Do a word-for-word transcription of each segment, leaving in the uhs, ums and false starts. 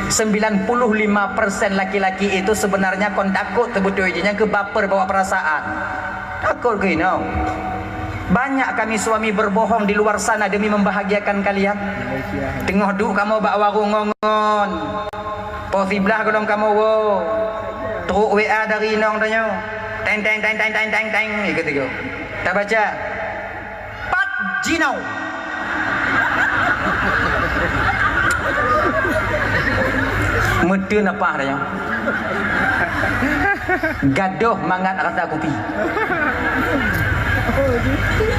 Sembilan puluh lima persen laki-laki itu sebenarnya kon takot teubeutôi jih, nyang keu baper bawa perasaan. Takot keu inong. Banyak kami suami berbohong di luar sana demi membahagiakan kalian. Teungoh duek kamoe bak warong ngon-ngon. Poh siblaih gohlom kamoe woe. Trok W A dari inong tanyoe. Teng, teng, teng, teng, teng, teng, teng. Ikut, ikut. Tabaca. Pat jinoe. Meuteun apah dah nyoe. Gadoh mangat rasa kupi.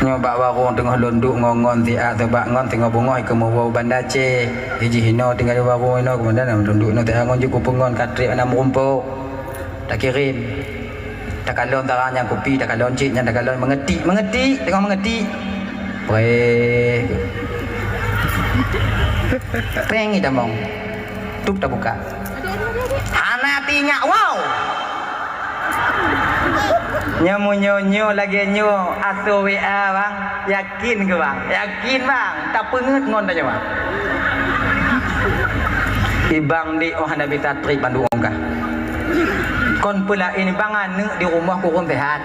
Nyoe bak warong teungoh lôn duek ngon-ngon siat, teubak ngon teungoh beungoh keu meuwoe Banda Aceh. Ijih inoe tinggai di warong inoe, keumudian lôn duek inoe siat ngon jih kupeungon ka trép hana meurumpok. Takirém. Takalon tarang nyang kupi, takalon cit nyan, takalon meungeutik, meungeutik, teungoh meungeutik. Preh. Preng itamong. Tup tabuka. Hana tinyak, wow. Nyoe meunyoe nyoe lagée nyoe asoe W A bang, yakin keu bang? Yakin bang, tapeungeut ngon tanyoe bang. Ibang di oh hana bisa trép bandum ongkah. Kon peulaén bang aneuk di rumoh kureueng sehat.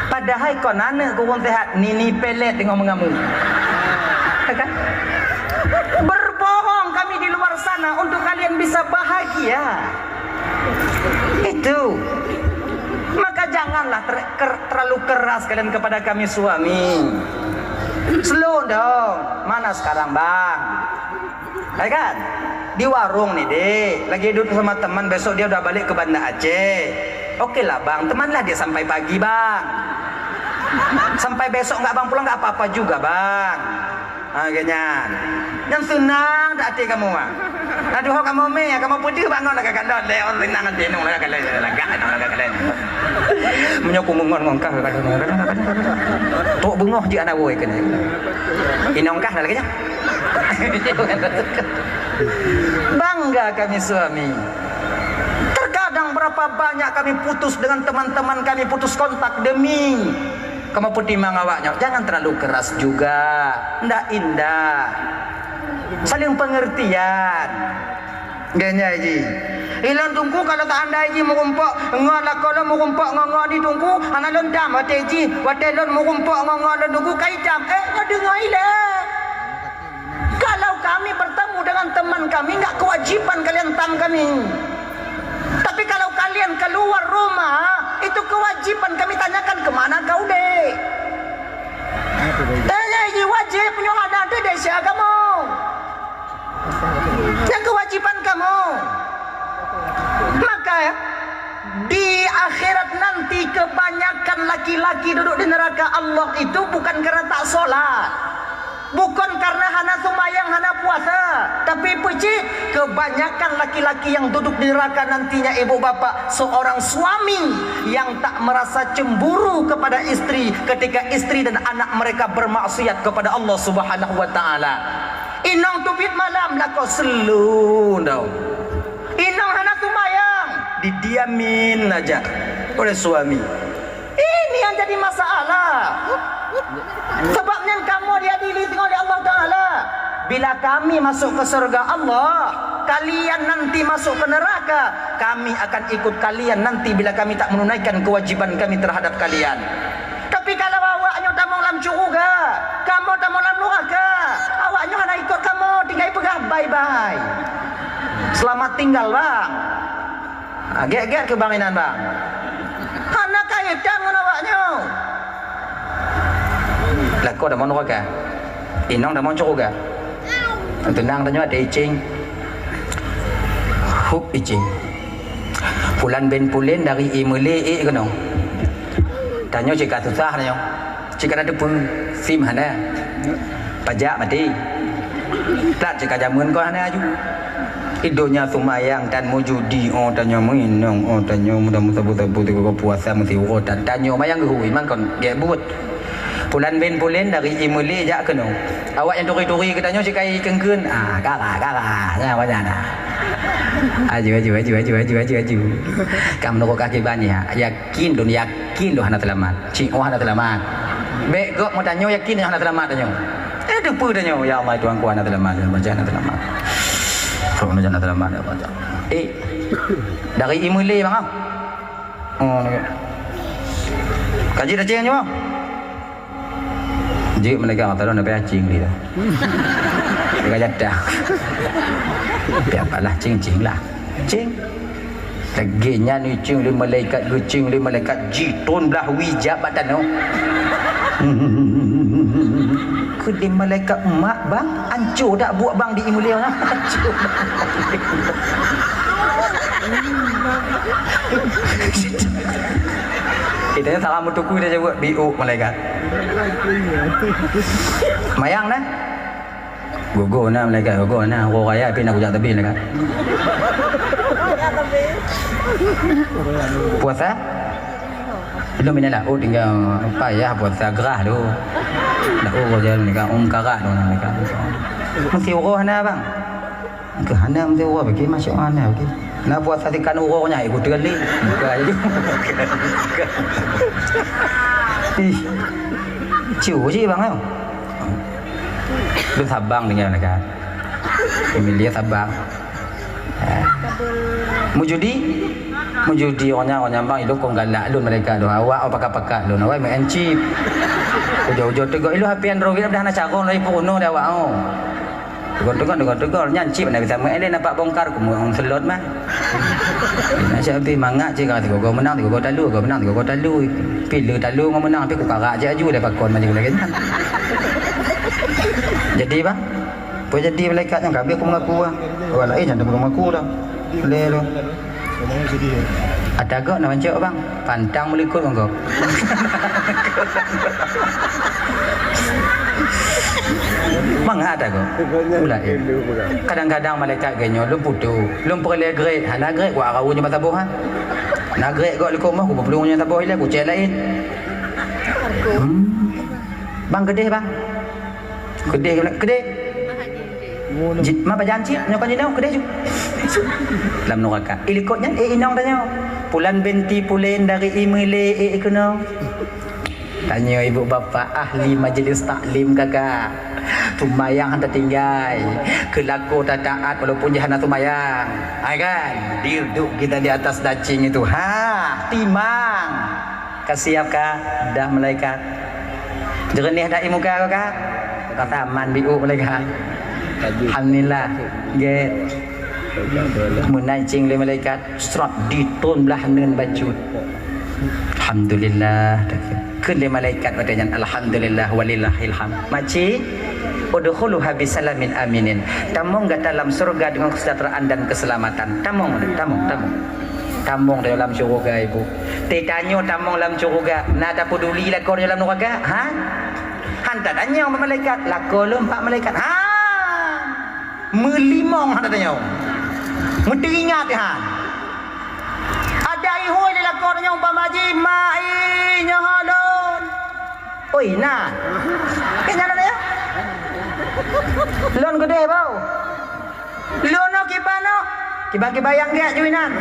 Padahai kon aneuk kureueng sehat, nini pelet teungoh meungamuk. Kan? Berbohong kami di luar sana untuk kalian bisa bahagia. Itu. Maka janganlah ter- ker- terlalu keras kalian kepada kami suami. Slow dong. Mana sekarang bang? Ya kan? Di warong ni dek, lagi duduk sama teman, besok dia udah balik ke Banda Aceh. Oke lah bang, temanlah dia sampai pagi bang. Sampai besok nggak bang pulang nggak apa-apa juga bang. Ha, geuh nyan. Nyang seunang dak até kamoe, ah. Nah, duho kamoe mé, kamoe peudeuh bangon lagak kalon, lé on seunang até nong lagak kalon, lagak nong lagak kalon. Meunyoe ku meungon ngon kah, trok beungoh jeuet hana woe keunoe. Inong kah lagak nyan. Bangga kami suami. Terkadang berapa banyak kami putus dengan teman-teman kami, putus kontak demi Kamoe peutimang awak nyoe, jangan terlalu keras juga. Ndak indah. Saling pengertian. Geuh nyan jih. Ilôn Teungku kalau seandai jih meurumpok ngon lakoe lôn, meurumpok ngon, ngon di Teungku, hana lôn dam watée jih, watée lôn meurumpok ngon, ngon lôn Teungku ka idam. Eh, nyoe deungoe ilée. Kalau kami bertemu dengan teman kami, enggak kewajiban kalian tam kami. Tapi kalau kalian keluar rumah, itu kewajiban kami tanyakan ke mana kau dek. Tanya ini wajib nyoe hana ada dek siapa kamu. Yang kewajiban kamu. Maka di akhirat nanti kebanyakan laki-laki duduk di neraka Allah itu bukan karena tak sholat. Bukan karena hana sumbayang, hana puasa, tapi peucit kebanyakan laki-laki yang duduk di neraka nantinya, ibu bapak, seorang suami yang tak merasa cemburu kepada istri ketika istri dan anak mereka bermaksiat kepada Allah Subhanahu wa taala. Inong teubiet malam lakoe seuleu daun. Inong hana sumbayang, didiamin aja oleh suami. Ini yang jadi masalah. Sebab nyan kamoe diadili singoh lé Allah Taala. Bila kami masuk ke surga Allah, kalian nanti masuk ke neraka, kami akan ikut kalian nanti bila kami tak menunaikan kewajiban kami terhadap kalian. Tapi kalau awak nyoe tamong lam syeuruga, kamoe tamong lam nuraka, awak nyoe hana ikot kamoe, tinggai peugah bye-bye. Selamat tinggal, bang. Ha, gét-gét keu bang inan, bang. Hana kaitan ngon awak nyoe. Lakoe tamong nuraka. Inong tamong syeuruga. Teunang tanyoe até icing. Hup icing. Pulan bin Pulen dari Imeulik ék keunoe. Tanyoe cit ka susah tanyoe. Cit ka na teupeu, sim hana. Pajak maté. Plat cit ka jameun kon hana aju. Di donya seumayang dan meujudi, oh tanyoe meuinong, oh tanyoe mudah meusabu-sabu teuka puasa meusiuroe dan tanyoe mayang geuhui mangkon gét buet. Pulan bin Pulen dari Imeulik jak keunoe. Awak nyang turi-turi geutanyoe sikai keungkeuen. Ah, kara, kara. Nyan awak nyan, ah. Aju, aju, aju. Ka meunurot kaki banyak. Yakin lôn, yakin lôn hana seulamat. Cit oh hana seulamat. Bék gob meutanyoe yakin hana seulamat tanyoe. Eh, teupeue tanyoe, "Ya Allah, Tuhanku, hana seulamat, hana seulamat." Kok na jalan terlambat ya, Pak. Eh, dari Imele, Bang, ah? Oh, ni. Kaji dah ceng je, Bang? Jeuet malaikat Allah Taala na payah ceng dia. Dia jadah. Tapi apalah, ceng-ceng lah. Ceng. Lagèe nyan ceng lé malaikat, geuceng lé malaikat, jitôn blah wie jak bak tanoh. Keu lé malaikat mak, Bang, anco dak buet Bang di Imele nyan? Anco. Kita ni salah meutuku dia jaweueb biuk malaikat. Mayang nah. Gogo na malaikat, gogo na. Uroe raya pih na kujak teubiet malaikat. Puasa? Belum, ina laôt tinggai payah puasa gerah tu. Laôt je malaikat, um karat tu malaikat. Meusti uroe na, Bang. Keu hana meusti uroe bagi, masya Allah, hana bagi. Na puasa sikan uroe nyan, ikut teuli. Buka je. Ih. Cu ji, Bang, yo. Lôn Sabang tinggai, kan. Familia Sabang. Eh. Meujudi, meujudi awak nyan, awak nyan, Bang, ilôn kon galak lôn mereka tu. Awak, awak pakat-pakat lôn, awak main chip. Ujoe-ujoe teugok, ilôn hapian droe, dah na carông lagi peurunoe di awak, oh. Teugok-teugok, teugok-teugok, nyan chip na bisa main lé, nampak bongkar, ku meuong selot mah. Nak cak habéh mangat cit, ka tiga gol menang, tiga gol talu, gol menang, tiga gol talu. Pih le talu ngon menang, pih ku karak cit aju deh pakon maju lagèe nyan. Jadi, Bang, peue jadi malaikat nyan ka habéh ku mengaku, ah. Awak laén nyan dah mengaku dah. Lé tu. Ata gok na mancok, Bang. Pantang meulikot ngon gok. Mangat ata gok. Ulak, eh. Kadang-kadang malaikat geuh nyoe lôn putôh. Lôn peureulèe grade, hana grade, ku arau nyoe mata boh, ha. Na grade gok likot moh, ku peuplueng nyoe mata boh ilèe, ku cèk laén. Hmm. Bang, keudeh, Bang. Keudeh, keudeh. Ji-, ma pajan cit, nyoe kon inong, keudeh ju. Lam nuraka. Ilikot nyan, eh, inong tanyoe. Pulan binti pulen dari Imele, eh, keunoe. Tanyoe ibu bapak ahli majelis taklim, kakak. Seumayang hana tinggai. Keu lakoe tataat walaupun jih hana seumayang. Hai kan? Duduk kita di atas dacing itu. Ha, timang. Ka siap ka dah malaikat? Jeureuneh dak ié muka kah? Kata aman biuk malaikat. Alhamdulillah. Gét. Meunan cing lé malaikat, srot ditôn blah neun bacut. Alhamdulillah. Kheun lé malaikat watèe nyan, "Alhamdulillah walillahil hamd." Makcik, udkhuluha bisalamin aminin. Tamong gata lam syurga dengan kesejahteraan dan keselamatan. Tamong, tamong, tamong. Tamong dalam syurga, Ibu. Teutanyoe tamong lam syeuruga, na tapeduli lakoe tanyoe lam nuraka? Ha? Han tatanyoe bak malaikat, lakoe lôn bak malaikat. Ha! Meulimong han tatanyoe. Meuteuingat, ha. Ada ihôi lé lakoe tanyoe umpama jih, "Mak, i, nyoe lôn." Oi, na. Keu nyan na ya? Lôn keudeh bau. Lôn nyoe kiban nyoe, kiban-kiban nyang gèt ju inan.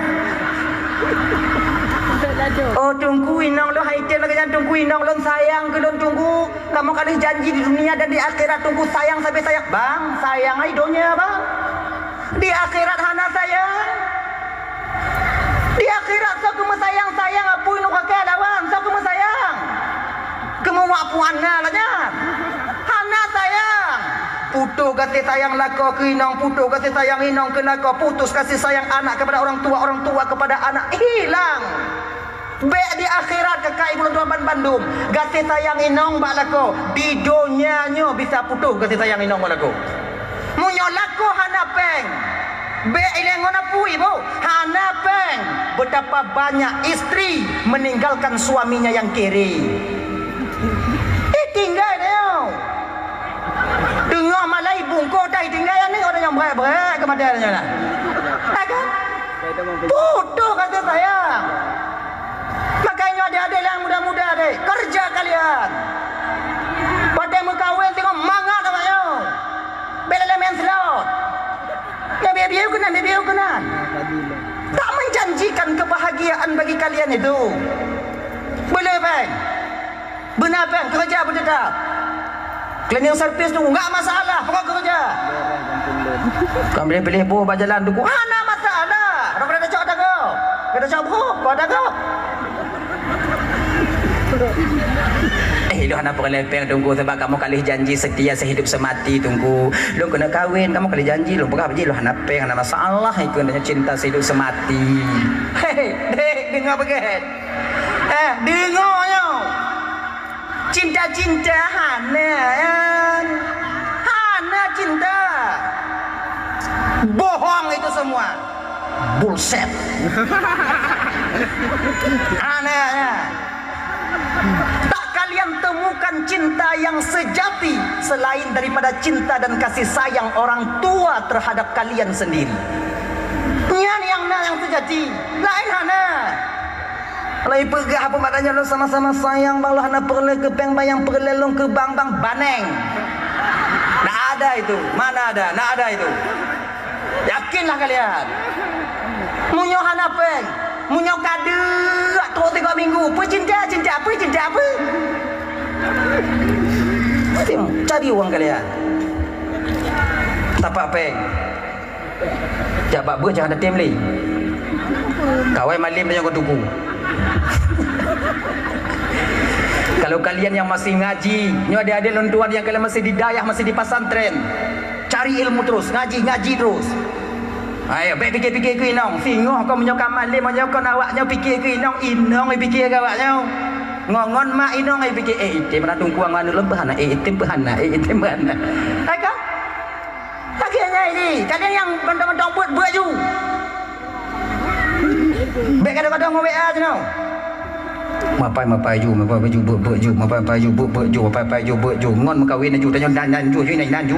Oh, Teungku, inong lôn hai tem lagèe nyan, Teungku, inong lôn sayang keu lôn, Teungku. Kamoe ka lheueh janji di dunia dan di akhirat, Teungku, sayang sabe sayang. Bang, sayang ai donya, Bang. Di akhirat hana sayang. Di akhirat soe keuh meusayang-sayang, apui nuraka lawan, soe keuh meusayang. Keuh meuwak puan na lagèe nyan. Hana sayang. Putôh gaséh sayang lakoe keu inong, putôh gaséh sayang inong keu lakoe, putus kasih sayang anak kepada orang tua, orang tua kepada anak, hilang. Bèk di akhirat, kakak ibu lôn tuan ban bandum. Gaséh sayang inong bak lakoe, di donya nyoe bisa putôh gaséh sayang inong bak lakoe. Meunyoe lakoe hana pèng, bèk ilèe ngon apui, Bu. Hana pèng. Betapa banyak istri meninggalkan suaminya yang kere. Itinggai nyoe. Teungoh malai bungkôh dah itinggai aneuk, ada nyang brek-brek keu maté nyoe lah. Hai kan? Putôh kasih sayang. Makanya adik-adik yang muda-muda deh, kerja kalian. Watèe meukawen tengok mangat awak nyoe. Bèk lé main slot. Nyang bieu-bieu keunan, bieu-bieu keunan. Tak menjanjikan kebahagiaan bagi kalian itu. Boleh, Bang? Beuna pèng, keureuja beuteutap. Cleaning service tu enggak masalah, pokok keureuja. Kon piléh-piléh boh bak jalan Teungku. Hana masalah. Daripada tacok ata gob. Ka tacok boh, kon ata gob. Eh, lôn hana peureulée péng Teungku, sabab kamoe ka lheueh janji setia sehidup semati Teungku. Lôn keuneuk kawén, kamoe ka lheueh janji, lôn peugah bak jih lôn hana péng, hana masalah, ikeu nyoe cinta sehidup semati. Hei, dek, deungoe beugét. Eh, deungoe nyoe. Cinta-cinta hana, hana cinta. Bohong itu semua. Bullshit. Hana, hana. Tak kalian temukan cinta yang sejati selain daripada cinta dan kasih sayang orang tua terhadap kalian sendiri. Nyan nyang na nyang seujati, laén hana. Kalau ipeugah apa maknanya lôn sama-sama sayang bang, lôn hana peureulée keu péng bang, nyang peureulée lôn keu bang, bang baneng. Ndak ada itu, mana ada, ndak ada itu. Yakinlah kalian. Meunyoe hana péng, meunyoe ka deuk trok tiga minggu, peue cinta, cinta apa, cinta apa? Cari uang kalian. Tapak péng. Jak bak beuet jangan tatem lé. Kawai malem nyoe keu tuku. Kalau kalian yang masih ngaji, nyoe adik-adik lôn tuan yang kalian masih di dayah, masih di pesantren, cari ilmu terus, ngaji, ngaji terus. Ayo, bèk pikir-pikir keu inong. Singoh kon meunyoe ka malem, meunyoe kon awak nyoe pikir keu inong, inong pikir keu awak nyoe. Ngon-ngon mak inong ai pikir, eh, item na tungkuang anu lom peuhana, eh, item peuhana, eh, item peuhana. Hai ka? Lagèe nyan jih, kadang nyang mantong-mantong beuet-beuet ju. Bèk kadang-kadang ngon W A jinoe. Mapai-mapai ju, mapai-mapai ju, beuet-beuet ju, mapai-mapai ju, beuet-beuet ju, mapai-mapai ju, beuet ju. Ngon meukawen ju, tanyoe nan, nan ju, ju, nan, nan ju.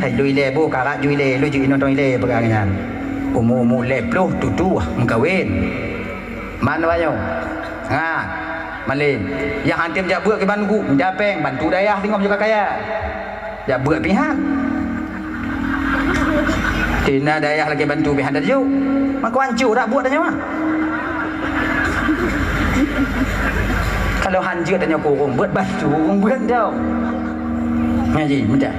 Hai, lôn ilèe boh, karat ju ilèe, lôn ju inoe tong ilèe peugah nyan. Umu-umu lhèe ploh tutoh meukawen. Man awak nyoe. Ha, malem. Nyang han tem jak beuet kiban guk, minta péng, bantu dayah singoh meunyoe ka kaya. Jak beuet pih han. Tina dayah lagèe bantu pih han tajok. Mako hanco dak buet tanyoe, ah. Kalau han jeuet tanyoe keu ureueng beuet, bantu ureueng beuet dong. Ngaji, mudah.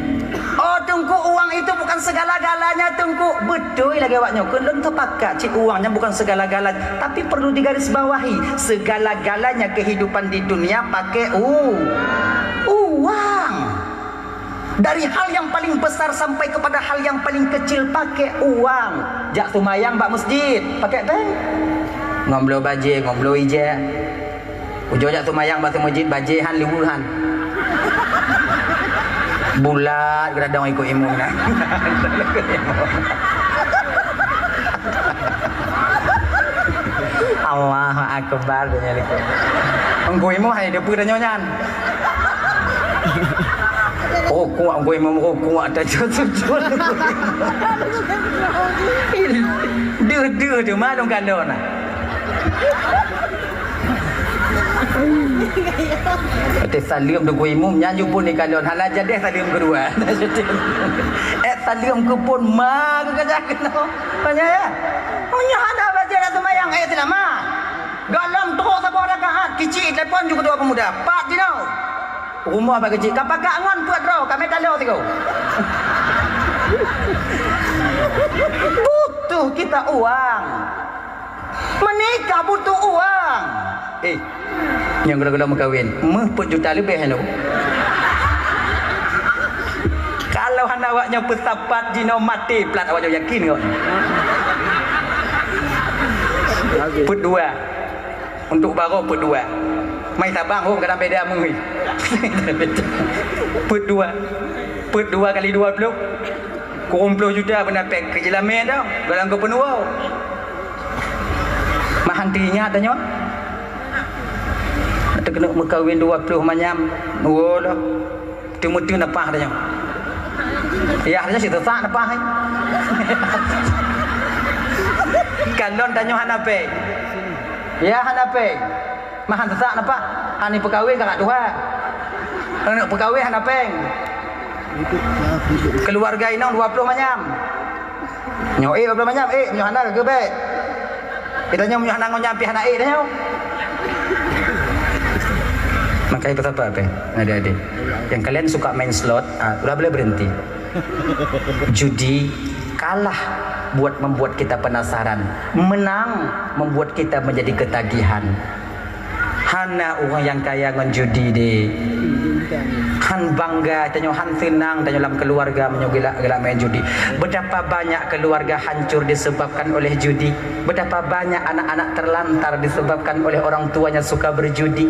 Oh, Teungku, uang itu bukan segala-galanya, Teungku. Beutôi lagèe awak nyoe. Keu lôn teupakat cit uang nyan bukan segala-galanya, tapi perlu digarisbawahi, segala-galanya kehidupan di dunia pakai u-, uang. Dari hal yang paling besar sampai kepada hal yang paling kecil pakai uang. Jak seumayang bak masjid, pakai péng. Ngon bloe bajèe, ngon bloe ijèe. Ujoe jak seumayang bak seumeujid, bajèe han, liweue han. Bulat geuradong ikôt imum nyan. Allahu Akbar, tanya lagi. Teungku imum hai depan tanyoe nyan. Rukuk, teungku imum rukuk, tajak sujud. Deuh-deuh tu, ma lôn kalon. Watèe saleuem teungku imum, nyan ju phôn ikalon, hana jadèh saleuem keudua. Eh, saleuem keu phôn ma keu kajak keunoe. Tanya ya. Meunyoe hana bajèe na seumayang, eh, seulama. Gohlom trok saboh rakaat, kicik telepon ju keudua peumuda. Pat jinoe. Rumoh bak kicik, ka pakat ngon peuet droe, ka meutalô sigoe. Butuh kita uang. Meunikah butuh uang. Eh, nyang gula-gula meukawen, meuh peuet juta leubeh nyoe. Kalau hana awak nyoe peusapat jinoe maté plat awak nyoe yakin kok. Peuet dua. Untuk baroe peuet dua. Mai Sabang hom kadang beda meuh. Peuet dua. Peuet dua kali dua ploh. Kureueng ploh juta beuna péng keu jeulamé dah, dalam geupeuneuwoe. Mahan teuingat tanyoe. Teukeunok meukawen dua ploh manyam, woe loh. Teumeuteun napah tanyoe. Yah tanyoe siteusat napah, hai. Kalon tanyoe hana péng. Yah hana péng. Mahan teusak na, Pak? Hana peukawen ka tuha. Aneuk peukawen hana péng. Keuluwarga inong dua ploh manyam. Nyoe ék dua ploh manyam, ék, nyoe hana ka geubek. Kita nyoe meunyoe hana ngon nyan pih hana ék dah nyoe. Makanya peusapa péng, adik-adik. Yang kalian suka main slot, ah, udah boleh berhenti. Judi kalah buat membuat kita penasaran, menang membuat kita menjadi ketagihan. Hana ureuëng nyang kaya ngon judi deh. Han bangga tanyoe, han seunang tanyoe lam keluarga meunyoe geulak-geulak main judi. Betapa banyak keluarga hancur disebabkan oleh judi. Betapa banyak anak-anak terlantar disebabkan oleh orang tuanya suka berjudi.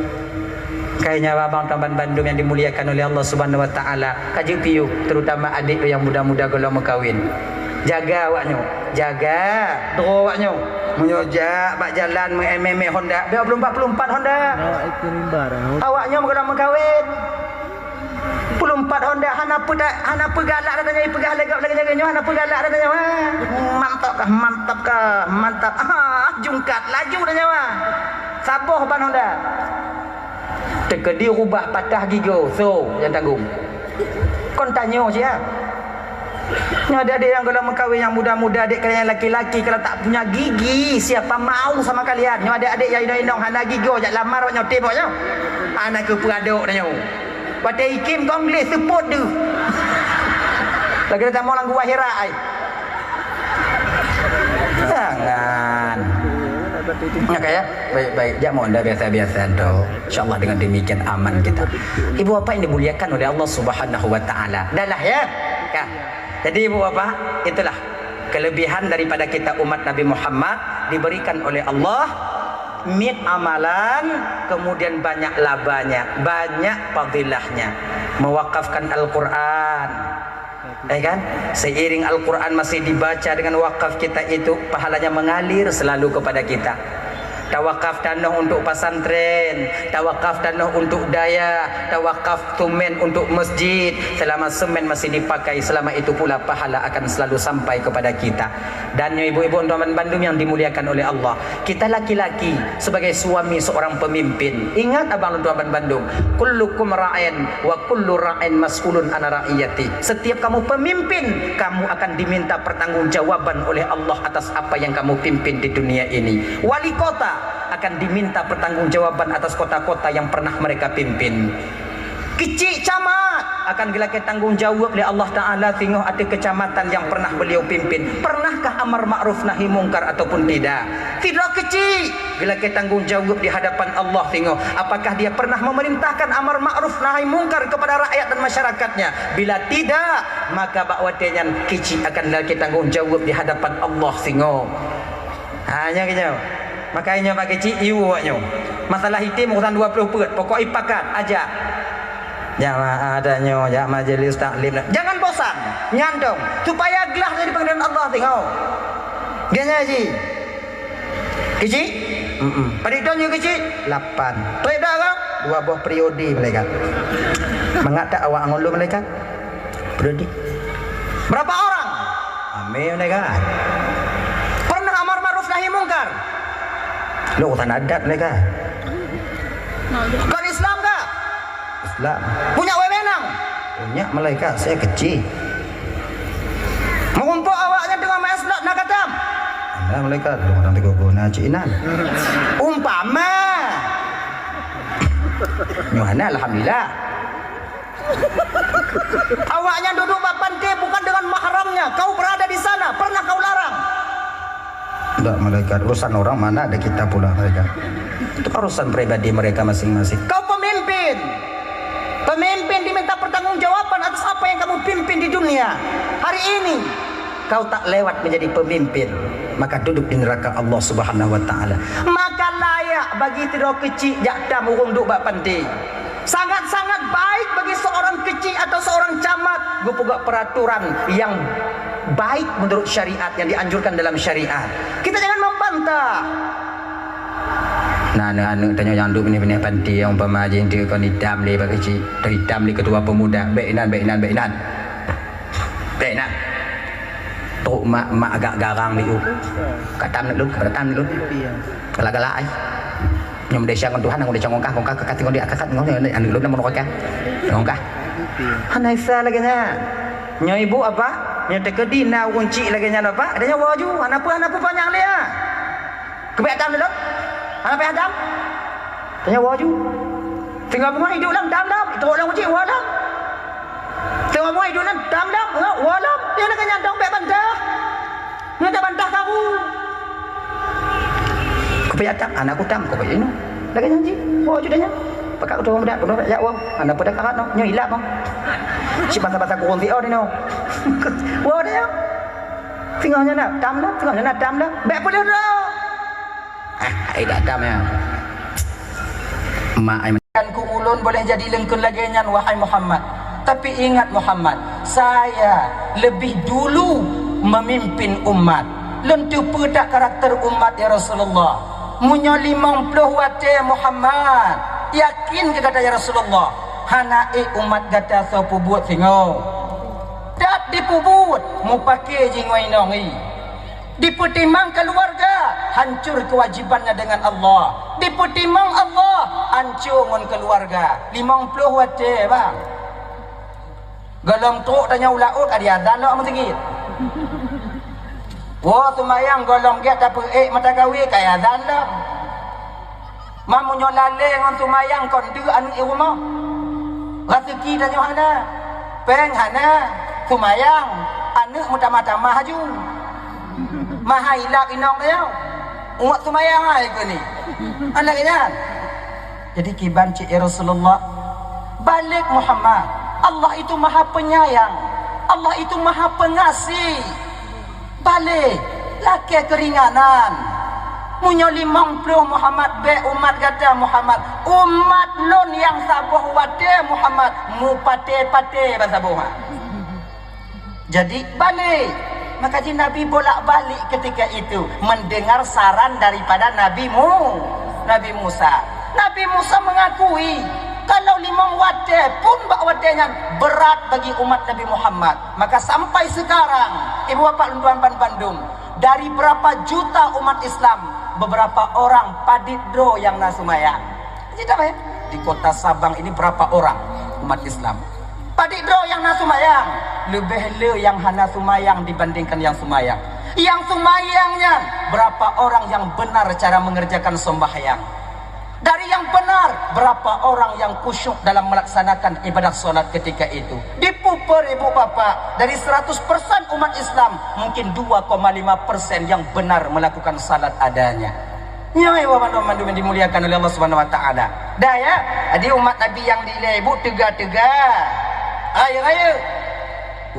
Kaya nyan abang teman bandum yang dimuliakan oleh Allah Subhanahu Wa Taala, ka jeuet piôh, terutama adik yang muda-muda gohlom meukawen. Jaga awaknyoe, jaga droe awaknyoe. Meunyoe jak bak jalan meuémé-émé Honda, bèk peuet puluh empat puluh empat Honda. Awak ikut mimbar, ah. Awaknyoe gohlom meukawen. Puluh empat Honda, hana peu-, hana peugalak dah tanyoe, peugah lagak lagak nyoe, hana peugalak dah tanyoe, ha. Mantap kah, mantap kah, mantap. Ah, jungkat laju dah nyoe, ha. Saboh ban Honda. Teukeudi rubah patah gigoe, so nyang tanggong. Kon tanyoe siap. Nyoe adik-adik nyang gohlom meukawen nyang muda-muda, adik kalian yang laki-laki, kalau tak punya gigi, siapa mau sama kalian? Nyoe adik-adik nyang inong-inong hana gigoe, jak lamar awaknyoe, tem awaknyoe. Hana keu peuadok tanyoe. Watèe ikim kong gleh seupôt deuh. Lagèe tamong lam gua Hira ai. Jangan. Oke ya, baik-baik. Jak mon dah biasa-biasa tu. Insyaallah dengan demikian aman kita. Ibu bapak yang dimuliakan oleh Allah Subhanahu wa taala. Dah lah ya. Kan? Jadi ibu bapak, itulah kelebihan daripada kita umat Nabi Muhammad diberikan oleh Allah miet amalan, kemudian banyak labanya, banyak fadilahnya. Mewakafkan Al-Quran, ya kan? Seiring Al-Quran masih dibaca dengan wakaf kita itu, pahalanya mengalir selalu kepada kita. Tawakaf tanoh untuk pesantren, tawakaf tanoh untuk dayah, tawakaf semen untuk masjid. Selama semen masih dipakai, selama itu pula pahala akan selalu sampai kepada kita. Dan nyoe ibu-ibu dan teman bandum yang dimuliakan oleh Allah, kita laki-laki sebagai suami seorang pemimpin, ingat abang dan teman bandum, kullukum ra'in wa kullu ra'in mas'ulun an ra'iyati. Setiap kamu pemimpin, kamu akan diminta pertanggungjawaban oleh Allah atas apa yang kamu pimpin di dunia ini. Wali kota akan diminta pertanggungjawaban atas kota-kota yang pernah mereka pimpin. Keuchik camat akan geulakèe tanggong jaweueb lé Allah Taala singoh ateueh kecamatan yang pernah beliau pimpin. Pernahkah amar ma'ruf nahi mungkar ataupun tidak? Sidroe keuchik geulakèe tanggong jaweueb di hadapan Allah singoh. Apakah dia pernah memerintahkan amar ma'ruf nahi mungkar kepada rakyat dan masyarakatnya? Bila tidak, maka bak watèe nyan keuchik akan geulakèe tanggong jaweueb di hadapan Allah singoh. Ha, nyan keuh nyoe. Maka nyoe bak keuchik, iwoe nyoe. Masalah item urusan dua ploh peuet, pokok ipakat, ajak. Jamaah tanyoe, jak majlis taklim. Jangan bosan, nyantong. Supaya glah dari pengadilan Allah tengok. Dia nyan ji. Keuchik? Mm-mm. Padit thon nyoe keuchik? Lapan. Trép dah kan? Dua boh periode malaikat. Mangat tak awak ngon lôn malaikat? Periode. Berapa orang? Ramé malaikat. Pernah amar ma'ruf nahi mungkar? Lôn urusan adat malaikat. Kon Islam kah? Islam. Punya wewenang? Punya malaikat, saya kecil. Meurumpok awaknyan teungoh main slot na katam. Ada malaikat, dong orang teguh guna cik inan. Umpama. Nyoe hana, alhamdulillah. Awaknyan duduk bak pantai bukan dengan mahramnya. Kau berada di sana, pernah kau larang? Tidak, malaikat. Urusan orang mana ada kita pula, malaikat. Itu kan urusan pribadi mereka masing-masing. Kau pemimpin. Pemimpin diminta pertanggungjawaban atas apa yang kamu pimpin di dunia. Hari ini, kau tak lewat menjadi pemimpin, maka duduk di neraka Allah Subhanahu wa Taala. Maka layak bagi sidroe keuchik jak tam ureueng duek bak pantai. Sangat-sangat baik bagi seorang keuchik atau seorang camat geupeugah peraturan yang baik menurut syariat, yang dianjurkan dalam syariat. Kita jangan membantah. Na aneuk-aneuk tanyoe nyang duek binéh-binéh panti, nyang umpama jih enteuk kon itam lé bak keuchik, atau itam lé ketua pemuda, bèk inan, bèk inan, bèk inan. Bèk inan. Trok mak, mak agak garang lé u. Katam neuk lôn, katam neuk lôn. Galak-galak ai. Nyang meudesya ngon Tuhan, ngon desya ngon kah, ngon kah, kah, ngon dia, kah, ngon dia, aneuk lôn, ngon kah. Ngon kah. Hana isa lagèe nyan. Nyoe ibu apa? Nyoe teukeudi na ureueng chik lagèe nyan apa? Ada nyoe waju, hana peue, hana peue panyang lé ah. Keubiet dam lé lôn? Hana payah dam? Tanyoe woe ju. Singoh beungoh iduek lam dam-dam, trok lam uji woe lam. Kamoe iduek nan tam dam, eh, woe lom. Nyan lagèe nyan dong bèk bantah. Nyan tabantah karu. Keupeue tam, aneuk kutam, keupeue inoe. Lagèe nyan cit. Woe cut nyan. Pakak kutu muda, kutu jak woe. Aneuk peue dak arat noh, nyoe ilap noh. Cit basa-basa kurong siôn inoe. Woe dah nyoe. Singoh nyan na, tam dah, singoh nyan na, tam dah. Bèk peuleueh droe. Ah, ai dak tam nyan. Mak ai Kan ku ulôn boleh jadi leungkon lagèe nyan, wahai Muhammad. Tapi ingat, Muhammad, saya lebih dulu memimpin umat. Lôn teupeue that karakter umat, ya Rasulullah. Meunyoe limong ploh watèe, Muhammad, yakin keu gata, ya Rasulullah, hana ék umat gata soe peubuet singoh. That dipeubuet, mupakè jih ngon inong i. Dipeutimang keuluwarga, hancor keuwajibannya dengan Allah. Dipeutimang Allah, hancor ngon keuluwarga. Limong ploh watèe, bang. Gohlom trôk tanyoe u laôt ka jiazan lom meuseujid. Woe seumayang gohlom gèt tapeuék mata gawé ka jiazan lom. Ma meunyoe lalè ngon seumayang kon deuh aneuk i rumoh. Raseuki tanyoe hana, pèng hana, seumayang, aneuk meutamah-tamah aju. Mahai lap inong tanyoe. Umat seumayang hai keu ni. Aneuk nyan. Jadi kiban cit, ya Rasulullah, "Baligh Muhammad, Allah itu Maha Penyayang, Allah itu Maha Pengasih." Baligh, lakèe keuringanan. Meunyoe limong ploh Muhammad bèk umat gata Muhammad, umat lôn nyang saboh watèe Muhammad, mupaté-paté ban saboh ha. Jadi baligh. Maka jih Nabi bolak-balik ketika itu mendengar saran daripada Nabi Mu-, Nabi Musa. Nabi Musa mengakui kalau limong watèe pun bak watèe nyan berat bagi umat Nabi Muhammad. Maka sampai sekarang, ibu bapak lôn tuan ban bandum, dari berapa juta umat Islam, beberapa orang padit droe nyang na seumayang. Jadi tak payah. Di kota Sabang ini berapa orang umat Islam? Padit droe nyang na seumayang, leubeh le nyang hana seumayang dibandingkan nyang seumayang. Nyang seumayang nyan, berapa orang yang benar cara mengerjakan sembahyang? Dari yang benar, berapa orang yang khusyuk dalam melaksanakan ibadah salat ketika itu? Dipuper ibu bapak, dari seratus persen umat Islam, mungkin dua koma lima persen yang benar melakukan salat adanya. Nyoe, wah, mandum-mandum yang dimuliakan oleh Allah Subhanahu wa Taala. Dah ya, jadi umat Nabi nyang dilèe ibu teuga-teuga. Ayo, ayo.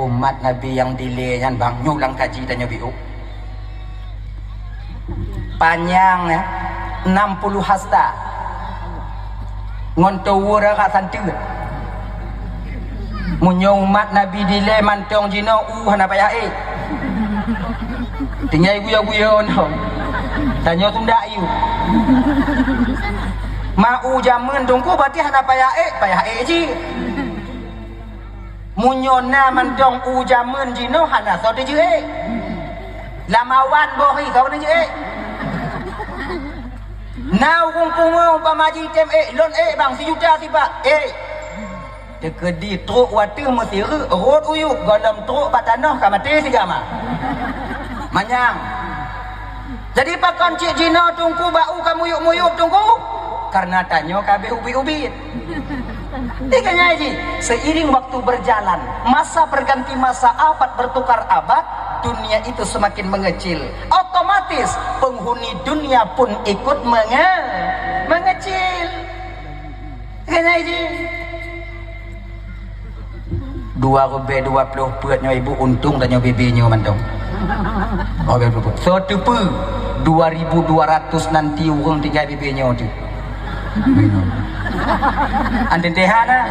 Umat Nabi nyang dilèe nyan bang, nyoe lam kaji tanyoe biôh. Panyang, ya, enam puluh hasta. Ngon tower agak santeut. Meunyoe umat Nabi dilèe mantong jinoe u hana payah ék. Tinggai guya-guya nyoe. Tanyoe tunda ayue. Ma u jameun teungku berarti hana payah ék, payah ék jih. Meunyoe na mantong u jameun jinoe hana soe teujeuet ék. Lam awan boh ri soe neujeuet ék. Na ureueng pungo umpama jitem ék, lôn ék bang sijuta sibak, ék. Teukeudi trok watèe meusireuk rhot u yup, gohlom trok bak tanoh ka maté sigama. Manyang. Jadi pakon cit jinoe teungku bak u ka muyup-muyup teungku? Karena tanyoe ka habéh ubit-ubit. Tiga nyan jih, seiring waktu berjalan, masa berganti masa, abad bertukar abad, dunia itu semakin mengecil. Otomatis penghuni dunia pun ikut menge-, mengecil. Tiga nyan jih. Dua ribèe dua ploh peuet nyoe ibu untông tanyoe bibé nyoe mantong. Oh, bibé peuet. Soe teupeu dua ribu dua ratus nanti ureueng tinggai bibé nyoe tu. An teuntèe hana.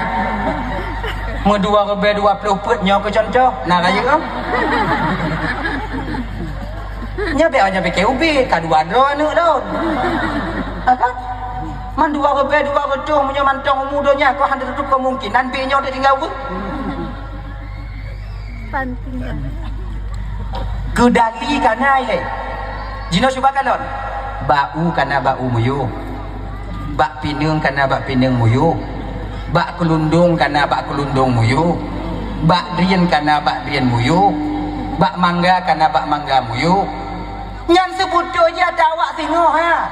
Meu dua ribèe dua ploh peuet nyoe keu contoh, na rayeuk, oh. Nyoe bèk nyoe pike ubit, ka dua droe aneuk lôn. Ha kan? Man dua ribèe dua reutôh meunyoe mantong umu donya, kok hana teututup kemungkinan bèk nyoe teutinggai ubit. Panting dah. Keudali ka na ilèe. Jinoe cuba kalon. Bak u ka na bak u muyup. Bak pineung ka na bak pineung muyup. Bak keulundong ka na bak keulundong muyup. Bak drien ka na bak drien muyup. Bak mangga ka na bak mangga muyup. Nyan seubeutôi jih ata awak singoh, ha.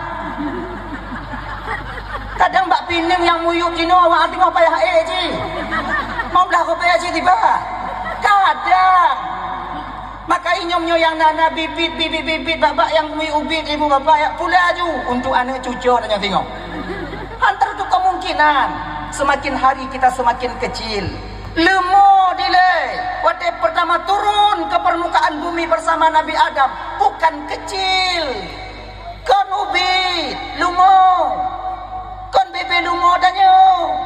Kadang bak pineung nyang muyup jinoe awak singoh payah ék jih. Lima belas ribèe cit tiba. Kadang. Maka inyom nyoe nyang na, na bibit, bibit, bibit, babak nyang ubit-ubit, ibu bapak, ya, pula aju untuk aneuk cuco dan nyang singoh. Hantar tu kemungkinan. Semakin hari kita semakin kecil. Leumo dilèe, watèe pertama turun ke permukaan bumi bersama Nabi Adam, bukan kecil. Kon ubit, leumo. Kon bèbèe leumo tanyoe.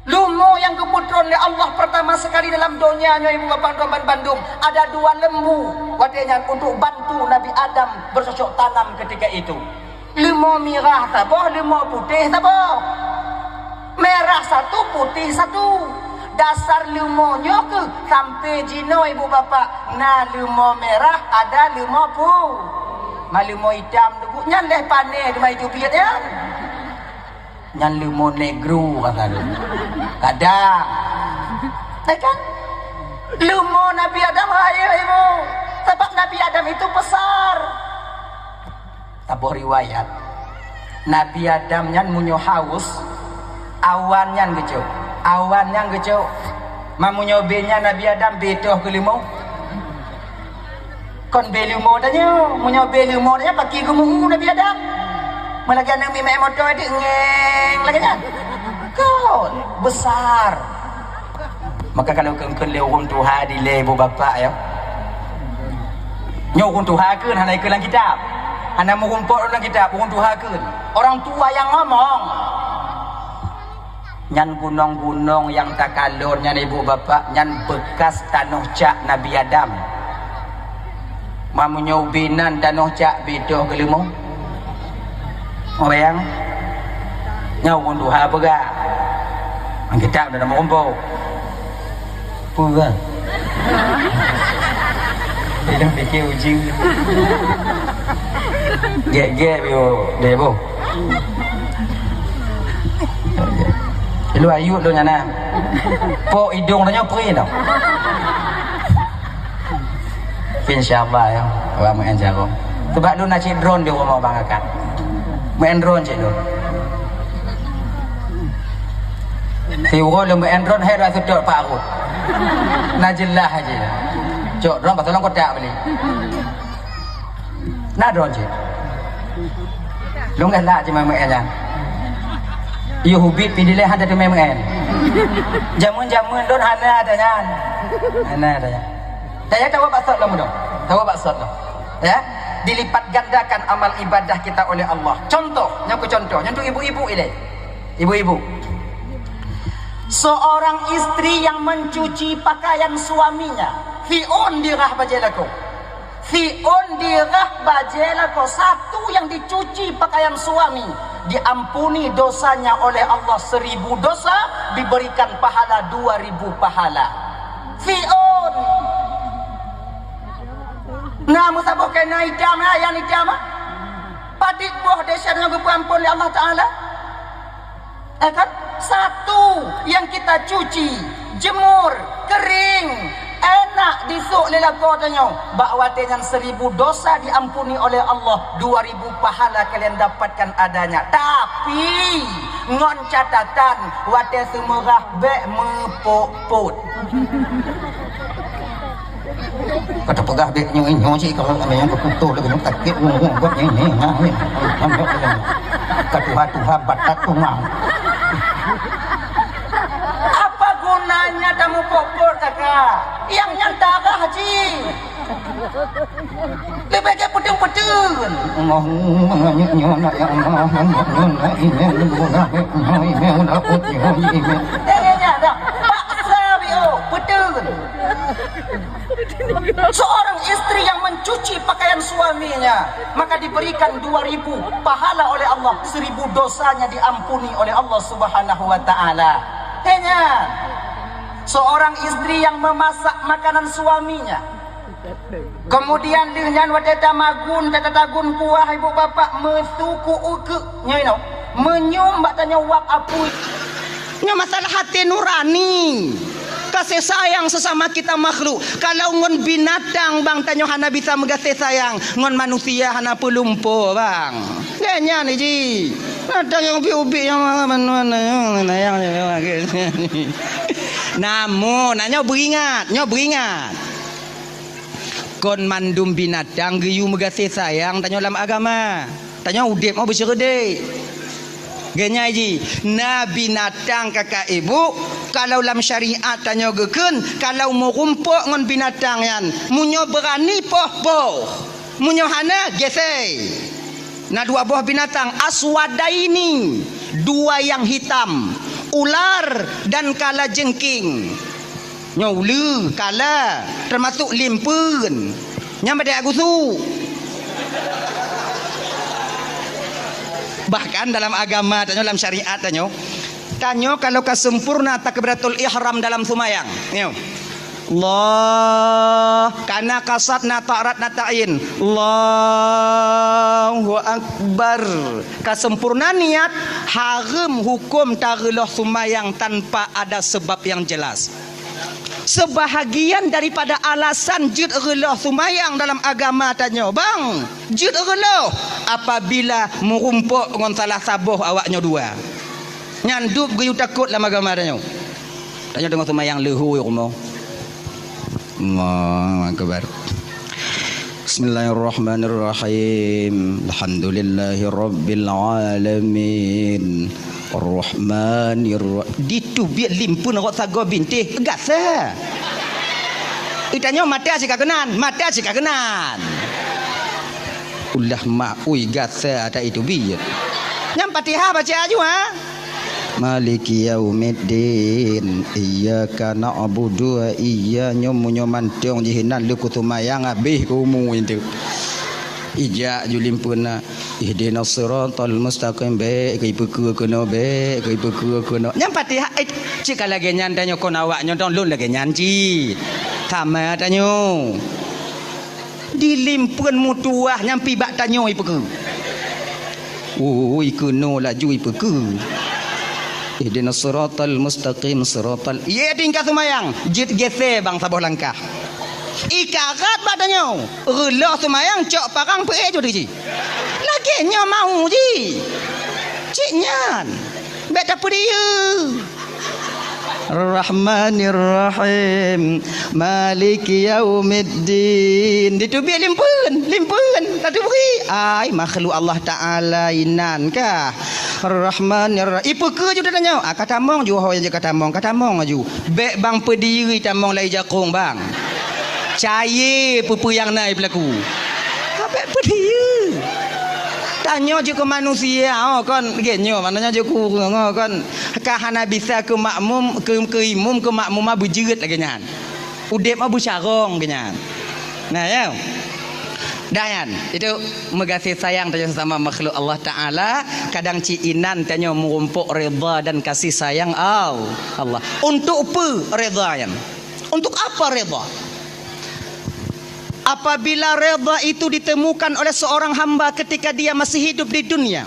Leumo nyang geupeutron lé Allah pertama sekali dalam donya nyoe, ibu bapak, teungku bandum, ada dua lembu watèe nyan untuk bantu Nabi Adam bercocok tanam ketika itu. Leumo mirah saboh, leumo putéh saboh. Merah satu, putih satu. Dasar leumo nyoe keuh sampoe jinoe, ibu bapak, na leumo merah, ada leumo pu-, ma leumo itam teuk nyan lheuh pané teuma jiteubiet nyan. Nyan leumo negro kata lôn. Kadang. Ya kan? Leumo Nabi Adam rayeuk, ibu. Sebab Nabi Adam itu besar. Saboh riwayat, Nabi Adam nyan meunyoe haus, awan nyan geucok. Awan nyan geucok. Ma meunyoe bèe nyan Nabi Adam bèe toh keu leumo. Kon bèe leumo tanyoe, meunyoe bèe leumo tanyoe pakri geumeu-eu Nabi Adam. Meulagèe aneuk miet meu'en moto nyan ngeng lagèe nyan. Kon besar. Maka kalau kheun-kheun lé ureueng tuha dilèe, ibu bapak, ya. Nyoe ureueng tuha kheun, hana ikheun lam kitab. Hana meurumpok lam kitab, ureueng tuha kheun. Orang tua yang ngomong. Nyan gunong-gunong nyang takalon nyan, ibu bapak, nyan bekas tanoh cak Nabi Adam. Ma meunyoe ubé nan tanoh cak bèe toh keu leumo. Meurayang. Nyoe ureueng tuha peugah. Lam kitab dah meurumpok. Peugah. Dia pikir uji. Gek-gek yo, deh, boh. Lu ayut lu nyana. Pok idong tanya peri tau. Tapi insya Allah ya, awak main jago. Sebab lu nak cek drone di rumah bang akak. Main drone cek lu. Si ureueng lôn main drone hai rasa cok Pak Arut. Na jeulaih aja. Cok drone pasal kotak beli. Na droe cit. Lôn galak cit meu'en nyan. Yôh ubit pih dilèe hana teumé meu'en. Jameun-jameun lôn hana ada nyan. Hana ada nyan. Daya tawa baksot lom dong. Tawa baksot lom. Ya. Dilipat gandakan amal ibadah kita oleh Allah. Contoh, nyoe keu contoh, nyoe untuk ibu-ibu ilèe. Ibu-ibu. Seorang istri yang mencuci pakaian suaminya, fi'un dirah bajèe lakoe. Fi'un dirah bajèe lakoe, satu yang dicuci pakaian suami, diampuni dosanya oleh Allah seribu dosa, diberikan pahala dua ribu pahala. Fi'un. Na meusaboh keunan itam, na nyang itam, ah. Padit boh desya nyoe geupeuampon lé Allah Taala. Eh kan? Satu yang kita cuci, jemur, kering, enak disôk lé lakoe tanyoe. Bak watèe nyan seribu dosa diampuni oleh Allah, dua ribu pahala kalian dapatkan adanya. Tapi, ngon catatan, watèe seumeurah bèk meupot-pot. Ka tapeugah bèk nyoe, nyoe cit, kalau kami nyang beutôi lagèe nyoe sakét, nyoe, nyoe, buat nyoe, nyoe, nyoe, nyoe. Ka tuha-tuha batat tungang. Apa gunanya tameupot-pot, kakak? Nyang nyan darah cit. Leubeh gèt peuteun-peuteun. Allahumma, nyoe, nyoe, ya Allah, nyoe, nyoe, nyoe, nyoe, nyoe, nyoe, nyoe, nyoe, nyoe, nyoe, nyoe. Eh, ya, ya, dah. Paksa, Bio, peuteun. Seorang istri yang mencuci pakaian suaminya, maka diberikan dua ribu pahala oleh Allah, seribu dosanya diampuni oleh Allah Subhanahu wa Ta'ala. Hanya seorang istri yang memasak makanan suaminya, kemudian lheueh nyan watèe tamagun, tata-tagun kuah ibu bapak, meusu keu ukeue, nyoe inoe, meunyum bak tanyoe wab apui. Nyoe masalah até nurani. Gaséh sayang sesama kita makhluk. Kalau ngon binatang, bang, tanyoe hana bisa meugaséh sayang, ngon manusia hana peulumpo, bang. Nyan, nyan ji. Binatang nyang ubit-ubit nyang mana-mana, nyang sayang, nyang lagèe. Namun, nah, nyoe beuingat, nyoe beuingat. Kon mandum binatang geuyue meugaséh sayang tanyoe lam agama. Tanyoe udép mau beuseureude. Geunyai jih, na binatang kakak ibu, kalau lam syariat tanyoe geukheun, kalau meurumpok ngon binatang nyan, meunyoe beurani poh-poh, meunyoe hana, gesei. Na dua boh binatang, aswadaini, dua yang hitam, ular dan kalajengking. Nyoe uleue, kala, teumasuk limpeuen. Nyang padahai gusuk. Bahkan dalam agama tanyoe, dalam syariat tanyoe, tanyoe kalau ka sempurna takbiratul ihram dalam sumayang. Nyoe. Allah, kana kasat na ta'rat na ta'in. Allahu Akbar. Ka sempurna niat, hareuem huköm tareuloh sumayang tanpa ada sebab yang jelas. Seubahagian daripada alasan jeuet reuloh sumayang dalam agama tanyoe, bang, jeuet reuloh apabila meurumpok ngon salah saboh awak nyoe dua. Nyan dub geuyue takot lam agama tanyoe. Tanyoe teungoh sumayang leuhô rumoh. Allahu Akbar. Bismillahirrahmanirrahim. Alhamdulillahirabbil alamin. Arrahmanirra-, diteubiet limpeuen rot sagoe bintéh, gaséh. Itanyoe mata cit ka keunan, mata cit ka keunan. Ulah mak ui gaséh ata iteubiet. Nyang Fatihah baca aju, ha? Maliki yaumiddin. Iyyaka na'budu wa iyya-, nyoe meunyoe mantong jih inan lé keu sumayang habéh keu umu itu. Ijak ju limpeuna. Ihdinas siratal mustaqim, bék keu ipeukeue keunoe, bék keu ipeukeue keunoe. Nyang Fatihah, eh, cit ka lagée nyan tanyoe kon awak nyoe dong lôn lagée nyan cit. Sama tanyoe. Di limpeuen meutuwah nyang pih bak tanyoe ipeukeue. Ui, keunoe laju ipeukeue. Ihdinas siratal mustaqim, siratal, ié tingkat sumayang, jeuet gesé bang saboh langkah. Ikarat bak tanyoe, reuloh sumayang cok parang peuék jeuet jih. Lagée nyoe mau jih. Cit nyan. Bék tapeudiyeu. Rahmanirrahim. Maliki yaumiddin. Diteubiet limpeuen, limpeuen. Tateubiet. Ai, makhluk Allah Taala inan kah. Rahmanirrahim. Ipeukeue ju tanyoe. Ah, ka tamong ju, ho nyang ka tamong, ka tamong ju. Bék bang peudiyeu tamong lai jakong bang. Cayée peue-peue nyang na ipeulaku. Ka bék peudiyeu. Tanyoe jeuet keu manusia, oh, kon lagée nyoe, maknanya jeuet keu ureuëng, oh, kon ka hana bisa keu makmum, keu, keu imum, keu makmuma beujeuet lagée nyan. Udeb mah beucarông keu nyan. Nah, ya. Dan itu meugaséh sayang tanyoe sesama makhluk Allah Taala, kadang cit inan tanyoe meurumpok redha dan kasih sayang Al-, Allah. Untuk peue redha nyan? Untuk apa redha? Apabila redha itu ditemukan oleh seorang hamba ketika dia masih hidup di dunia,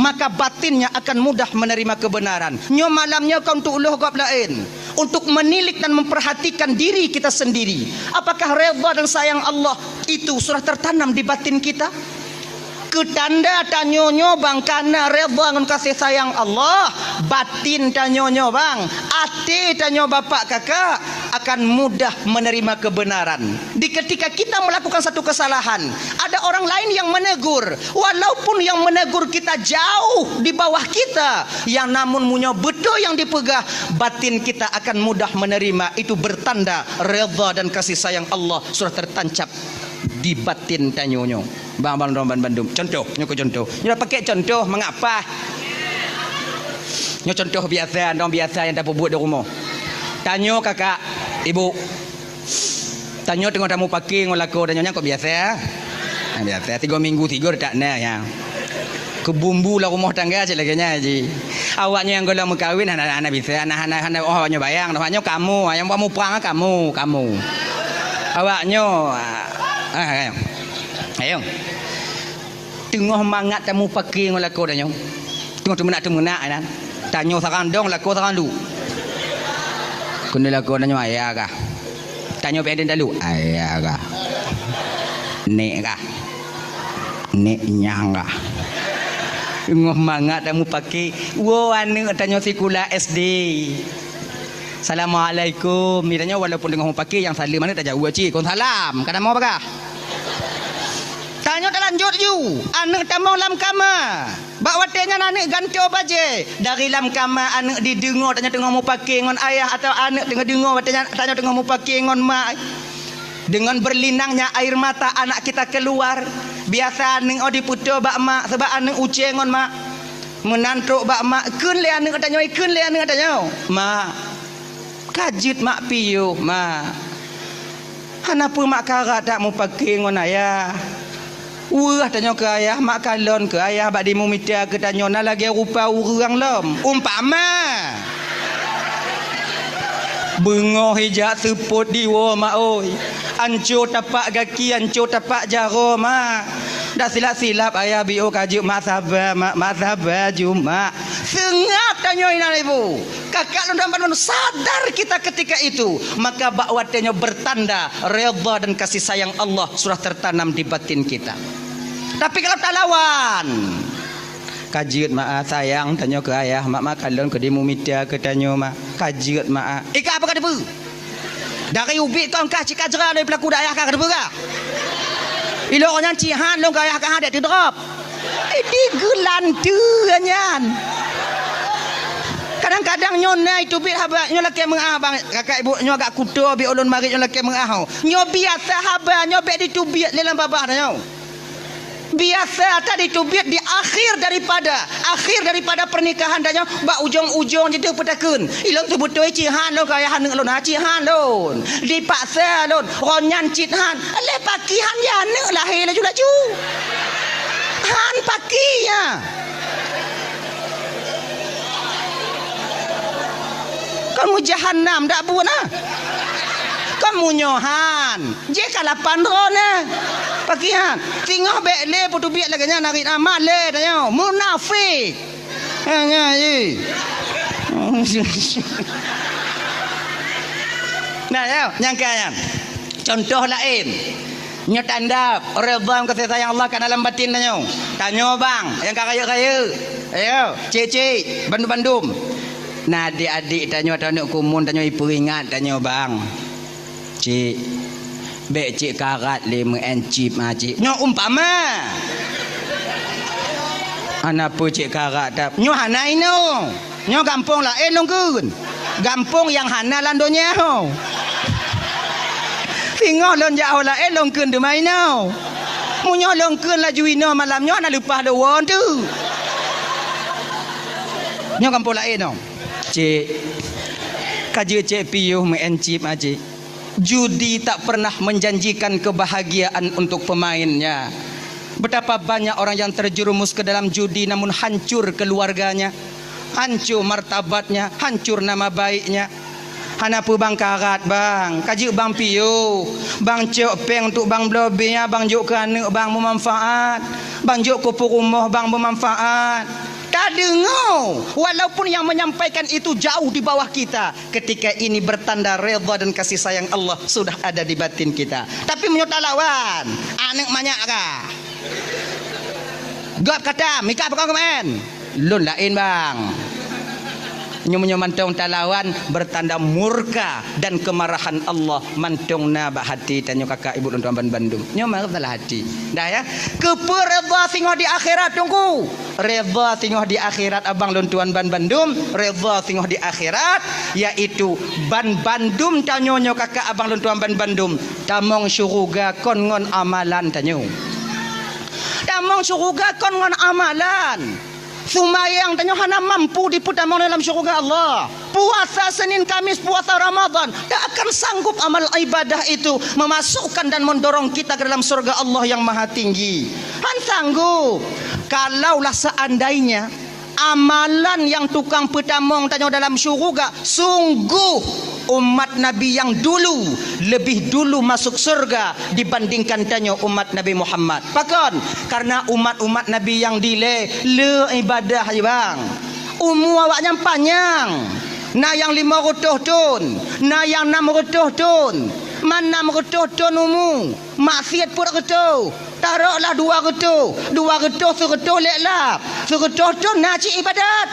maka batinnya akan mudah menerima kebenaran. Nyoe malam nyoe kon untuk lheueh gob laén, untuk menilik dan memperhatikan diri kita sendiri. Apakah redha dan sayang Allah itu sudah tertanam di batin kita? Keu tanda tanyoe nyoe bang kana redha ngon kasih sayang Allah, batin tanyoe nyoe bang, até tanyoe bapak kakak akan mudah menerima kebenaran. Di ketika kita melakukan satu kesalahan, ada orang lain yang menegur, walaupun yang menegur kita jauh di bawah kita, yang namun meunyoe beutôi nyang dipeugah, batin kita akan mudah menerima. Itu bertanda redha dan kasih sayang Allah sudah tertancap di batin tanyoe nyoe. Bang, bang, dong ban bandum. Contoh, nyoe keu contoh. Nyoe pakai contoh mengapa? Nyoe contoh biasa, dong biasa nyang tapeubuet di rumoh. Tanyoe kakak, ibu. Tanyoe teungoh tamupake ngon lakoe tanyoe nyan kok biasa. Nah, biasa, tiga minggu tiga tak na ya. Keu bumbu lam rumoh tangga cit lagée nyan ji. Awaknyoe nyang gohlom meukawen hana, hana bisa, hana, hana, hana, oh, awaknyoe bayang, awaknyoe kamoe, nyang buat muprang kamoe, kamoe. Awaknyoe, ah, ah, ayo. Teungoh mangat tamupake ngon lakoe tanyoe. Teungoh teumeunak-teumeunak nyan. Tanyoe sarang dong, lakoe sarang lu. Keuneuk lakoe tanyoe ayah kah? Tanyoe pih talu, ayah kah? Nek kah? Nek nyang kah? Teungoh mangat tamu pake, woe aneuk tanyoe sikula S D. "Assalamualaikum." Tanyoe walaupun teungoh mupake nyang saleuem aneuk tajaweueb cit, "Waalaikumsalam." Ka tamong bagah. Tanyoe talanjut ju, aneuk tamong lam kama. Bak watée nyan aneuk gantoe bajée. Dari lam kama aneuk dideungoe tanyoe teungoh mupake ngon ayah atawa aneuk teungoh deungoe watée nyan tanyoe teungoh mupake ngon mak. Dengan berlinangnya air mata anak kita keluar. Biasa aneuk oh dipeutoe bak mak sabab aneuk ucée ngon mak. Meunan trok bak mak, kheun lé aneuk tanyoe, kheun lé aneuk tanyoe, "Mak, ka jeuet mak piôh, mak." Hana peue mak karat that mupake ngon ayah. Weueh tanyoe keu ayah, mak kalon keu ayah bak dimumita keu tanyoe na lagée rupa ureuëng lom. Umpama, beungoh ijak seupôt diwoe mak oi. Anco tapak gaki, anco tapak jaroe mak. Dak silap-silap ayah biôh ka jeuet mak saba, mak, mak saba ju mak. Seungab tanyoe inan ibu. Kakak lôn dan padum sadar kita ketika itu, maka bak watée nyoe bertanda redha dan kasih sayang Allah sudah tertanam di batin kita. Tapi kalau talawan, "Ka jeuet mak ah, sayang tanyoe keu ayah, mak, mak kalon keu dimumita keu tanyoe mak. Ka jeuet mak ah." Ika apa ka teupeu? Dari ubit kon kah cika jera dari pelaku dayah ka teupeu kah? Ilok nyan cihan lôn keu ayah kah dek teudrop. Di geulanteue nyan. Kadang-kadang nyoe na iteubiet haba, nyoe lakée meuah bang, kakak ibu nyoe agak kuto bi ulôn marit nyoe lakée meuah ho. Nyoe biasa haba, nyoe bék diteubiet lé lam babah tanyoe. Biasa that diteubiet di akhir daripada, akhir daripada pernikahan tanyoe, bak ujong-ujong jiteupeutakeun. Ilôn teubeutôi cihan lôn keu ayah aneuk lôn, ha, cihan lôn. Dipaksa lôn, ron nyan cit han. Lé paki han ya aneuk lahé laju-laju. Han paki ya. Kon meujahanam dak buet na. Kon meunyoe han, jih ka lapan droe na. Paki han. Singoh bék lé peuteubiet lagée nyan narit amat lé tanyoe. Munafik. Ha, nyan, ye. Nah, ya, nyang kaya nyan. Contoh laén. Nyoe tanda redha kasih sayang Allah ka dalam batin tanyoe. Tanyoe bang, nyang ka rayeuk-rayeuk. Ayo, cik-cik, bandum-bandum. Nah, adik-adik tanyoe, tanyoe kumun, tanyoe ipeuingat tanyoe bang. Cik, bék cik karat lé meu'en cip ma cik. Nyoe umpama. Hana peue cik karat that. Nyoe hana inoe. Nyoe gampông laén lôn kheun. Gampông nyang hana lam donya ho. Singoh lôn jak ho laén lôn kheun teuma inoe. Meunyoe lôn kheun laju inoe malam nyoe hana leupah lôn woe teuk. Nyoe gampông laén nyoe. Cik, ka jeuet cik piôh meu'en cip ma cik. Judi tak pernah menjanjikan kebahagiaan untuk pemainnya. Betapa banyak orang yang terjerumus ke dalam judi namun hancur keluarganya, hancur martabatnya, hancur nama baiknya. Hana peue bang karat bang, ka jeuet bang piôh, bang cok péng untuk bang bloe bia, bang jok keu aneuk bang meumanfaat, bang jok keu peurumoh bang meumanfaat. Tadeungoe, walaupun yang menyampaikan itu jauh di bawah kita, ketika ini bertanda redha dan kasih sayang Allah sudah ada di batin kita. Tapi meunyoe talawan, aneuk manyak ka. Gob kata, mika pakon keumaén? Lôn laén bang. Nyoe meunyoe mantong talawan, bertanda murka dan kemarahan Allah mantong na bak hati tanyoe kakak ibu lôn tuan ban bandum. Nyoe meusalah hati. Dah ya. Keupeue redha singoh di akhirat teungku? Redha singoh di akhirat abang lôn tuan ban bandum, redha singoh di akhirat, yaitu ban bandum tanyoe nyoe kakak abang lôn tuan ban bandum, tamong syuruga kon ngon amalan tanyoe. Tamong syuruga kon ngon amalan. Seumayang tanyoe hana mampu dipeutamong dalam syuruga Allah. Puasa Senin Kamis, puasa Ramadan, tak akan sanggup amal ibadah itu memasukkan dan mendorong kita ke dalam surga Allah yang Maha Tinggi. Han sanggup. Kalaulah seandainya amalan yang tukang peutamong tanyoe dalam syuruga, sungguh umat Nabi yang dulu lebih dulu masuk surga dibandingkan tanyoe umat Nabi Muhammad. Pakon? Karena umat-umat Nabi yang dilée le ibadah, bang. Umu awaknyan panyang. Na nyang limong reutôh thon, na nyang nam reutôh thon. Man nam reutôh thon umu, maksiet peuet reutôh, taroklah dua reutôh, dua reutôh sireutôh lhèe lap, sireutôh thon na cit ibadat.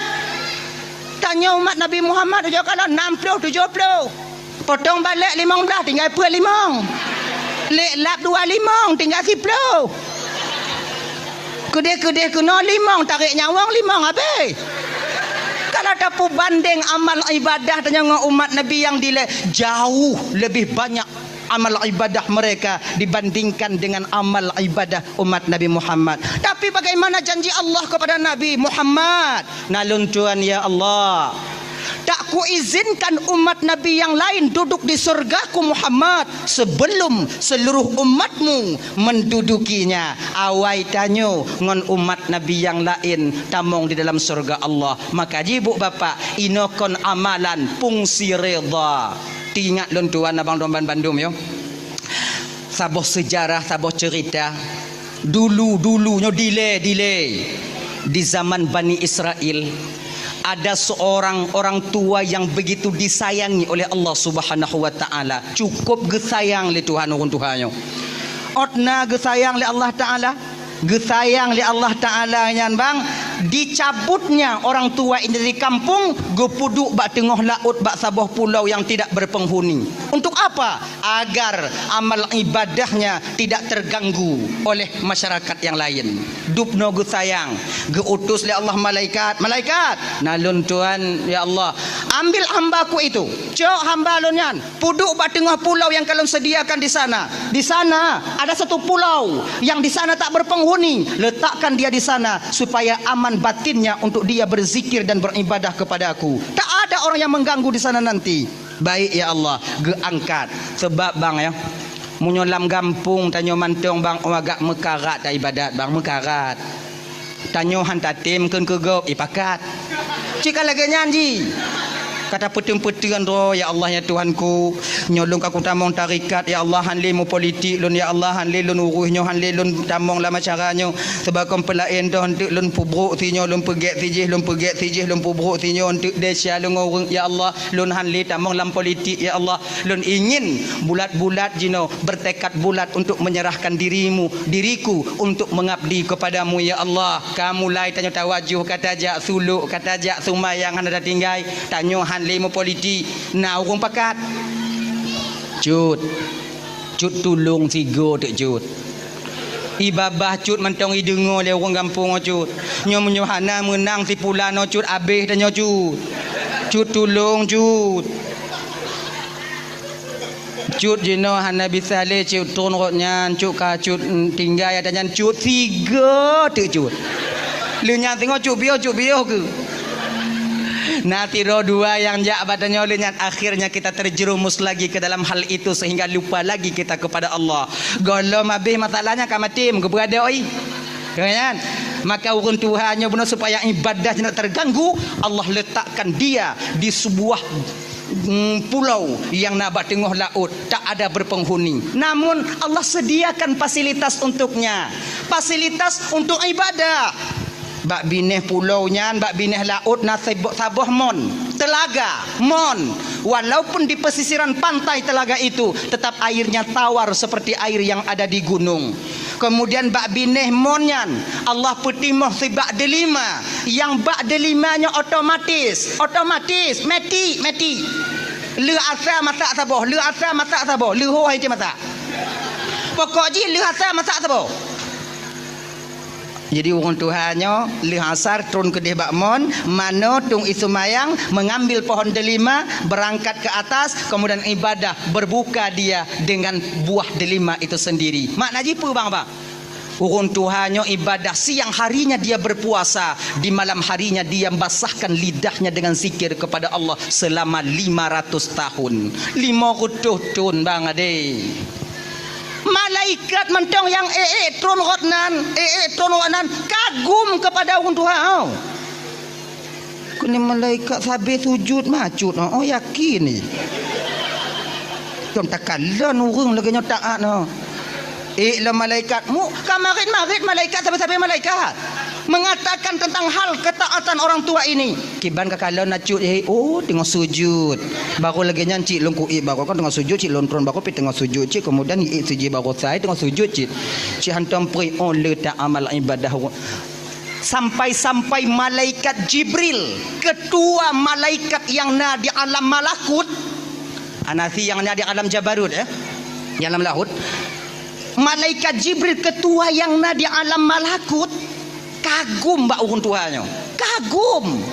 Tanyoe umat Nabi Muhammad ujoe kalon nam ploh tujoh ploh. Potong balek limong blaih tinggai peuet limong. Lhèe lap dua limong tinggai siploh. Keudeh-keudeh keunoe limong, tarek nyawöng limong habéh. Kalau tapeubandeng amal ibadah tanyoe ngon umat Nabi nyang dilèe, jauh lebih banyak amal ibadah mereka dibandingkan dengan amal ibadah umat Nabi Muhammad. Tapi bagaimana janji Allah kepada Nabi Muhammad? Na lôn tuan, ya Allah, tak kuizinkan umat Nabi nyang laén duduk di syurga-Ku Muhammad sebelum seluruh umatmu mendudukinya. Awai tanyoe ngon umat Nabi nyang laén tamong di dalam syurga Allah. Maka jih, bu bapak, inoe kon amalan fungsi ridha. Teuingat lôn tuan abang lôn ban bandum, yo. Saboh seujarah, saboh ceurita. Dulu-dulu nyoe, dilèe, dilèe, di zaman Bani Israel, ada seorang orang tua yang begitu disayangi oleh Allah Subhanahu wa Ta'ala. Cukup geusayang lé Tuhan ureueng tuha nyoe. Ôt na geusayang lé Allah Ta'ala, geusayang lé Allah Ta'ala nyan, bang, dicabutnya orang tua ini dari kampung, geupeuduek bak teungoh laôt, bak saboh pulau yang tidak berpenghuni. Untuk apa? Agar amal ibadahnya tidak terganggu oleh masyarakat yang lain. Dubnoe geusayang, geuutus lé Allah malaikat, "Malaikat, na lôn tuan, ya Allah, ambil hamba-Ku itu, cok hamba lôn nyan, peuduek bak teungoh pulau yang ka lôn sediakan di sana. Di sana ada satu pulau yang di sana tak berpenghuni, letakkan dia di sana supaya aman batinnya untuk dia berzikir dan beribadah kepada-Ku." Tak ada orang yang mengganggu di sana nanti. Baik, ya Allah, geuangkat. Sebab, bang, ya, meunyoe lam gampông tanyoe mantong, bang, oh, agak meukarat ibadat, bang, meukarat. Tanyoe han tatem kheun keu gob, ipakat. Cit ka lagèe nyan jih. Ka tapeuteun-peuteun droe, "Ya Allah, ya Tuhanku, nyoe lôn ka kutamong tarekat, ya Allah, han lé meupolitik lôn, ya Allah, han lé lôn urus nyoe, han lé lôn tamong lam acara nyoe. Sebab kon peulaén doh, eunteuk lôn peubrok sinyoe, lôn peugèt sijih, lôn peugèt sijih, lôn peubrok sinyoe, eunteuk desya lôn ngon ureueng, ya Allah." Lôn han lé tamong lam politik, ya Allah. Lôn ingin bulat-bulat jinoe, bertekad bulat untuk menyerahkan dirimu, diriku untuk mengabdi kepada-Mu, ya Allah. Ka mulai tanyoe tawajoh, ka tajak sulok, ka tajak seumayang hana tatinggai. Tanyoe han lé meupolitik, na ureueng pakat. Cut. Cut, tulông sigoe teuk, Cut. Ié babah Cut mantong ideungoe lé ureueng gampông nyoe, Cut. Nyoe meunyoe hana meunang si pulan nyoe, Cut, abéh tanyoe, Cut. Cut, tulông, Cut. Cut, jinoe hana bisa lé, Cut, tron rot nyan, Cut, ka Cut, mm, tinggai ata nyan, Cut, sigoe teuk, Cut. Lheueh nyan singoh, Cut, piôh, Cut, piôh keuh. Na sidroe dua nyang jak bak tanyoe lheueh nyan, akhirnya kita terjerumus lagi ke dalam hal itu sehingga lupa lagi kita kepada Allah. Gohlom abéh masalahnya ka maté, meugeubeuadoi. Kan? Maka ureueng tuha nyoe bunoe supaya ibadah tidak terganggu, Allah letakkan dia di sebuah, mm, pulau yang na bak teungoh laôt, tak ada berpenghuni. Namun Allah sediakan fasilitas untuknya. Fasilitas untuk ibadah. Bak binéh pulo nyan, bak binéh laôt na sebo-, saboh mon, telaga, mon. Walaupun di pesisiran pantai telaga itu, tetap airnya tawar seperti air yang ada di gunung. Kemudian bak binéh mon nyan, Allah peutimoh sibak delima. Nyang bak delima nyoe otomatis, otomatis, meti, meti. Lheueh asa masak saboh, lheueh asa masak saboh, lheueh ho hai masak. Pokok jih lheueh asa masak saboh. Jadi, ureueng tuha nyoe lheueh asar tron keudeh bak mon, manoe tueng ie seumayang, mengambil pohon delima, berangkat ke atas, kemudian ibadah, berbuka dia dengan buah delima itu sendiri. Makna jih peue, bang, bang? Ureueng tuha nyoe ibadah, siang harinya dia berpuasa, di malam harinya dia basahkan lidahnya dengan zikir kepada Allah selama lima ratus tahun. Lima reutôh thon, bang, adé. Malaikat mantong nyang ék-ék tron rot nan, ék-ék tron rot nan, kagum kepada ureueng tuha nyoe. Keuneuk malaikat sabe sujud mah Cut, oh, yakin ni. Kon takalon ureueng lagèe nyoe taat nyoe. Ék lom malaikat, mu ka marit-marit malaikat sabe-sabe malaikat. Mengatakan tentang hal ketaatan orang tua ini. Kiban ka kalon na cut, eh, oh, teungoh sujud. Baru lagèe nyan cit lôn kuék, baru kan teungoh sujud cit lôn tron, baru pi teungoh sujud cit, kemudian iék sujud baru sai teungoh sujud cit. Cit hantom preh, oh, le tak amal ibadah. Sampai-sampai malaikat Jibril, ketua malaikat yang na di alam malakut, anasi yang na di alam jabarut, eh, di alam lahut. Malaikat Jibril, ketua yang na di alam malakut, kagum bak ureueng tuha nyoe. Kagum.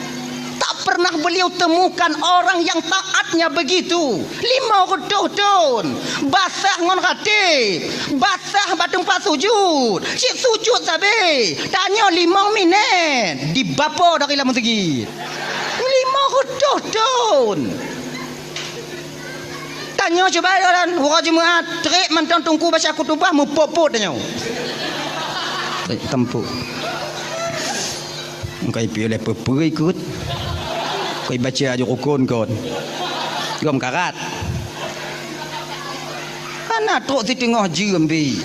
Tak pernah beliau temukan orang yang taatnya begitu. Lima reutôh thon. Basah ngon ratib. Basah bak teumpat sujud. Cit sujud sabe. Tanyoe limong minèt. Dibapo dari lam meuseujid. Lima reutôh thon. Tanyoe cuba jalan, uroe Jumat, trép mantong teungku baca khutubah, meupot-pot tanyoe. Trép tampok. Engkai piôh lé peue-peue ikot. Engkai baca aju rukun kon. Gom karat. Hana trok siteungoh jeuem bi.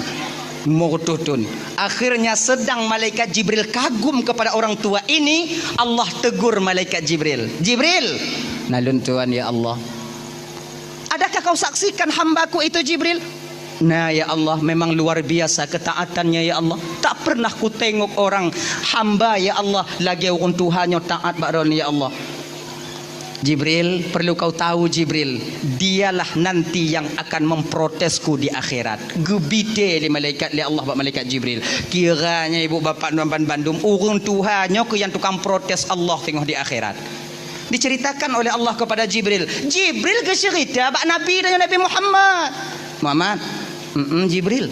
Lima reutôh thon. Akhirnya sedang malaikat Jibril kagum kepada orang tua ini, Allah tegur malaikat Jibril. "Jibril, na lôn tuan ya Allah." "Adakah kau saksikan hamba-Ku itu, Jibril?" "Na, ya Allah, memang luar biasa ketaatannya, ya Allah. Tak pernah kutengok orang hamba, ya Allah, lagèe ureueng tuha nyoe taat bak droeneuh, ya Allah." "Jibril, perlu kau tahu, Jibril, dialah nanti yang akan memprotesku di akhirat." Geubitèe lé malaikat, lé Allah bak malaikat Jibril. Kiranya ibu bapak nyan ban bandum, ureueng tuha nyoe keuh nyang tukang protes Allah teungoh di akhirat. Diceritakan oleh Allah kepada Jibril. Jibril geuceurita bak Nabi dan Nabi Muhammad. "Muhammad, mm Jibril.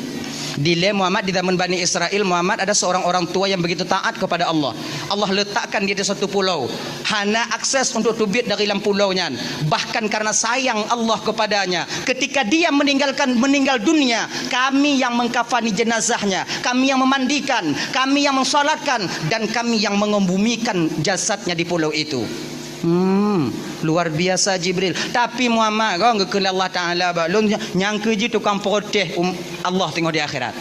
Dilèe Muhammad di zaman Bani Israel, Muhammad ada seorang orang tua yang begitu taat kepada Allah. Allah letakkan dia di satu pulau. Hana akses untuk teubiet dari lam pulau nyan. Bahkan karena sayang Allah kepadanya, ketika dia meninggalkan, meninggal dunia, kami yang mengkafani jenazahnya, kami yang memandikan, kami yang mensolatkan, dan kami yang mengebumikan jasadnya di pulau itu." Hmm, luar biasa Jibril. Tapi Muhammad, kon geukheun lé Allah Taala bak lôn, nyang keuh jih tukang protes um, Allah teungoh di akhirat.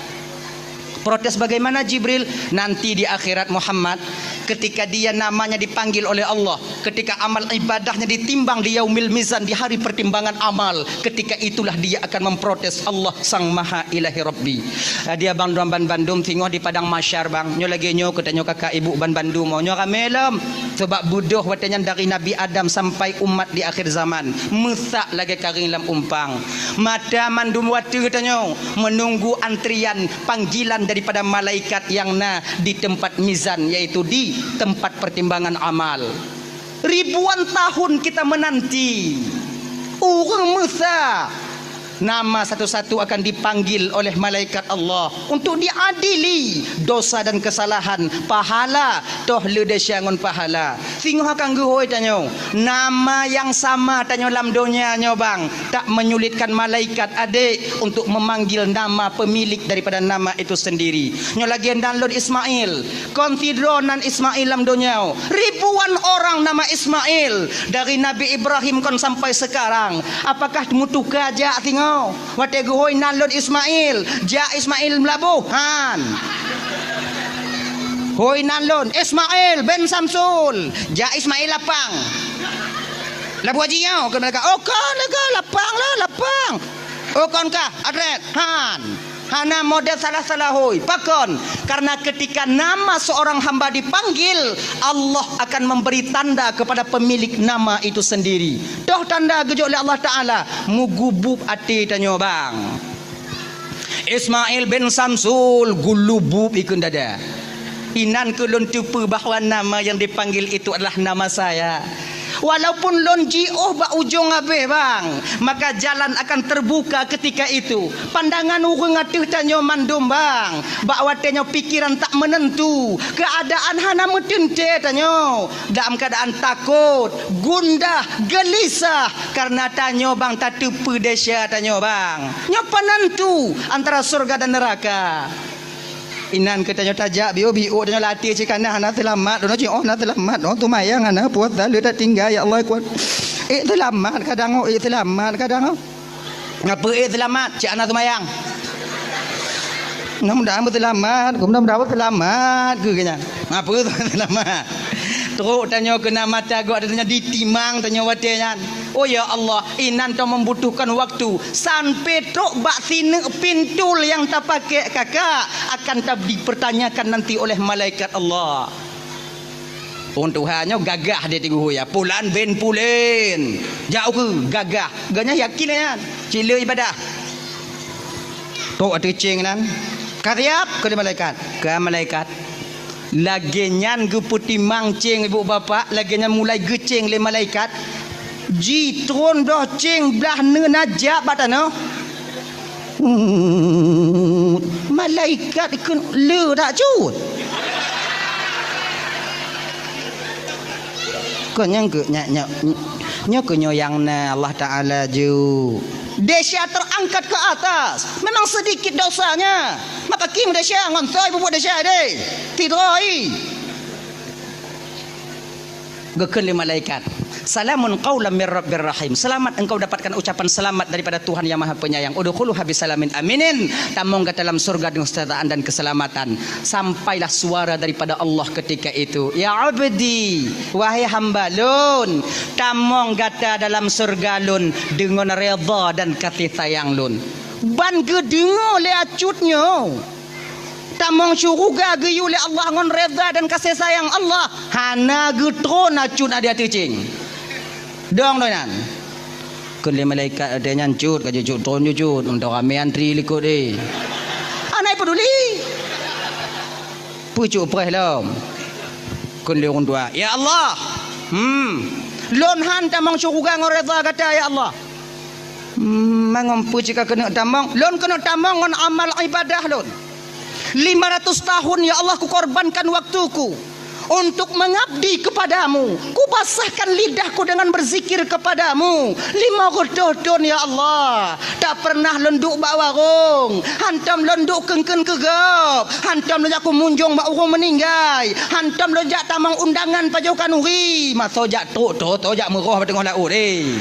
Protes bagaimana Jibril? Nanti di akhirat Muhammad, ketika dia namanya dipanggil oleh Allah, ketika amal ibadahnya ditimbang di yaumil mizan, di hari pertimbangan amal, ketika itulah dia akan memprotes Allah Sang Maha Ilahi Rabbi. Dia bang dua ban bandum singoh di padang mahsyar bang. Nyoe lagèe nyoe keu tanyoe kakak ibu ban bandum. Nyoe ramè lom. Sebab beudôh watèe nyan dari Nabi Adam sampai umat di akhir zaman. Meusak lagèe karéng lam umpang. Mata mandum watèe tanyoe menunggu antrian panggilan daripada malaikat yang na di tempat mizan, yaitu di tempat pertimbangan amal. Ribuan tahun kita menanti. Ureueng meusa nama satu-satu akan dipanggil oleh malaikat Allah untuk diadili dosa dan kesalahan, pahala, toh le desya ngon pahala. Singoh akan geuhôi tanyoe, nama yang sama tanyoe lam donya nyoe bang, tak menyulitkan malaikat adek untuk memanggil nama pemilik daripada nama itu sendiri. Nyoe lagèe nan lôn Ismail, kon sidroe nan Ismail lam donya. Ribuan orang nama Ismail dari Nabi Ibrahim kon sampai sekarang. Apakah meutuka jak singoh? Watèe geuhôi nan lôn Ismail, jak Ismail Meulaboh, han. Hôi nan lôn Ismail bin Samsul, jak Ismail Lapang. Labuah Haji nyoe keu mereka. Oh, kon lagèe Lapang lah, Lapang. Oh, kon kah, adrès, han. Hana model salah-salah hôi. Pakon? Karena ketika nama seorang hamba dipanggil, Allah akan memberi tanda kepada pemilik nama itu sendiri. Toh tanda geujok lé Allah Taala, meugubub até tanyoe bang. Ismail bin Samsul geulubub ikheun dada. Inan keuh lôn teupeue bahwa nama yang dipanggil itu adalah nama saya. Walaupun lôn jiôh bak ujong abéh bang, maka jalan akan terbuka ketika itu. Pandangan ureueng ateueh tanyoe mandum bang, bak watèe nyoe pikiran tak menentu, keadaan hana meuteuntèe tanyoe, dalam keadaan takot, gundah, geulisah, karena tanyoe bang tateupeue desya tanyoe bang. Nyoe penentu antara surga dan neraka. Inan keu tanyoe tajak biôh-biôh tanyoe latih cit kana hana seulamat, droeneuh cit oh hana seulamat, oh teumayang hana puasa le tatinggai ya Allah kuat. Eh seulamat kadang oh, eh seulamat kadang oh. Ngapa eh seulamat cit hana teumayang. Mudah-mudahan beuseulamat, mudah-mudahan beuseulamat keu geuhnyan. Apa seulamat? Trok tanyoe keunan mata geuh, tanyoe ditimang tanyoe watée nyan. Oh ya Allah, inan ta membutuhkan waktu sampai trok bak sineuk pintul nyang tapakai kakak akan ta dipertanyakan nanti oleh malaikat Allah. Ureuëng tuha nyoe gagah di Teungku ya. Pulan bin Pulen. Jak ukeue gagah. Geuhnyan yakin nyan. Cit le ibadah. Trok ateueh céng nan. Ka siap keu lé malaikat. Ka malaikat. Lagée nyan geupeutimang céng ibu bapak, lagée nyan mulai geucéng lé malaikat. Jitron doh céng blah neuna jak bak tanoh. Malaikat ikheun le dak cut. Kon nyang keu nyak nyak nyoe keu nyoe nyang na Allah Taala ju. Desya terangkat ke atas. Memang sedikit dosanya. Maka kim desya ngon soe bubuet desya deh. Tidroi. Geukheun lé malaikat, "Salamun qaulam mir rabbir rahim." Selamat engkau dapatkan ucapan selamat daripada Tuhan yang Maha Penyayang. "Udkhuluha bisalamin aminin." Tamong gata dalam surga dengan kesejahteraan dan keselamatan. Sampailah suara daripada Allah ketika itu, "Ya abdi, wahai hamba lôn, tamong gata dalam surga lôn dengan redha dan kasih sayang lôn." Ban geudeungoe lé acut nyoe. Tamong syuruga geuyue lé Allah ngon redha dan kasih sayang Allah, hana geutron acut na di ateueh céng. Dong doh nyan. Kheun lé malaikat watée nyan, "Cut, ka jeuet cut tron jeuet cut, meuntang ramé antri likot deh." Hana peduli. Peucok preh lom. Kheun lé ureuëng tuha, "Ya Allah, hmm, lôn han tamong syuruga ngon redha gata ya Allah." Hmm, mangon peue cit ka keuneuk tamong? Lôn keuneuk tamong ngon amal ibadah lôn. Lima ratus tahun, ya Allah, kukorbankan waktuku untuk mengabdi kepadamu. Kupasahkan lidahku dengan berzikir kepadamu. Lima reutôh thon, ya Allah. Tak pernah lôn duek bak warong. Hantom lôn duek keun-keun keu gob. Hantom lôn jak kumunjong bak ureuëng meuninggai. Hantom lôn jak tamong undangan pajoh khanuri. Masoe jak trok, trok, trok jak meuroh bak teungoh laôt, eh.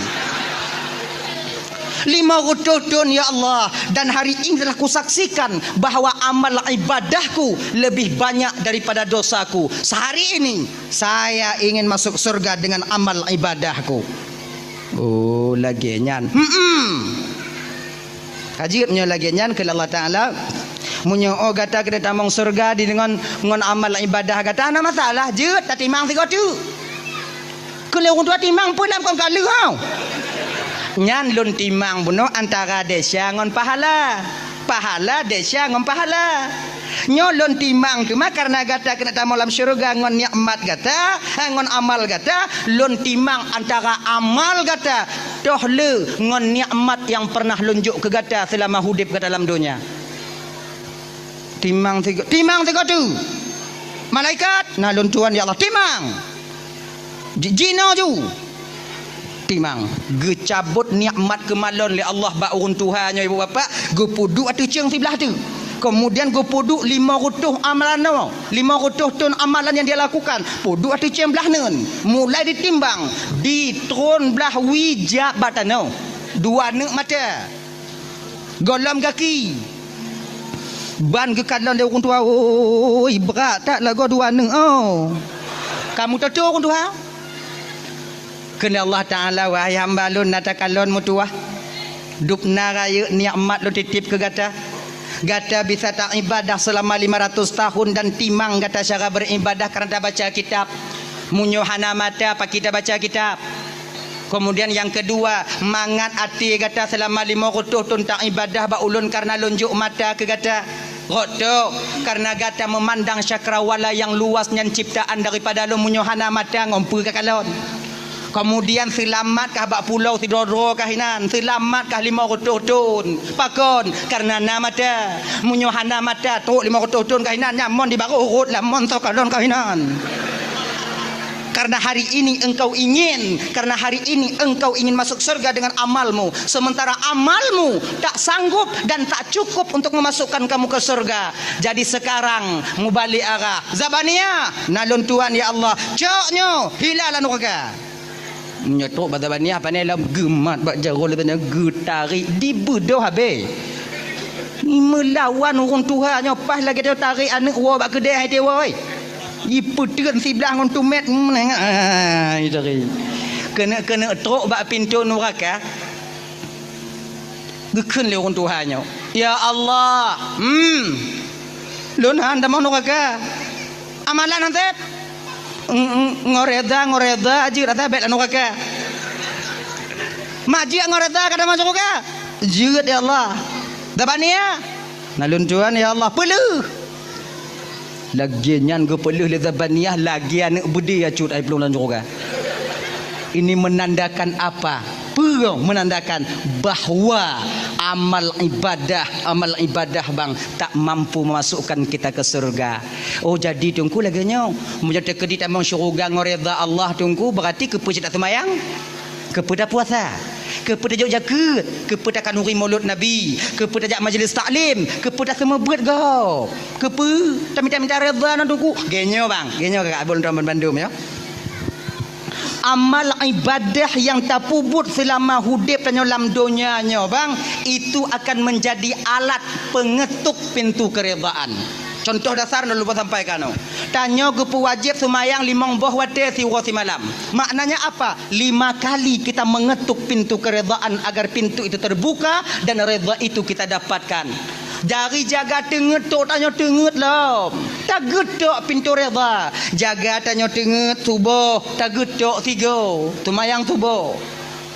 Lima reutôh thon, ya Allah, dan hari ini telah kusaksikan bahwa amal ibadahku lebih banyak daripada dosaku. Sehari ini, saya ingin masuk surga dengan amal ibadahku. Oh, lagée nyan. Hmm. Ka jeuet meunyoe lagée nyan, kheun Allah Taala, "Meunyoe oh gata keuneuk tamong surga di deungon ngon amal ibadah gata, hana masalah, jeuet tatimang sigoe teuk." Keu lé ureuëng tuha timang peue lam kon ka lheueh hau. Nyan lôn timang bunoe antara desya ngon pahala. Pahala desya ngon pahala. Nyoe lôn timang teuma kareuna gata keuneuk tamong lam syeuruga ngon nikmat gata, eh, ngon amal gata, lôn timang antara amal gata toh le ngon nikmat nyang pernah lôn jok keu gata seulama udeb gata lam donya. Timang sigo-, timang sigoe teuk. Malaikat, na lôn tuan ya Allah, timang. Ji-, jinoe ju. Timang. Geucabot nikmat keumalon lé Allah bak ureuëng tuha nyoe ibu bapak, geupeuduek ateueh céng siblah teuk. Kemudian geupeuduek lima reutôh amalan nyoe, lima reutôh thon amalan nyang dia lakukan. Peuduek ateueh céng blah neun. Mulai ditimbang, di tron blah wie jak bak tanoh. Dua neuk mata. Gohlom gaki. Ban geukalon lé ureuëng tuha, "Oi, brat that lagoe dua neuk, oh." Ka meutoto ureuëng tuha. Kheun Allah Taala, "Wahai hamba lôn, na takalon meutuwah. Dubna rayeuk nikmat lôn titip keu gata. Gata bisa taibadah seulama lima ratus tahun dan timang gata cara beribadah kareuna tabaca kitab. Meunyoe hana mata, pakri tabaca kitab?" Kemudian yang kedua, mangat até gata seulama lima reutôh thon taibadah bak ulôn kareuna lôn jok mata keu gata. Rot tu, kareuna gata meumandang cakrawala nyang luas nyan ciptaan daripada lôn, meunyoe hana mata ngon peue kakalon. Kemudian seulamat kah bak pulo sidroe-droe kah inan, seulamat kah lima reutôh thon. Pakon? Kareuna na mata. Meunyoe hana mata, trok lima reutôh thon kah inan, nyan mon di barôh rot lam mon soe kalon kah inan. Karena hari ini engkau ingin, karena hari ini engkau ingin masuk surga dengan amalmu, sementara amalmu tak sanggup dan tak cukup untuk memasukkan kamu ke surga. Jadi sekarang mubalik arah. Zabaniah, na lôn tuan ya Allah. Cok nyoe, hila lam nuraka. Nyoe trok bak Zabaniah, pane lom geumat bak jaroe lé tanyoe geutarék dibeudoh habéh. Meulawan ureuëng tuha nyoe paih lagée nyoe tarek aneuëk woe bak keudée hai teuwoe. Jipeuteun siblah ngon tumét, ah, tarek. Keuneuk-keuneuk trok bak pintoe nuraka. Geukheun lé ureuëng tuha nyoe, "Ya Allah, hmm, lôn han tamong nuraka. Amalan han sép. Ng-, ng-, ngon reda, ngon reda jeuet ata bék lam nuraka. Mak jeuet ngon reda ka tamong syeuruga? Jeuet, ya Allah. Zabaniah? Na lôn tuan, ya Allah. Peuleuh." Lagée nyan geupeuleuh lé Zabaniah lagée aneuëk beudé ya cut ai plueng lam syeuruga. Ini menandakan apa? Peue menandakan bahwa amal ibadah, amal ibadah bang tak mampu memasukkan kita ke surga. Oh, jadi Teungku lagée nyoe, meunyoe teukeudi tamong syeuruga ngon reda Allah Teungku, berarti keupeue cit taseumayang? Keupeue tapuasa? Keupeue tajok jakeuet? Keupeue takhanuri mulod Nabi? Keupeue tajak majlis taklim? Keupeue taseumeubeuet gob? Keupeue tamita-mita reda nan Teungku? Geuh nyoe bang, geuh nyoe kakak abon tuan bandum ya. Amal ibadah nyang tapeubuet seulama udeb tanyoe lam donya nyoe bang, itu akan menjadi alat pengetuk pintu keredaan. Contoh dasar na lôn sampaikan nyoe. Tanyoe geupeuwajéb seumayang limong boh watée siuroe simalam. Maknanya apa? Lima kali kita mengetuk pintu keredaan agar pintu itu terbuka dan reda itu kita dapatkan. Dari jaga teungeut tok tanyoe teungeut lom. Tageutok pintoe reda. Jaga tanyoe teungeut suboh, tageutok sigoe. Seumayang suboh.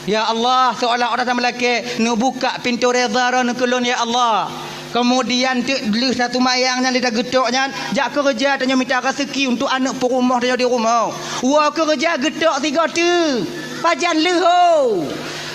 Ya Allah, seolah-olah tameulakée, neubukak pintoe reda droeneuh keu lôn, ya Allah. Keumudian teuk lheueh taseumayang nyan, lheueh tageutok nyan, jak keureuja tanyoe mita raseuki untuk aneuëk peurumoh tanyoe di rumoh. Woe keureuja geutok sigoe teuk. Pajan leuho.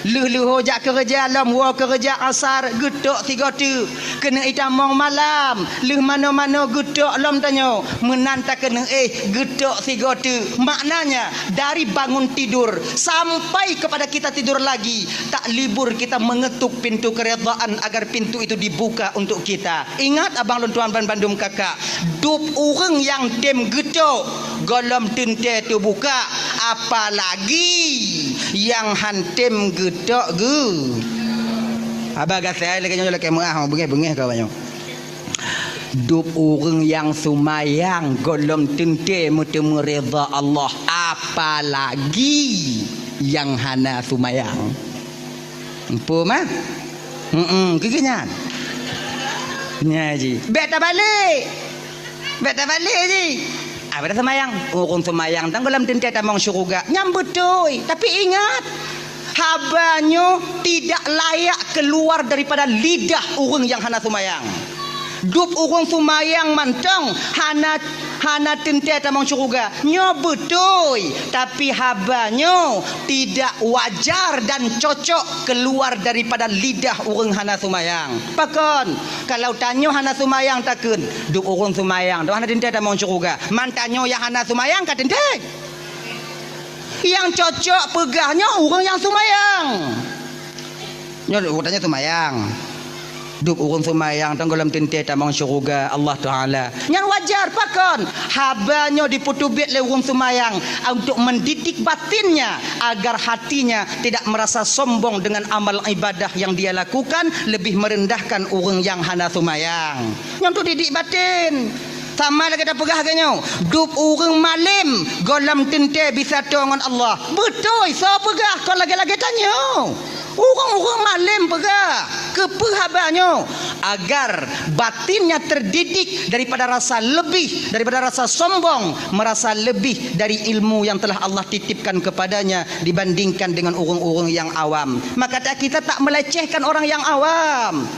Leuh-leuho jak keureuja lom woe keureuja asar geutok sigoe teuk. Keuneuk itamong malam, leuh manoe-manoe geutok lom tanyoe, meunan takeuneuk éh geutok sigoe teuk. Maknanya, dari bangun tidur sampai kepada kita tidur lagi, tak libur kita mengetuk pintu keredaan agar pintu itu dibuka untuk kita. Ingat abang lôn tuan ban bandum kakak, dub ureuëng nyang tem geutok gohlom teuntée teubuka, apalagi nyang han tem geutok geu. Haba gasai lagée nyoe lakée meuah, beungéh-beungéh ka nyoe. Dub ureuëng nyang seumayang gohlom teuntée meuteumé reda Allah, apalagi nyang hana seumayang. Empu mah? Heeh, keu nyan. Nya ji. Bék tabalek. Bék tabalek ji. Abéh taseumayang. Ureuëng seumayang tan gohlom teuntée tamong syeuruga. Nyan beutôi. Tapi ingat, haba nyoe tidak layak keluar daripada lidah ureuëng nyang hana seumayang. Dub ureuëng seumayang mantong hana, hana teuntée tamong syeuruga. Nyoe beutôi, tapi haba nyoe tidak wajar dan cocok keluar daripada lidah ureuëng hana seumayang. Pakon? Kalau tanyoe hana seumayang takheun, dub ureuëng seumayang tu hana teuntée tamong syeuruga. Man tanyoe nyang hana seumayang ka teuntée. Nyang cocok peugah nyoe ureuëng nyang seumayang. Nyoe ureuëng tanyoe seumayang. Dub ureuëng seumayang tan gohlom teuntée tamong syeuruga Allah Taala. Nyan wajar pakon? Haba nyoe dipeuteubiet lé ureuëng seumayang untuk mendidik batinnya agar hatinya tidak merasa sombong dengan amal ibadah yang dia lakukan, lebih merendahkan ureuëng nyang hana seumayang. Nyan untuk didik batin. Sama lagée tapeugah lagée nyoe, dub ureuëng malem gohlom teuntée bisa toe ngon Allah. Beutôi, soe peugah kon lagée-lagée tanyoe. Ureuëng-ureuëng malem peugah, keupeue haba nyoe? Agar batinnya terdidik daripada rasa lebih, daripada rasa sombong, merasa lebih dari ilmu yang telah Allah titipkan kepadanya dibandingkan dengan ureuëng-ureuëng yang awam. Maka ta-, kita tak melecehkan orang yang awam.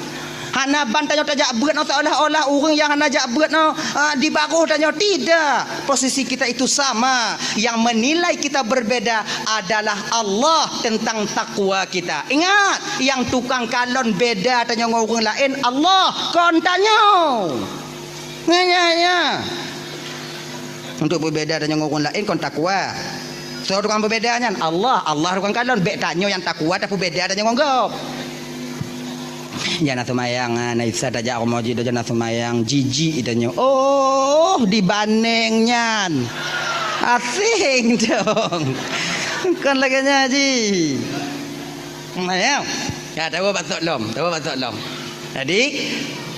Hana ban tanyoe tajak beuet nyoe seolah-olah ureuëng nyang hana jak beuet nyoe, ah, di baroh tanyoe. Tidak. Posisi kita itu sama. Yang menilai kita berbeda adalah Allah tentang takwa kita. Ingat, nyang tukang kalon beda tanyoe ngon ureuëng laén Allah, kon tanyoe. Nyan, nyan, nyan. Untuk beubeda tanyoe ngon ureuëng laén kon takwa. Soe tukang beubeda nyan? Allah. Allah tukang kalon. Bék tanyoe nyang takwa tapeubeda tanyoe ngon gob. Jana seumayang, ah, na Isa tajak rumoh jih, jana seumayang, jijik tanyoe. Oh, dibandeng nyan. Asing dong. Kon lagée nyan jih. Nah, ya. Ya, tawa batok lom, tawa batok lom. Jadi,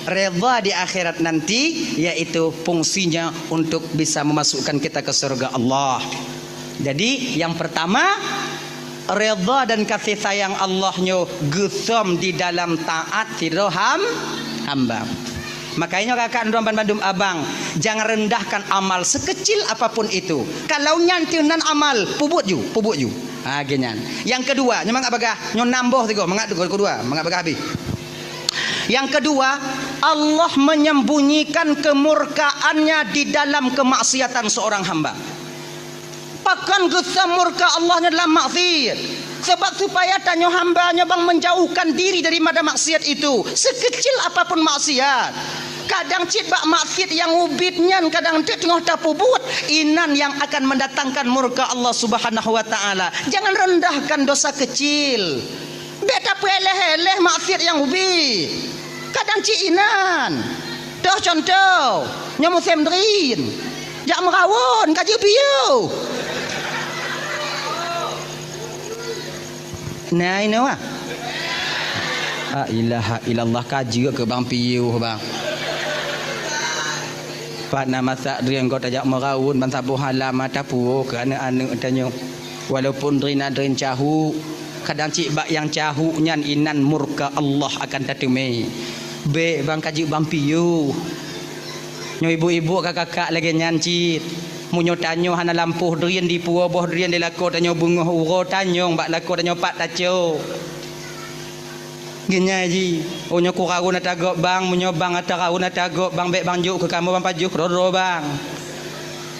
Redha di akhirat nanti, yaitu fungsinya untuk bisa memasukkan kita ke surga Allah. Jadi, yang pertama, redha dan kasih sayang Allah nyoe geusom di dalam taat sidroe ham-, hamba. Makanya kakak droe bandum abang, jangan rendahkan amal sekecil apapun itu. Kalau nyan teuh nan amal, pubuet ju, pubuet ju. Ha, geuh nyan. Yang kedua, nyoe mangat bagah, nyoe nam boh sigoe, mangat sigoe, kedua, mangat bagah habéh. Yang kedua, Allah menyembunyikan kemurkaannya di dalam kemaksiatan seorang hamba. Pakon geusom murka Allah nyoe dalam maksiat? Sebab supaya tanyoe hamba nyoe bang menjauhkan diri daripada maksiat itu, sekecil apapun maksiat. Kadang cit bak maksiat nyang ubit nyan kadang teuk teungoh tapeubuet, inan yang akan mendatangkan murka Allah Subhanahu wa Taala. Jangan rendahkan dosa kecil. Bék tapeuéléh-éléh maksiat nyang ubit. Kadang cit inan. Toh contoh, nyoe musém drien. Jak meurawon, ka jeuet piôh. Nah, inoe, ah. La ilaha illallah, ka jeuet keu bang piôh, bang. Pat na masak drien, kon tajak meurawon, ban saboh halam mata puo keu aneuk-aneuk tanyoe. Walaupun drien na drien cahuk, kadang cit bak nyang cahuk nyan inan murka Allah akan tateumé. Bék bang ka jeuet bang piôh. Nyoe ibu-ibu ka kakak lagée nyan cit. Meunyoe tanyoe hana lampôh drien dipuwoe boh drien di lakoe tanyoe beungoh uroe tanyong bak lakoe tanyoe pat tacok. Geunyai jih, oh nyoe kuraun ata gob bang, meunyoe bang ata raun ata gob bang, bék bang jok keu kamoe bang pajoh keudroe-droe bang.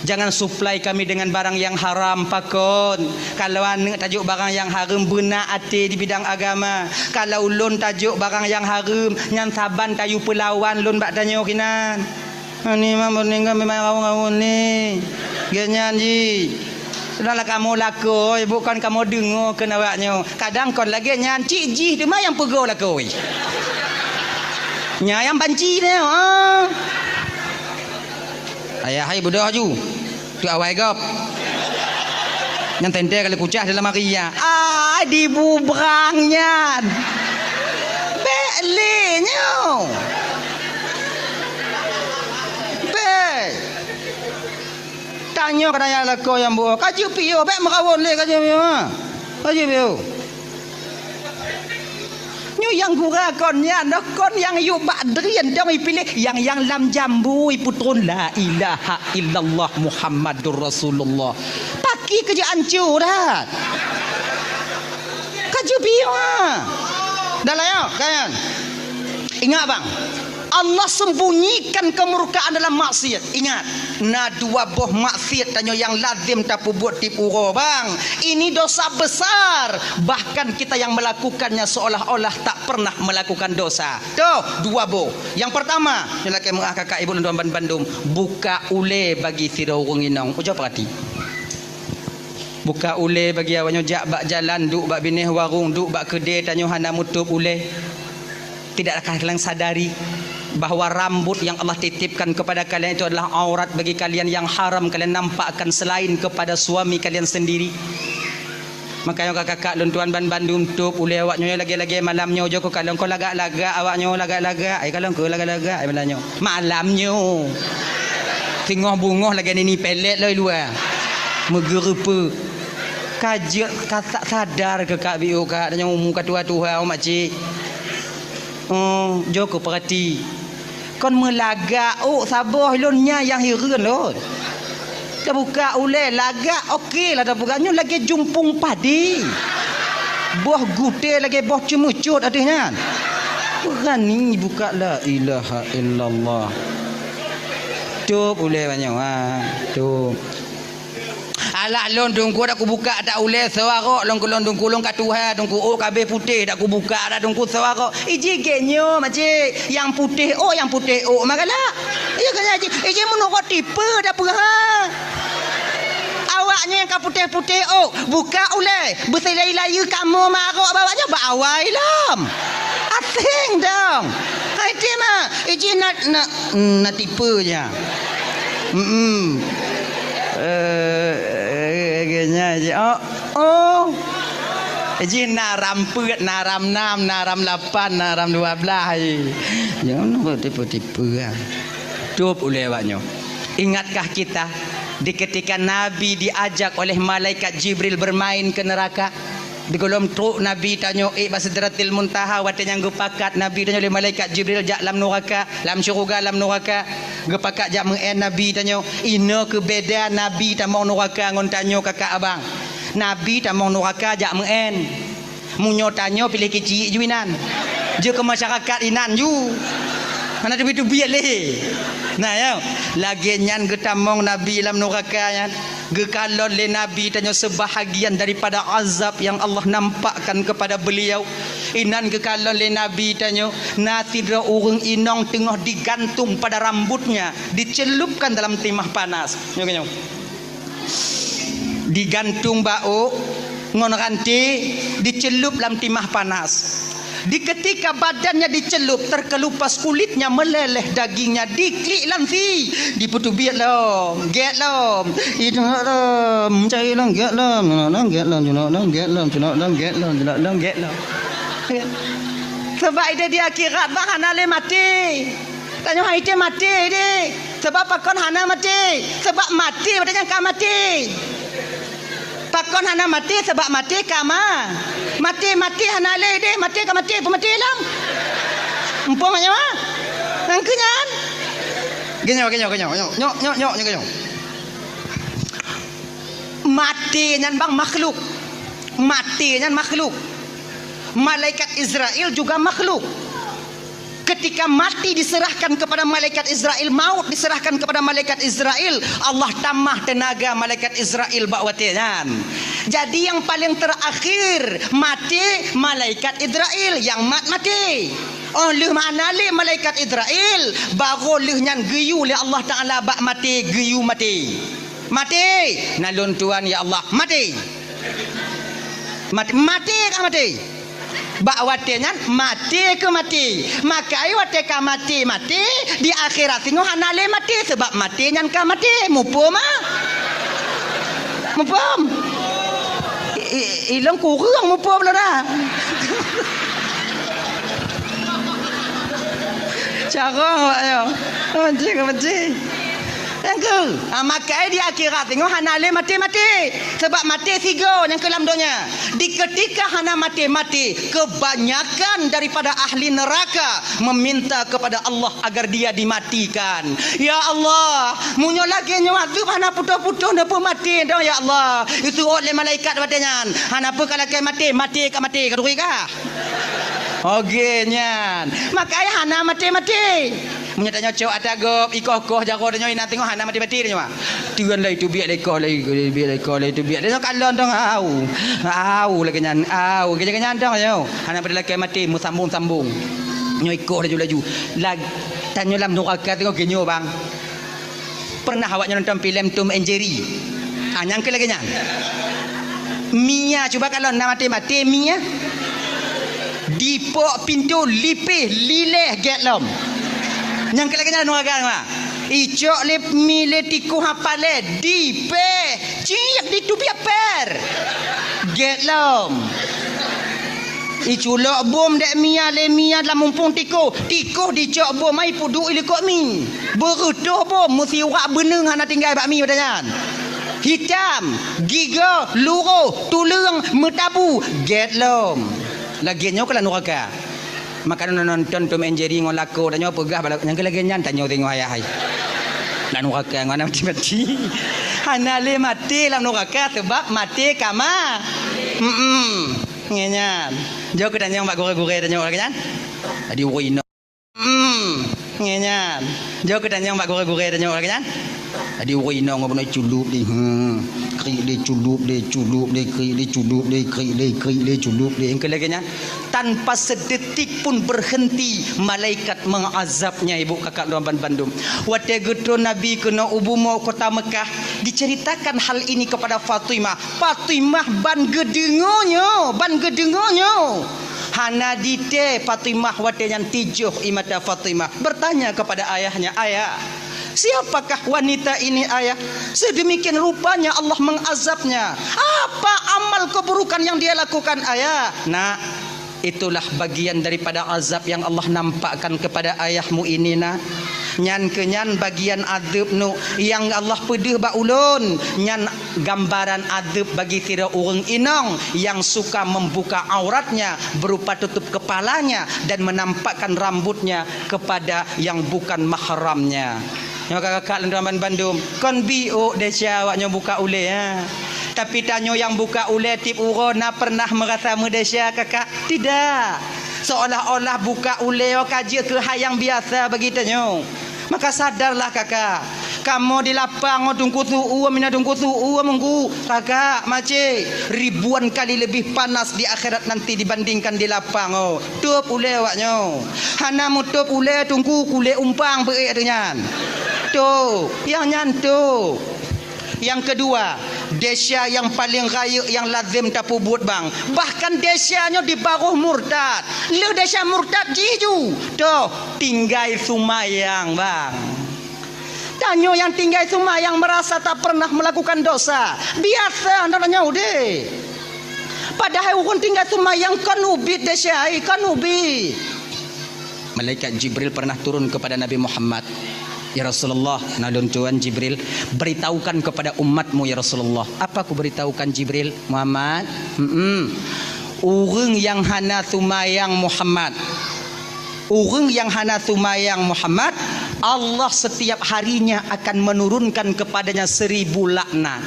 Jangan suplai kami dengan barang yang haram, pakon. Kalau aneuk tajok barang yang hareuem, beuna até di bidang agama. Kalau ulôn tajok barang yang hareuem, nyan saban tayue peulawan lôn bak tanyoe kinan. Ani mah meuneuk memang raun-raun ni. Geuh nyan jih. Sudahlah kamoe lakoe, bukan kamoe deungoe keu awak nyoe. Kadang kon lagée nyan, cit jih teuma nyang peugoe lakoe. Nyan nyang banci nyoe, ah. Ayah hai beudôh aju. Tu awai gob. Nyang teuntée kali kucah dalam hari ya. Ai dibubrang nyan. Bék lé nyoe. Bék. Tanyoe keu nyan lakoe nyang buoh. Ka jeuet piôh, bék meurawon lé ka jeuet piôh. Ha. Ka jeuet piôh. Nyoe nyang gura kon nyan, noh kon nyang yue bak drien dong ipiléh, nyang, nyang lam jambu ipeutron la ilaha illallah Muhammadur Rasulullah. Paki keu jeuet anco that. Ka jeuet piôh, ha. Dah lah, ya, kan? Ingat, bang. Allah sembunyikan kemurkaan dalam maksiat. Ingat, na dua boh maksiat tanyoe nyang lazem tapeubuet tiep uroe, bang. Ini dosa besar. Bahkan kita yang melakukannya seolah-olah tak pernah melakukan dosa. Toh, dua boh. Yang pertama, nyoe lakée meuah kakak ibu lôn ban-, bandum, buka ulée bagi sidroe ureuëng inong. Ujoe peurati. Buka ulée bagi awak nyoe, jak bak jalan, duek bak binéh warong, duek bak keudée tanyoe hana meutup ulée. Tidakkah kalian sadari bahwa rambut yang Allah titipkan kepada kalian itu adalah aurat bagi kalian yang haram kalian nampakkan selain kepada suami kalian sendiri? Makanya kakak-kakak lôn tuan ban bandum tup ulée awak nyoe lagée-lagée malam nyoe jok kalon ko lagak-lagak awak nyoe lagak-lagak ai kalon ko lagak-lagak ai malam nyoe. Malam nyoe. Singoh bungoh lagée nini pelet loi luwa. Meugeureupeuk. Ka jeuet ka sa-, sadar keu kak biu kak, tanyoe umu ka tuha-tuha, oh, makcik. Oh, jok keu peurati. Kon meulagak, oh, saboh lôn nya nyang hireuen lôn. Tabuka ulée, lagak, oke lah tabuka. Nyoe lagée jumpung padi. Boh gutée lagée boh ceumeucot ateueh nyan. Beurani buka, la ilaha illallah. Tup ulée banyoe, ha. Tup. Alah lôn teungku dak kubuka dak ulée soe arok lôn keu lôn teungku lôn ka tuha teungku ôk ka abéh putéh dak kubuka dak teungku soe arok. Iji gét nyoe makcik, nyang putéh ôk nyang putéh ôk mah galak. Iya kan iji, iji meunurot tipe dak peue ha. Awak nyoe nyang ka putéh-putéh ôk, buka ulée, beusilai-layeu kamoe ma arok bak awak nyoe bak awai lom. Aséng dong. Hai ti ma, iji na na na tipe nya. Hmm. Eh, eh, eh, eh, oh, oh. Jih na ram peuet, na ram nam, na ram lapan, na ram dua blaih. Jangan tipe-tipe, ah. Tôb ulée awak nyoe. Ingatkah kita di ketika Nabi diajak oleh malaikat Jibril bermain ke neraka? Di gohlom trok Nabi tanyoe ék bak Sidratil Muntaha, watée nyan geupakat Nabi tanyoe lé malaikat Jibril jak lam nuraka, lam syeuruga lam nuraka. Geupakat jak meu'én Nabi tanyoe. Inoe keu beda Nabi tamong nuraka ngon tanyoe kakak abang. Nabi tamong nuraka jak meu'én. Meunyoe tanyoe piléh keuchik ju inan. Jeuet keu masyarakat inan ju. Hana teubiet-teubiet lé. Nah, ya. Lagée nyan geutamong Nabi lam nuraka nyan. Geukalon lé Nabi tanyoe seubahagian daripada azab nyang Allah nampakkan kepada beliau. Inan geukalon lé Nabi tanyoe, na sidroe ureuëng inong teungoh digantung pada rambutnya, dicelupkan dalam timah panas. Nyoe, nyoe. Digantung bak ôk ngon ranté, dicelup lam timah panas. Di ketika badannya dicelup, terkelupas kulitnya, meleleh dagingnya, diklik lam sie, dipeuteubiet lom, gét lom, ijak lom, cai lom, gét lom, cunok lom, gét lom, cunok lom, gét lom, cunok lom, gét lom, cunok lom, gét lom. Sabab ideh di akhirat bah hana lé maté. Tanyoe hai maté deh. Sabab pakon hana maté? Sabab maté watée nyan ka maté. Pakon hana maté? Sabab maté ka ma-, maté, maté hana lé deh, maté ka maté, peumaté lom. Muphom nyoe? Nyang keu nyan? Geunyoe, geunyoe, geunyoe, geunyoe, nyoe, nyoe, nyoe, nyoe, geunyoe. Maté nyan bang makhluk. Maté nyan makhluk. Malaikat Israel juga makhluk. Ketika mati diserahkan kepada malaikat Israel, maut diserahkan kepada malaikat Israel, Allah tamah tenaga malaikat Israel bak watée nyan. Jadi nyang paléng terakhir maté malaikat Israel, nyang mat maté. Oh lheueh mana lé malaikat Israel, baru lheueh nyan geuyue lé Allah Taala bak maté, geuyue maté. Maté, na lôn tuan ya Allah, maté. Maté, maté ka maté. Bak watée nyan maté keu maté. Maka ai watée ka maté, maté, di akhirat singoh hana lé maté, sabab maté nyan ka maté. Muphom ah? Muphom? I, i, ilong kureueng muphom lôn dah. Carông awak nyoe. Maté ka maté. Nyang keu, ah, maka di akhirat singoh hana lé maté-maté. Sabab maté sigoe nyang keu lam donya. Di ketika hana maté-maté, kebanyakan daripada ahli neraka meminta kepada Allah agar dia dimatikan. Ya Allah, meunyoe lagée nyoe azeueb hana putôh-putôh neupeumaté dong ya Allah. Isuôt lé malaikat watée nyan. Hana peue ka lakée maté, maté ka maté, ka turi kah? Oke nyan. Maka ai hana maté-maté. Meunyoe tanyoe cok ata gob, ikoh-koh jaroe tanyoe inan teungoh hana maté-maté tanyoe. Teun lé teubiet lé ikoh lé, teubiet lé ikoh lé, teubiet lé nyoe kalon dong au. Au lagée nyan, au lagée nyan dong nyoe. Hana pada lakée maté meusambong-sambong. Nyoe ikoh laju-laju. Lag-, tanyoe lam nuraka teungoh geunyoe bang. Pernah awak nyoe nonton filem Tom and Jerry? Ah, nyang keu lagée nyan. Mia cuba kalon na maté-maté Mia. Dipok pintoe lipéh lileh gét lom. Nyang keu lagée nyan nuraka nyoe. Icok lé mi lé tikoh hapalé dipéh ciek diteubiet pér. Gét lom. Iculok bom dék Mia lé Mia lam muphom tikoh. Tikoh dicok bom ai peuduek ilikot mi. Beureutoh bom meusiwak beuneueng hana tinggai bak mi watée nyan. Hitam, gigoe, luroh, tuleueng, meutabu, gét lom. Lagée nyoe keuh lam nuraka. Maka nonton Tom and Jerry ngon lakoe tanyoe peugah bak lakoe nyang keu lagée nyan tanyoe teungoh ayah hai. Lam nuraka ngon hana maté-maté. Hana lé maté lam nuraka sabab maté ka ma-, mm-mm. Ngon nyan. Jok keu tanyong bak gurée-gurée tanyoe lagée nyan. Jadi ureuëng inong. Hmm, ngon nyan. Jok keu tanyong bak gurée-gurée tanyoe lagée nyan. Jadi ureuëng inong bunoe culup deh. Hmm. Krik deh culup deh, culup deh, krik deh culup deh, krik deh, krik deh culup deh. Nyang keu lagée nyan. Tanpa sedetik pun berhenti malaikat mengazabnya ibu kakak dan bandum. Watée geutron Nabi keunoe u bumoe kota Mekah, diceritakan hal ini kepada Fatimah. Fatimah ban geudeungoe nyoe, ban geudeungoe nyoe. Hana ditée Fatimah watée nyan tijoh ie mata Fatimah. Bertanya kepada ayahnya, "Ayah, Siapakah wanita ini, Ayah? Sedemikian rupanya Allah mengazabnya. Apa amal keburukan yang dia lakukan, Ayah? Nak, itulah bagian daripada azab yang Allah nampakkan kepada ayahmu ini, Nak. Nyan keu nyan bagian azab nu yang Allah peudeuh bak ulôn. Nyan gambaran azab bagi sidroe ureuëng inong yang suka membuka auratnya berupa tutup kepalanya dan menampakkan rambutnya kepada yang bukan mahramnya. Nyoe kakak-kakak lôn tuan bandum, kon biôk desya awak nyoe buka ulée, ha. Tapi tanyoe nyang buka ulée tieb uroe na pernah meurasa meudesya, kakak? Tidak. Seolah-olah buka ulée ka jeuet keu hai nyang biasa bagi tanyoe. Maka sadarlah, kakak. Kamoe di lapang ngon teungku su-uem, mina teungku su-uem, Teungku, kakak, makcik, ribuan kali lebih panas di akhirat nanti dibandingkan di lapang, oh. Tôb ulée awak nyoe. Hana meutôb ulée teungku, kulét umpang beuék ateueh nyan. Tôb, nyang nyan tôb. Nyang keudua, desya nyang paleng rayeuk nyang lazem tapeubuet bang. Bahkan desya nyoe di baroh murtad. Lheueh desya murtad jih ju. Toh, tinggai seumayang bang. Tanyoe nyang tinggai seumayang meurasa tak pernah meulakukan dosa. Biasa tanyoe udeb. Padahai ureuëng tinggai seumayang kon ubit desya, kon ubit. Malaikat Jibril pernah turun kepada Nabi Muhammad, "Ya Rasulullah, na lôn tuan Jibril, beritahukan kepada umatmu, ya Rasulullah." "Apa kuberitahukan, Jibril?" "Muhammad, mm-mm, ureuëng nyang hana seumayang, Muhammad, ureuëng nyang hana seumayang, Muhammad, Allah setiap harinya akan menurunkan kepadanya seribu laknat."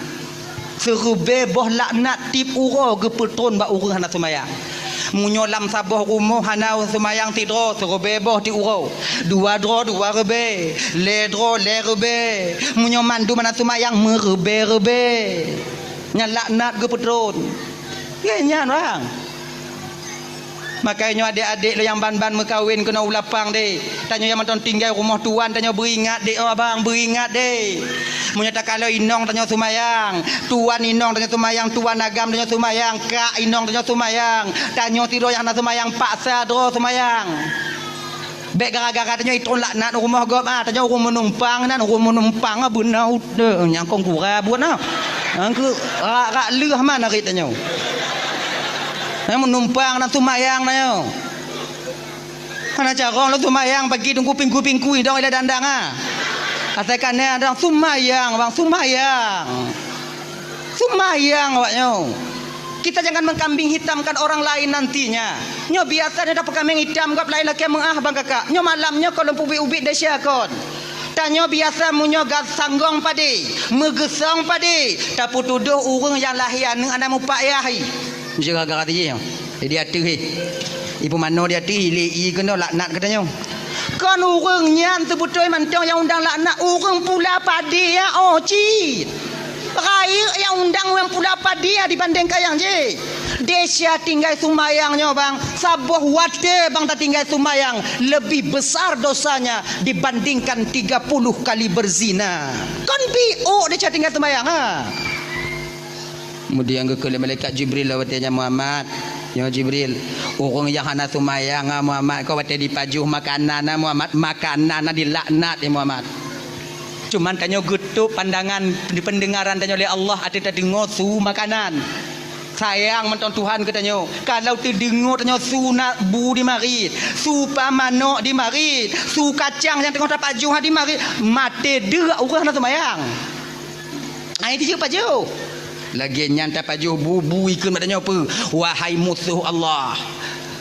Seureubée boh laknat tieb uroe geupeutron bak ureuëng hana seumayang. Meunyoe lam saboh rumoh hana seumayang sidroe, seureubée boh tieb uroe. Dua droe, dua reubée. Lhée droe, lhée reubée. Meunyoe mandum hana seumayang, meureubée-reubée. Nyan laknat geupeutron. Lé nyan, bang. Makajih nyoe adék-adék lôn nyang ban-ban meukawen keunoe u lapang deh. Tanyoe nyang mantong tinggai rumoh tuan, tanyoe beuingat deh, oh abang, beuingat deh. Meunyoe takalon inong tanyoe seumayang, tuan inong tanyoe seumayang, tuan agam tanyoe seumayang, kak inong tanyoe seumayang, tanyoe sidroe nyang hana seumayang, paksa droe seumayang. Bék gara-gara tanyoe itron laknat u rumoh gob, ah, tanyoe ureuëng meunumpang nan, ureuëng meunumpang, ah, beuna udeb, nyang kong gura buet, ah. Nyang keu rak-rak leuh man arit tanyoe. Nyang meunumpang nan seumayang tanyoe. Hana carông lôn seumayang pagi teungku pingkui-pingkui dong ilée dandang, ah. Asai ka na dong seumayang, bang, seumayang. Seumayang awak nyoe. Kita jangan mengkambing hitamkan orang lain nantinya. Nyoe biasa nyoe tapeukameng itam gob laén lakée meuáh bang kakak. Nyoe malam nyoe kon lôn peubiet-ubiet desya kon. Tanyoe biasa meunyoe gat sanggong padé, meugeusong padé, tapeutudôh ureuëng nyang lahé aneuëk hana mupak yah. Jeuet gara-gara teuh jih nyoe. Di ateueh, eh. Ibu mano di ateueh, ilée i keunoe laknat geutanyoe. Kon ureuëng nyan seubeutôi mantong nyang undang laknat, ureuëng pula padé, ya, oh, cit. Rayeuk nyang undang ureuëng pula padé dibandingkan nyang jih. Desya tinggai seumayang nyoe, bang. Saboh watée, bang, tatinggai seumayang, lebih besar dosanya dibandingkan tiga puluh kali berzina. Kon biôk desya tinggai seumayang, ha? Kemudian geukheun lé malaikat Jibril lom watée nyan, "Muhammad, nyoe Jibril, ureuëng nyang hana seumayang, ah, Muhammad, kon watée jipajoh makanan, ah, Muhammad, makanan, ah, jilaknat, ya Muhammad. Cuman tanyoe geutôb pandangan, peundengaran tanyoe lé Allah ateueh tadeungoe su makanan. Sayang mantong Tuhan keu tanyoe. Kalau teudeungoe tanyoe su na bu di marit, su pamanök di marit, su kacang nyang teungoh tapajoh di marit, maté deuk ureuëng hana seumayang." Ai tijeuet pajoh. Lagée nyan tapajoh bu-bu ikheun bak tanyoe peue? Wahai musoh Allah,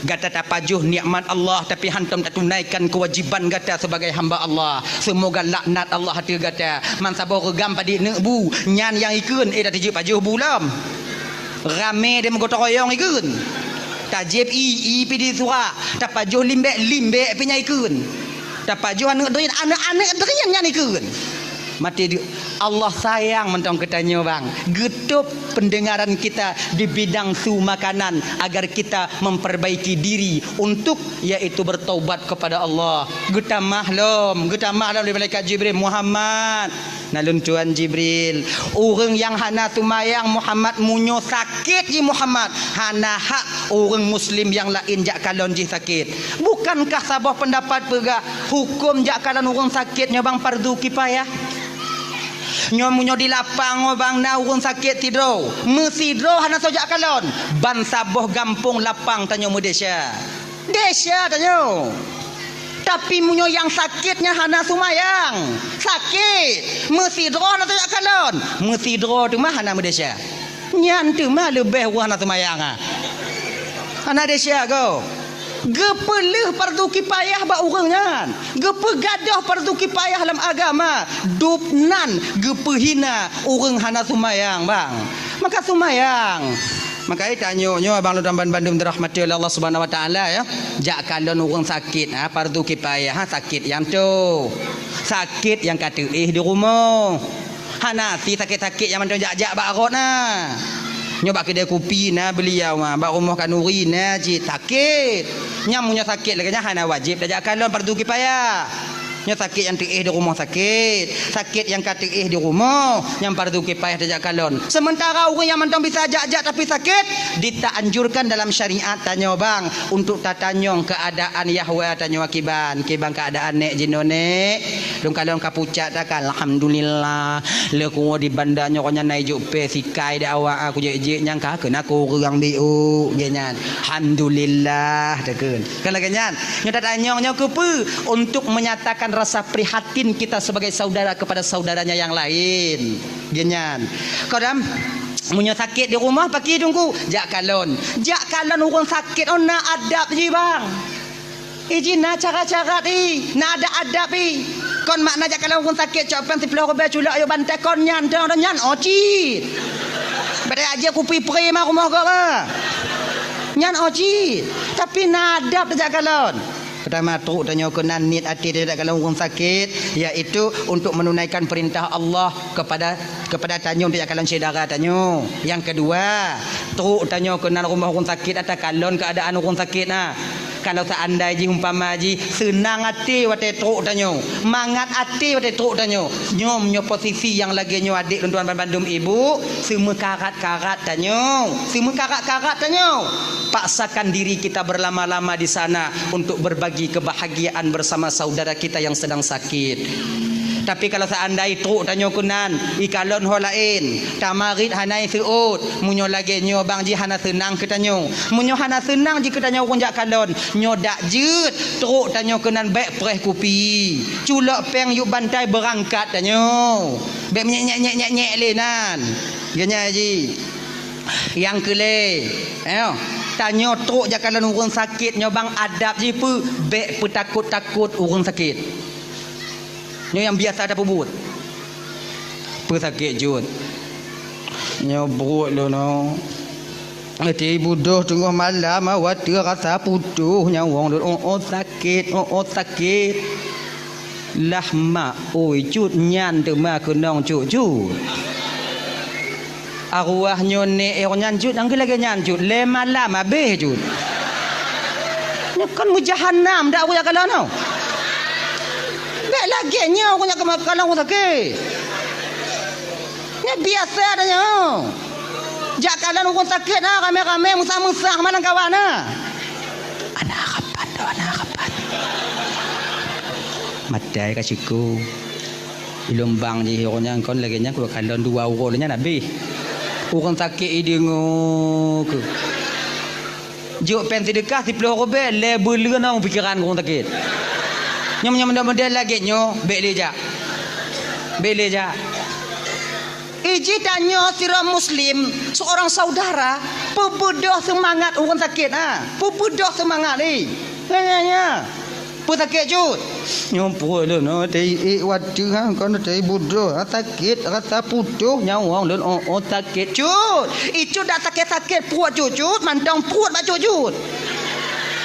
gata tapajoh nikmat Allah, tapi hantom tatunaikan keuwajiban gata sebagai hamba Allah. Seumoga laknat Allah ateueh gata. Man saboh reugam padit neuk bu, nyan nyang ikheun, eh, tatijeuet pajoh bu lom. Ramé deh meugotong royong ikheun. Tajieb ie, ie pih disurak. Tapajoh limbék, limbék pih nyan ikheun. Tapajoh aneuëk drien, aneuëk-aneuëk drien nyan ikheun. Maté deuk. Allah sayang mantong keu tanyoe, bang. Geutôb peundengaran kita di bidang su makanan agar kita memperbaiki diri untuk, yaitu bertaubat kepada Allah. Geutamah lom, geutamah lom lé malaikat Jibril, "Muhammad, Na lôn tuan Jibril, ureuëng nyang hana seumayang Muhammad, meunyoe sakét jih Muhammad, hana hak ureuëng muslim nyang laén jak kalon jih sakét. Bukankah saboh peundapat peugah hukôm jak kalon ureuëng sakét nyoe bang fardu kifayah? Nyoe meunyoe di lapang nyoe bang na ureuëng sakét sidroe, meusidroe hana soe jak kalon, ban saboh gampông lapang tanyoe meudesya. Desya tanyoe. Tapi meunyoe nyang sakét nyan hana seumayang, sakét, meusidroe hana soe jak kalon, meusidroe teuma hana meudesya. Nyan teuma leubeh ureuëng hana seumayang, ha. Hana desya goe. Geupeuleueh fardu kifayah bak ureuëng nyan. Geupeugadôh fardu kifayah lam agama. Dub nan geupeuhina ureuëng hana seumayang, bang. Maka seumayang. Maka, eh, tanyoe nyoe abang lôn ban-, bandum dirahmati oleh Allah Subhanahu Wa Taala, ya. Jak kalon ureuëng sakét, ha, fardu kifayah, ha, sakét nyang toe. Sakét nyang ka teuéh di rumoh. Hana si sakét-sakét nyang mantong jak-jak bak rot na. Nyoe bak keudè kupi na beuliau, ha, bak rumoh khanuri na cit sakét. Nyang meunyoe sakét lagée nyan hana wajéb tajak kalon, fardu kifayah. Nyoe sakét nyang teuéh di rumoh sakét, sakét nyang ka teuéh di rumoh, nyang fardu kifayah tajak kalon. Seumeuntara ureuëng nyang mantong bisa jak-jak tapi sakét, ditaanjurkan dalam syariat tanyoe bang untuk tatanyong keuadaan yahwa tanyoe kiban, kiban keuadaan nék jinoe nék. Lôn kalon ka pucak takan, alhamdulillah. Lé kuwoe di banda nyoe nyan na ijok pé sikai dak awak, aku jek-jek nyang ka keunan kureueng biuk, gét nyan. Alhamdulillah, takheun. Kan lagée nyan. Nyoe tatanyong nyoe keupeue? Untuk menyatakan rasa prihatin kita sebagai saudara kepada saudaranya yang lain. Gét nyan. Kadang meunyoe sakét di rumoh, paki Teungku, jak kalon. Jak kalon ureuëng sakét, oh, na adab jih, bang. Iji na cara-cara i, na adab-adab i. Kon makna jak kalon ureuëng sakét, cok péng siploh ribée culok ayue bantai kon nyan, dong, dong nyan, oh, cit. Beda aja kupi prima rumoh gob, ah. Nyan, oh, cit. Tapi na adab jak kalon. Pertama, trok tanyoe keunan niet até jak kalon ureuëng sakét, yaitu untuk menunaikan perintah Allah kepada, kepada tanyoe untuk jak kalon syedara tanyoe. Yang kedua, trok tanyoe keunan rumoh ureuëng sakét, ata kalon keuadaan ureuëng sakét na. Kalau seandai jih umpama jih seunang até watée trok tanyoe, mangat até watée trok tanyoe, nyoe meunyoe posisi nyang lagée nyoe adék lôn tuan bandum ibu, seumeukarat-karat tanyoe, seumeukarat-karat tanyoe. Paksakan diri kita berlama-lama di sana untuk berbagi kebahagiaan bersama saudara kita yang sedang sakit. Tapi kalau seandai trok tanyoe keunan, ikalon ho laén, tamarit hana iseuôt, meunyoe lagée nyoe bang jih hana seunang keu tanyoe. Meunyoe hana seunang jih keu tanyoe ureuëng jak kalon, nyoe dak jeuet, trok tanyoe keunan bék preh kupi. Culok péng yub bantai beurangkat tanyoe. Bék menyek-nyek-nyek-nyek lé nan. Gét nyan jih. Nyang keu lhée, eh, tanyoe trok jak kalon ureuëng sakét nyoe bang adab jih peue, bék peutakot-takot ureuëng sakét. Nyoe nyang biasa tapeubuet. Peue sakét jeuet? Nyoe pruet lôn, oh. Até budôh teungoh malam, ah, watée rasa putôh nyawöng lôn, oh, oh, sakét, oh, oh, sakét. Lah mak, oi, cut nyan teuma keunong cut-cut. Arwah nyoe nék, eh, nyan cut, nyang keu lagée nyan cut, lhée malam habéh cut. Nyoe kon meujahanam dak ureuëng jak kalon nyoe. Bék lagée nyoe ureuëng jak kalon ureuëng sakét. Nyoe biasa dah nyoe. Jak kalon ureuëng sakét na, ramé-ramé, meusah-meusah, mana kawan na. Ana kapan doh, ana kapan. Matai ka siku. Ilôn bang jih ureuëng nyan kon lagée nyan, keu kalon dua uroe nyan habéh. Ureuëng sakét ideungoe keu. Jok péng seudeukah siploh ribée, lhée buleuen na pikeran ureuëng sakét. Nyoe, nyoe, model-model lagée nyoe, bék lé jak. Bék lé jak. Iji tanyoe sidroe muslim, seorang saudara, peubeudoh seumangat ureuëng sakét, ha. Peubeudoh seumangat, eh. Nya, nya, nya. Peue sakét cut? Nyoe pruet lôn, oh, teuiék watée, ha, kon teuiék budôh, ha, sakét, rasa putôh nyawöng lôn, oh, oh, sakét cut. Icut dak sakét-sakét pruet cut, cut, mantong pruet bak cut, cut.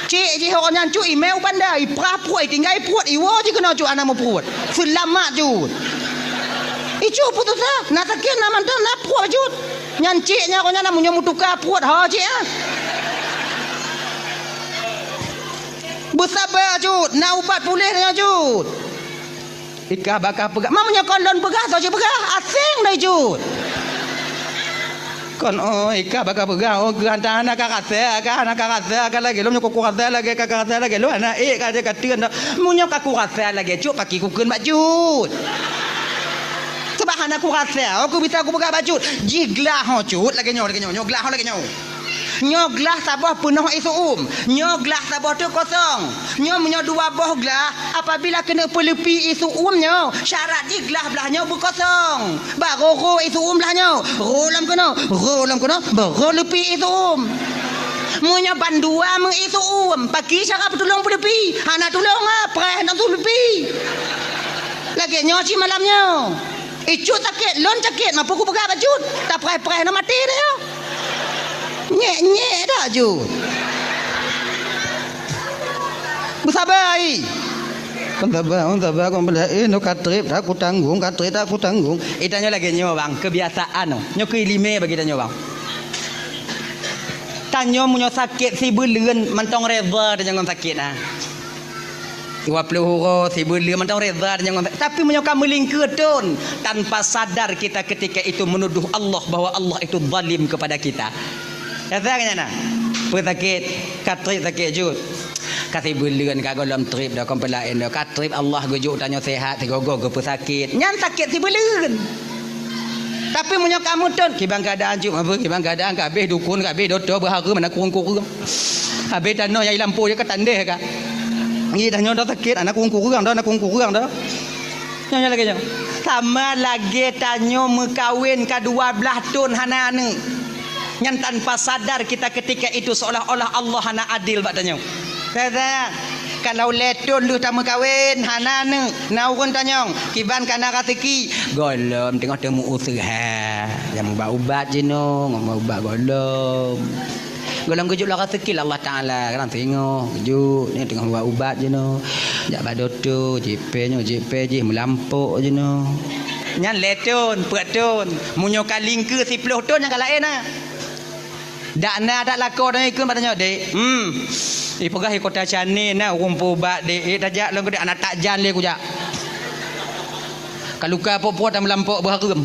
Cék jih awak nyan cut, imé u banda, iprah pruet, itinggai pruet, iwoe jih keunoe cut, hana meupruet. Seulamat cut. Icut putus asa, na sakét, na mantong, na pruet cut. Nyan cék nyan awak nyan na meunyoe meutuka pruet, ho cék, ha. Beusaba cut, na ubat puléh nyan cut. Ikah bakah peugah. Meunyoe kon lôn peugah, soe cit peugah? Aséng dai jeuet. Kon, oh, ikah bakah peugah, oh, keu hana ka rasa, ka hana ka rasa, ka lagée lôn, meunyoe ku rasa lagée ka, ka rasa lagée lôn, hana ék ka, ka teun dah. Meunyoe ka ku rasa lagée cut, pakri kukheun bak cut. Sabab hana ku rasa, oh, ku bisa ku peugah bak cut. Jih glah ho cut, lagée nyoe, lagée nyoe, nyoe glah ho lagée nyoe. Nyoe glah saboh peunoh ié su'um. Nyoe glah saboh teuk kosong. Nyoe meunyoe dua boh glah, apabila keuneuk peuleupi ié su'um nyoe, syarat jih glah blaih nyoe beukosong. Barô rô ié su'um blaih nyoe. Rô lam keunoe, rô lam keunoe, barô leupi ié su'um. Meunyoe bandua meu ié su'um, pakri cara peutulông peuleupi? Hana tulông, ah, preh nang su leupi. Lagée nyoe cit malam nyoe. Icut sakét, lôn sakét, mampu kupeugah bak cut. Tapreh-preh na maté dah nyoe. Nyek-nyek dah cut. Beusaba ai. Kon saba, kon saba, kon bela, eh, nyoe ka treb, dah kutanggong, ka treb, dah kutanggong. Eh, tanyoe lagée nyoe, bang, kebiasaan nyoe. Nyoe keu iéleumé bagi tanyoe, bang. Tanyoe meunyoe sakét sibeuleuen mantong reda tanyoe ngon sakét, ah. Dua ploh uroe sibeuleuen mantong reda tanyoe ngon, tapi meunyoe ka meulingkeue thon, tanpa sadar kita ketika itu menuduh Allah bahwa Allah itu zalim kepada kita. Rasa kan nyan na? Peue sakét, ka treb sakét cut. Ka sibeuleuen ka gohlom treb dah, kon peue laén dah. Ka treb Allah geujok tanyoe sehat, sigoe-goe geupeusakét. Nyan sakét sibeuleuen. Tapi meunyoe ka meuthon, kiban keuadaan cut, apa kiban keuadaan, ka habéh dukon, ka habéh doto, beuhareuem, hana kureueng-kureueng. Habéh tanoh nyang i lampôh jih ka tandeh ka. Ngi tanyoe dah sakét, hana kureueng-kureueng dah, hana kureueng-kureueng dah. Nyoe, nyoe lagée nyoe. Sama lagée tanyoe meukawen ka dua blaih thon hana aneuëk. Nyan tanpa sadar kita ketika itu seolah-olah Allah hana adil bak tanyoe. Saya, saya, kalau lhée thon lheueh tameukawen hana aneuëk, na ureuëng tanyong, kiban ka na raseuki, gohlom teungoh teumeuuseuha. Nyang ubat-ubat jinoe, ngon ubat gohlom. Gohlom geujok lam raseuki lé Allah Taala, kadang singoh geujok, nyoe teungoh ubat-ubat jinoe. Jak bak doto, jipée nyoe, jipée jih, meulampok jinoe. Nyan lhée thon, peuet thon. Meunyoe ka lingkeue siploh thon nyang ka laén na. Dak na dak lakoe tanyoe ikheun bak tanyoe, "Dek, hmm, ipeugah i Kota Channel na ureuëng peuubat, Dek. Eh, tajak lôn keu Dek, hana tajak lé kujak. Ka luka po-po tameulampok beuhareuem."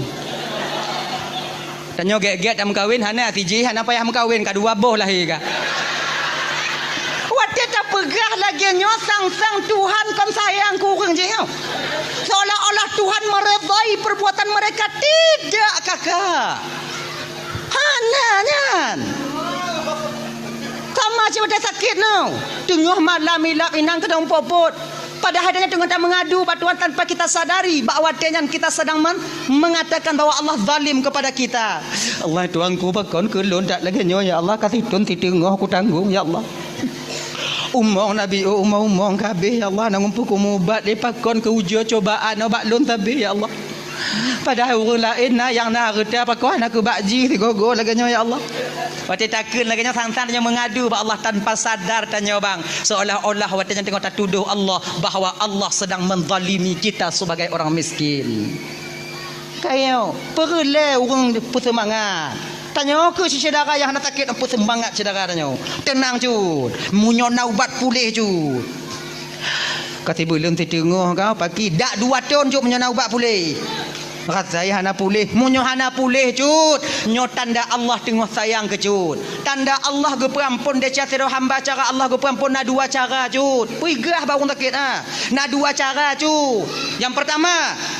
Tanyoe gét-gét tameukawen, hana sijih, hana payah meukawen, ka dua boh lahé ka. Watée tapeugah lagée nyoe, sang-sang Tuhan kon sayang keu ureuëng jih nyoe. Seolah-olah Tuhan meredai perbuatan mereka, tidak, kakak. Hana nyan. Sama cit watée sakét nyoe. Teungoh malam ilab inong keudong pot-pot. Padahai tanyoe teungoh tameungadu bak Tuhan tanpa kita sadari bahwa watée nyan kita sedang men-, mengatakan bahwa Allah zalim kepada kita. Allah Tuhanku, pakon keu lôn that lagée nyoe, ya Allah, ka sithon siteungoh kutanggong, ya Allah. Umong nabi, oh, umong-umong ka habéh, ya Allah, na ureuëng peukumeubat lé pakon keu ujoe cobaan bak lôn sabe, ya Allah. Padahai ureuëng laén na nyang na reuta pakoe hana keu bak jih sigoe-goe lagée nyoe, ya Allah. Watée takheun lagée nyoe, sang-sang tanyoe meungadu bak Allah tanpa sadar tanyoe bang, seolah-olah watée nyan teungoh tatudoh Allah bahwa Allah sedang menzalimi kita sebagai orang miskin. Kayo, peureulée ureuëng peuseumangat. Tanyoe keu syedara nyang hana sakét, peuseumangat syedara tanyoe. Teunang cut, meunyoe na ubat puléh cut. Ka sibeuleuen siteungoh ka paki dak dua thon cut meunyoe na ubat puléh. Rasai hana puléh, meunyoe hana puléh cut, nyoe tanda Allah teungoh sayang keu cut. Tanda Allah geupeuampon desya sidroe hamba, cara Allah geupeuampon na dua cara cut. Peugah bak ureuëng sakét, ha. Na dua cara cut. Nyang pertama,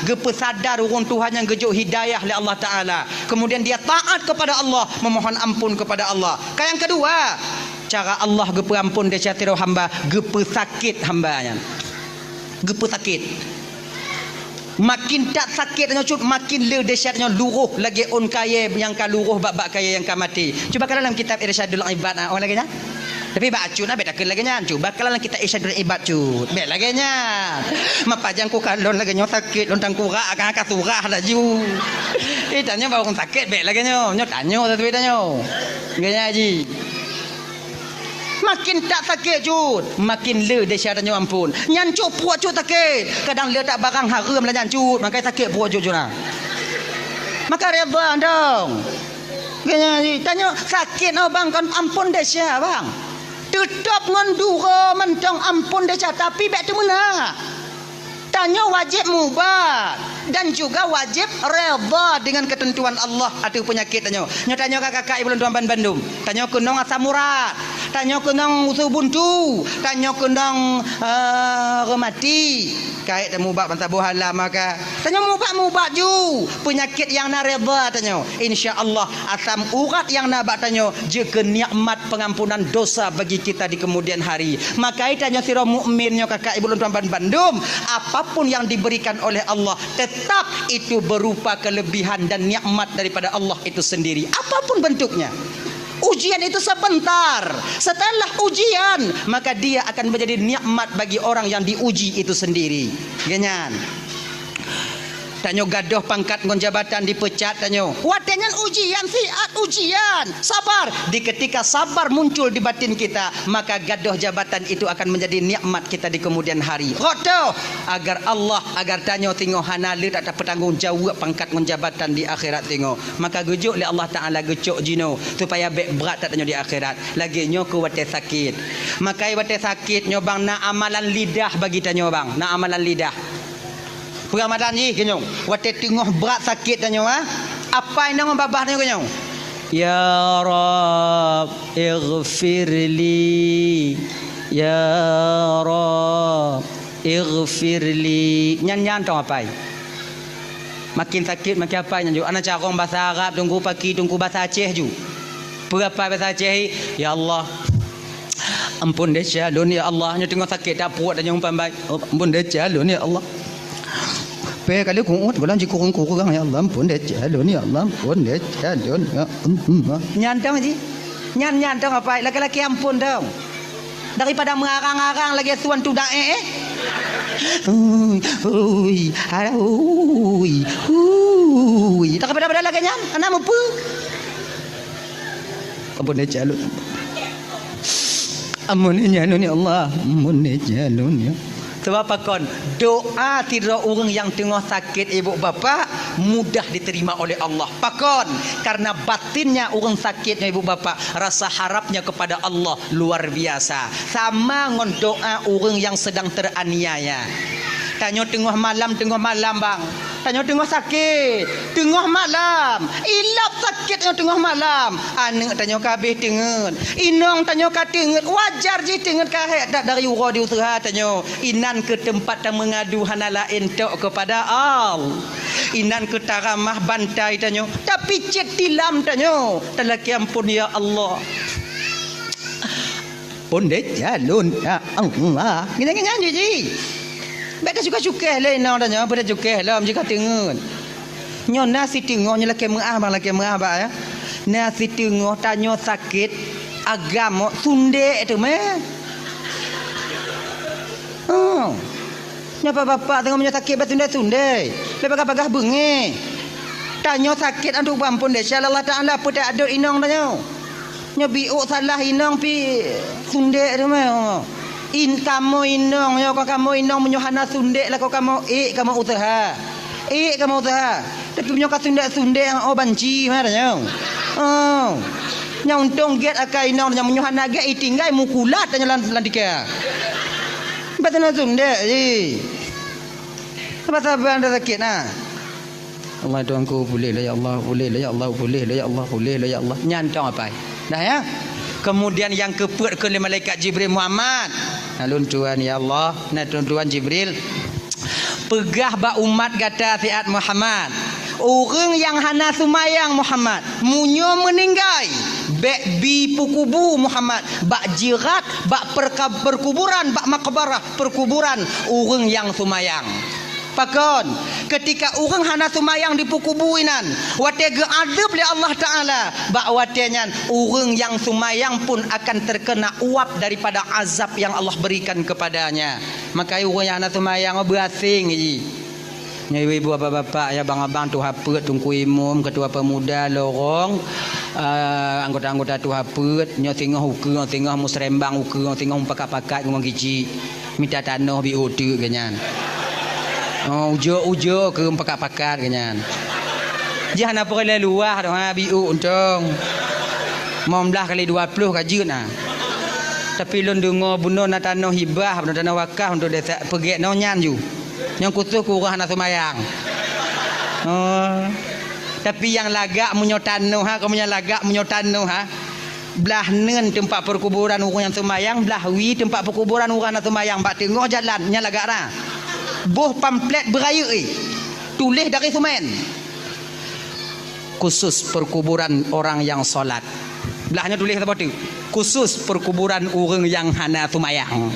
geupeusadar ureuëng tuha nyang geujok hidayah lé Allah Taala. Kemudian dia taat kepada Allah, memohon ampun kepada Allah. Ka nyang kedua, cara Allah geupeuampon desya sidroe hamba, geupeusakét hamba nyan. Geupeusakét. Makin that sakét nyoe cut, makin le desya nyoe luroh lagée ôn kayée nyang ka luroh bak-bak kayée nyang ka maté. Cuba kalon lam kitab Irsyadul Ibad, ah, oh lagée nyan. Tapi bak acut na bék takheun lagée nyan. Cuba kalon lam kitab Irsyadul Ibad cut. Bék lagée nyan. Mapajang ku kalon lagée nyoe sakét lôn tangkurak ka, ka surah laju. Eh, tanyoe bak ureuëng sakét bék lagée nyoe. Nyoe tanyoe, tapi tanyoe. Lagée nyan ji. Makin that sakét cut, makin le desya tanyoe ampon. Nyan cut pruet cut sakét. Kadang le that barang hareuem lah nyan cut, maka sakét pruet cut cut na. Maka reda dong. Tanyoe sakét nyoe bang kon ampon desya bang. Teutap ngon duro mantong ampon desya, tapi bék teumeunak. Tanyoe wajéb mubat dan juga wajéb redha dengan ketentuan Allah ateueh peunyakét tanyoe. Nyoe tanyoe ka kakak ibu lôn tuan ban bandum. Tanyoe keunong asam urat, tanyoe keunong usu buntu, tanyoe keunong, eh, rematik. Kayèe tamubat ban saboh hala maka. Tanyoe mubat-mubat ju peunyakét nyang na redha tanyoe. Insya Allah, asam urat nyang na bak tanyoe jeuet keu nikmat pengampunan dosa bagi kita di kemudian hari. Maka tanyoe sidroe mukmin nyoe kakak ibu lôn tuan ban bandum, apapun yang diberikan oleh Allah, tetap itu berupa kelebihan dan nikmat daripada Allah itu sendiri, apapun bentuknya. Ujian itu sebentar. Setelah ujian, maka dia akan menjadi nikmat bagi orang yang diuji itu sendiri. Genyan. Tanyoe gadôh pangkat ngon jabatan, dipeucat tanyoe. Watèe nyan ujian, siat ujian. Sabar. Di ketika sabar muncul di batin kita, maka gadôh jabatan itu akan menjadi nikmat kita di kemudian hari. Rot teuh, agar Allah, agar tanyoe singoh hana lé that tapeutanggong jaweueb pangkat ngon jabatan di akhirat singoh. Maka geujok lé Allah Taala geucok jinoe supaya bèk brat that tanyoe di akhirat. Lagèe nyoe keu watèe sakét. Maka watèe sakét nyoe bang na amalan lidah bagi tanyoe bang, na amalan lidah. Peuramadan jih keunoe, watèe teungoh brat sakét tanyoe, ha? Apai nang babah tanyoe keunoe. Ya Rabb, ighfirli. Ya Rabb, ighfirli. Nyan, nyan tong apai. Makin sakét, makin apai nyan ju. Ana carông basa Arab, teungku paki, teungku basa Aceh ju. Peue apai basa Aceh, "Ya Allah, ampôn desya lôn, ya Allah." Nyoe teungoh sakét that pruet, nyoe umpama, "Ampôn desya lôn, ya Allah." Pèh kali kuôt, gohlom jikureueng-kureueng, "Ya Allah, ampôn desya lôn, ya Allah, ampôn desya lôn, ya Allah." Nyan tong jih. Nyan, nyan tong apai, laki-laki ampôn tong. Daripada meurarang-arang lagèe suan tudak, eh, eh. Ui, ui, alah, ui, ui. Daripada-pada lagèe nyan, hana mupeue. Ampôn desya lôn. Ampôn desya lôn, ya Allah. Ampôn desya lôn, ya. Sabab pakon? Doa sidroe ureueng nyang teungoh sakét, ibu bapak, mudah diterima oleh Allah. Pakon? Karena batinnya ureueng sakét nyoe, ibu bapak, rasa harapnya kepada Allah luar biasa. Sama ngon doa ureueng nyang sedang teraniaya. Tanyoe teungoh malam, teungoh malam, bang. Tanyoe teungoh sakét, teungoh malam. Ilap sakét nyoe teungoh malam. Aneuk tanyoe ka habéh teungeut. Inong tanyoe ka teungeut. Wajar jih teungeut ka hék that dari uroe di useuha tanyoe. Inan keuh teumpat tameungadu hana laén tok keupada Allah. Inan keuh taramah bantai tanyoe. Tapicét tilam tanyoe. Talakèe ampôn, ya Allah. Ampôn desya lôn, ya Allah. Nyan, nyan, nyan, jih, jih. Bèk tacukéh-cukéh lé inong tanyoe, bèk tacukéh lom jih ka teungeut. Nyoe na siteungoh, nyoe lakèe meu'ah bang, lakèe meu'ah bang, ya. Na siteungoh tanyoe sakét, agam, sundek teuma. Oh. Nyoe bapak-bapak teungoh meunyoe sakét bèk sundek-sundek. Bèk bagah-bagah beungéh. Tanyoe sakét antu bang pun desya Allah Taala peutak adot inong tanyoe. Nyoe biôk salah inong pi sundek teuma. In kamoe inong, nyoe kon kamoe inong meunyoe hana sundek lakoe kamoe ék kamoe useuha. Ék kamoe useuha. Tapi meunyoe ka sundek-sundek, oh, banci mah tanyoe. Oh. Nyang untông gét akai inong, nyang meunyoe hana gét itinggai mukulat tanyoe lam, lam tika. Bèk sundek-sundek jih. Saban-saban dah sakét nah. Allah Tuhanku, pulih lah ya Allah, pulih lah ya Allah, pulih lah ya Allah, pulih lah ya Allah. Nyan tong apai. Dah ya. Kemudian nyang keupeuet keu lé malaikat Jibril, Muhammad. Nah, lôn tuan ya Allah, nah lôn tuan Jibril. Peugah bak umat gata siat Muhammad. Ureueng nyang hana seumayang Muhammad, meunyoe meuninggai, bèk bi peukubu Muhammad, bak jirat, bak perka-, perkuburan, bak makbarah, perkuburan ureueng nyang seumayang. Pakon? Ketika ureueng hana seumayang di peukubu inan, watèe geuadeueb lé Allah Taala, bak watèe nyan ureueng nyang seumayang pun akan terkena uap daripada azab yang Allah berikan kepadanya. Maka ureueng nyang hana seumayang, oh, beuasing jih. Nyoe ibu-ibu, bapak-bapak, ya, abang-abang, tuha peuet, teungku imum, ketua pemuda, lorong, eh, anggota-anggota tuha peuet, nyoe singoh ukeue, singoh musrembang ukeue, singoh mupakat-pakat ngon giji. Mita tanoh biôk teuk geuh nyan. Oh, ujoe-ujoe keu mupakat-pakat geuh nyan. Jih hana peureulèe luwah doh, ha, biôk untông. Limong blaih kali dua ploh ka jeuet na. Tapi lôn deungoe bunoe na tanoh hibah, bunoe tanoh wakaf untuk desa, peugèt nyoe nyan ju. Nyang khusos keu ureuëng hana seumayang. Oh. Tapi nyang lagak meunyoe tanoh ha, kamoe nyang lagak meunyoe tanoh ha. Blah neun teumpat peukuburan ureuëng nyang seumayang, blah wie teumpat peukuburan ureuëng hana seumayang bak teungoh jalan nyang lagak ra. Boh pamflet beurayeuk, eh. Tuléh dari semen. Khusus perkuburan orang yang salat. Blah nyoe tuléh saboh teuk. Khusus perkuburan ureuëng nyang hana seumayang.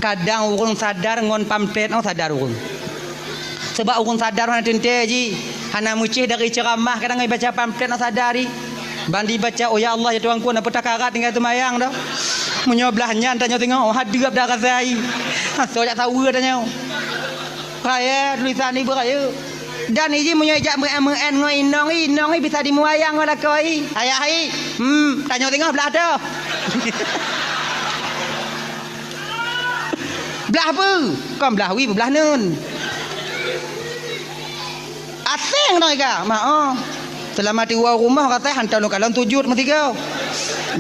Kadang ureuëng sadar ngon pamflet nyoe sadar ureuëng. Sebab ureuëng sadar hana teuntée jih, hana meucéh dari ceuramah kadang ibaca pamflet nyoe sadar jih. Ban dibaca, "Oh ya Allah, ya Tuhanku, na peue takarat tinggai seumayang dah." Meunyoe blah nyan tanyoe teungoh, oh, hadeueb dah rasa jih. Asoe jak saweue tanyoe. Raya tulisan ibu raya. Dan iji meunyoe jak meu'en-meu'en ngon inong, inong bisa dimuayang ngon lakoe. Ayah i, hmm, tanyoe teungoh blah toh. Blah peue? Kon blah wie, blah neun. Aseng dong ika, ma oh. Seulama tiwoe rumoh katai hantom lôn kalon sujud meusigoe.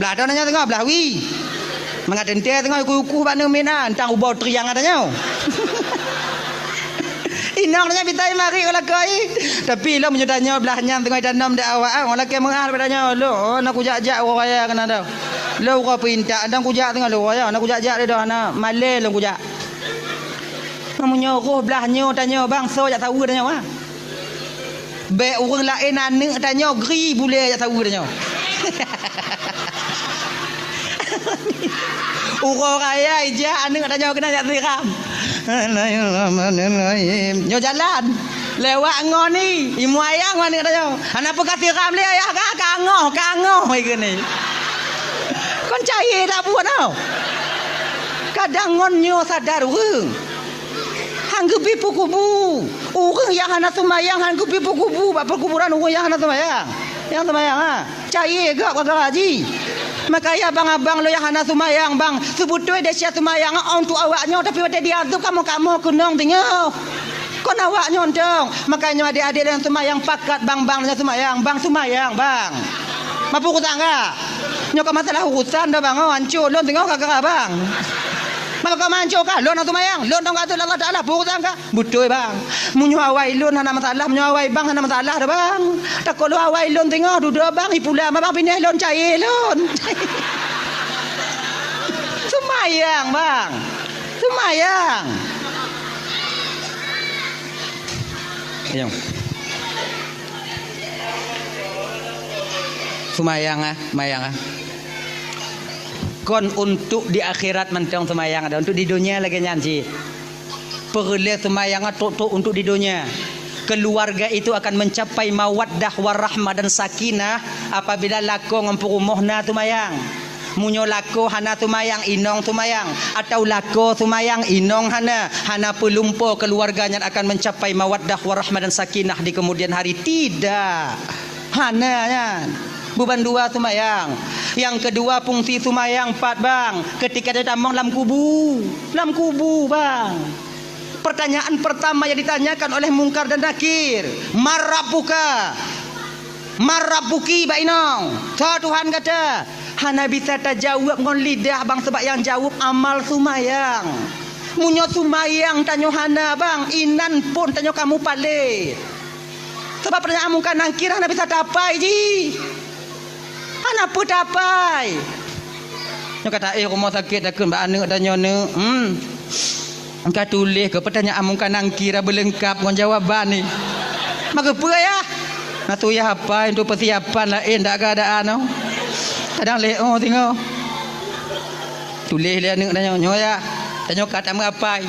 Blah toh tanyoe teungoh blah wie. Mangat teuntée teungoh uku-uku bak neumina, entang ubau triang tanyoe. Inong tanyoe bitai mari u lakoe. Tapi lom meunyoe tanyoe blah nyan teungoh tanom di awak, ah, lakée meuah bak tanyoe. Lôn, oh, na kujak-jak uroe raya keunan dah. Lôn uroe peuintak, entang kujak teungoh lôn uroe raya, na kujak-jak deh dah, na malée lôn kujak. Meunyoe roh blah nyoe tanyoe bang, soe jak saweue tanyoe, ah. Bék ureuëng laén aneuëk tanyoe gri bulée jak saweue tanyoe. Uroe raya ijak aneuëk tanyoe keunan jak siram. Bismillahirrahmanirrahim. Nyoe jalan. Lewat ngon i, imuayang aneuëk tanyoe. Hana peue ka siram lé ayah ka, ka angoh, ka angoh ikeu ni. Kon cayée dak buet tau. Kadang ngon nyoe sadar ureuëng. Han geubri peukubu. Ureuëng nyang hana seumayang han geubri peukubu bak peukuburan ureuëng nyang hana seumayang. Nyang seumayang, ha, cayée gak gara-gara jih. Makanya abang-abang lôn nyang hana seumayang, bang, seubeutôi desya seumayang untuk awak nyoe, tapi watée diazeueb kamoe-kamoe keunong teungoh. Kon awak nyoe dong. Makanya adék-adék nyang seumayang pakat bang, bang nyang seumayang, bang seumayang, bang. Mapu kutangga. Nyoe ka masalah urusan dah bang, oh, ancô lôn teungoh gara-gara bang. Maka ka manco ka lôn hana seumayang, lôn dong ka ateueh Allah Taala, peue urusan ka? Beutôi bang. Meunyoe awai lôn hana masalah, meunyoe awai bang hana masalah dah bang. Takot lôn awai lôn teungoh dudoe bang, ipula ma bang pineh lôn cayée lôn. Seumayang bang. Seumayang. Ayong. Seumayang ah, seumayang ah. Kon untuk di akhirat mantong seumayang ada, untuk di dunia lagée nyan cit. Peureulée seumayang trok-trok untuk di dunia. Keluarga itu akan mencapai mawaddah warahmah dan sakinah apabila lakoe ngon peurumoh na seumayang. Meunyoe lakoe hana seumayang, inong seumayang, atau lakoe seumayang, inong hana, hana peulumpo keluarga nyan akan mencapai mawaddah warahmah dan sakinah di kemudian hari. Tidak. Hana nyan. Buban dua seumayang. Nyang keudua fungsi seumayang pat bang, ketika dia tamong lam kubu. Lam kubu bang. Pertanyaan pertama yang ditanyakan oleh Mungkar dan Nakir, "Man rabbuka?" "Man rabbuki?" Bak inong. "Soe Tuhan gata?" Hana bisa tajaweueb ngon lidah bang, sebab nyang jaweueb amal seumayang. Meunyoe seumayang tanyoe hana bang, inan phon tanyoe ka mupalét. Sabab pertanyaan Mungkar Nakir hana bisa tapai jih. Hana peue tapai. Nyoe ka taéh rumoh sakét takheun bak aneuëk tanyoe neuk. Hmm. Ka tuléh keu pertanyaan Mungkar Nakir beulengkap ngon jawaban ni. Maka peue ya? Na tuléh apai untuk persiapan laén dak keadaan nyoe. Kadang lé oh singoh. Tuléh lé aneuëk tanyoe, nyoe ya. Tanyoe ka tameuapai.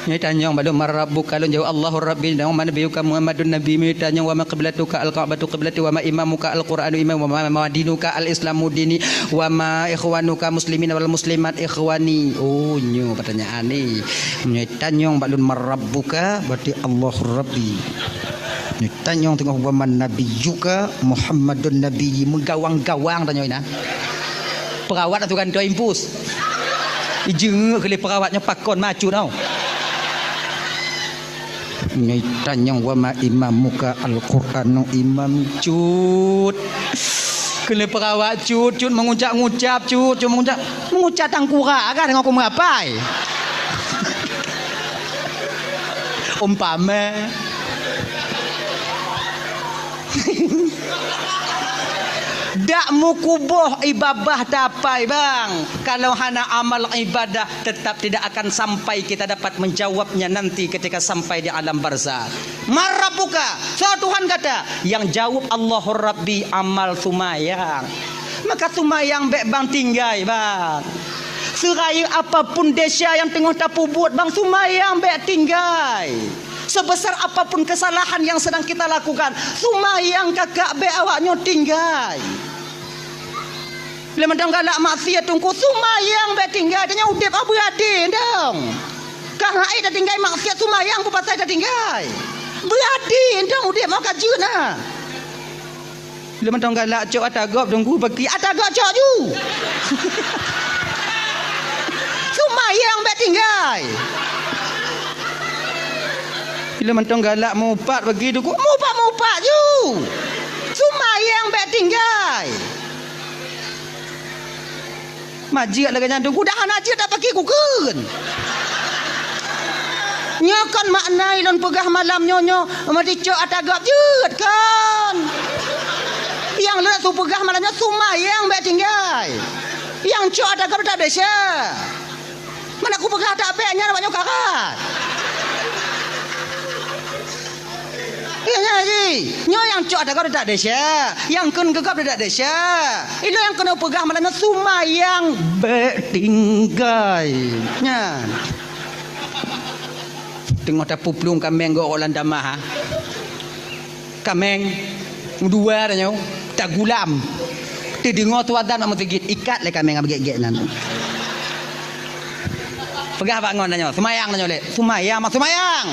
Nyoe tanyong bak lôn, "Man rabbuka?" Lôn jaweueb, "Allahu Rabbi." Nyoe, "Man nabiyuka?" "Muhammadun Nabi." Nyoe tanyong, "Wa ma qiblatuka?" "Al-Ka'batu qiblati." "Wa ma imamuka?" "Al-Qur'anu imami." "Wa ma, ma dinuka?" "Al-Islamu dini." "Wa ma ikhwanuka muslimin wal muslimat ikhwani?" Oh, nyoe pertanyaan ni. Nyoe tanyong bak lôn, "Man rabbuka?" Berarti, "Allahu Rabbi." Nyoe tanyong teungoh, "Wa man nabiyuka?" "Muhammadun Nabi." Meugawang-gawang tanyong inan. Perawat atau gantoe impus. Ijeungeuk keu lé perawat nyoe pakon macut tau. Nyoe tanyong, "Wa ma imamuka?" "Al-Qur'anu imam." Cut. Keu lé perawat cut, cut mengucap-ngucap, cut, cut mengucap. Mengucap tangkurak kan dengan aku merapai. Umpama. Dak meukuboh ié babah tapai, bang. Kalau hana amal ibadah, tetap tidak akan sampai kita dapat menjawabnya nanti ketika sampai di alam barzakh. "Man rabbuka?" Soe Tuhan gata? Nyang jaweueb, "Allahu Rabbi, amal sumayang." Maka sumayang bék bang tinggai, bang. Seurayeuk apapun desya nyang teungoh tapeubuet, bang, sumayang bék tinggai. Sebesar apapun kesalahan yang sedang kita lakukan, sumayang kakak bék awak nyoe tinggai. Lé mantong galak maksiat teungku, sumayang bék tinggai. Tanyoe udeb ah beuadé dong. Ka hai tatinggai maksiat, sumayang peue pasai tatinggai. Beuadé dong udeb ah ka jeuet na. Lé mantong galak cok ata gob teungku, paki ata gob cok ju. Sumayang bék tinggai. Lé mantong galak mupat bagi teungku, mupat-mupat ju. Sumayang bék tinggai. Majeuet lagée nyan teungku, dah hana jeuet dak paki kukheun. Nyoe kon makna ilôn peugah malam nyoe, nyoe meudicok ata gob jeuet kon. Nyang lôn su peugah malam nyoe sumayang bék tinggai. Nyang cok ata gob dak desya. Mana kupeugah dak bék nyan awak nyoe karat. Iya, nyan ji. Nyoe nyang cok ata gob dak desya, nyang kheun keu gob dak desya. Ilôn nyang keuneuk peugah malam nyoe sumayang bék tinggai. Nyan. Teungoh tapuplueng kaméng gob lam tamah, ha. Kaméng dua tanyoe tagulam. Teudeungoe su azan bak meuseujid, ikat lé kaméng bak gét-gét nyan. Peugah bak ngon tanyoe, sumayang tanyoe lé. Sumayang, mak sumayang.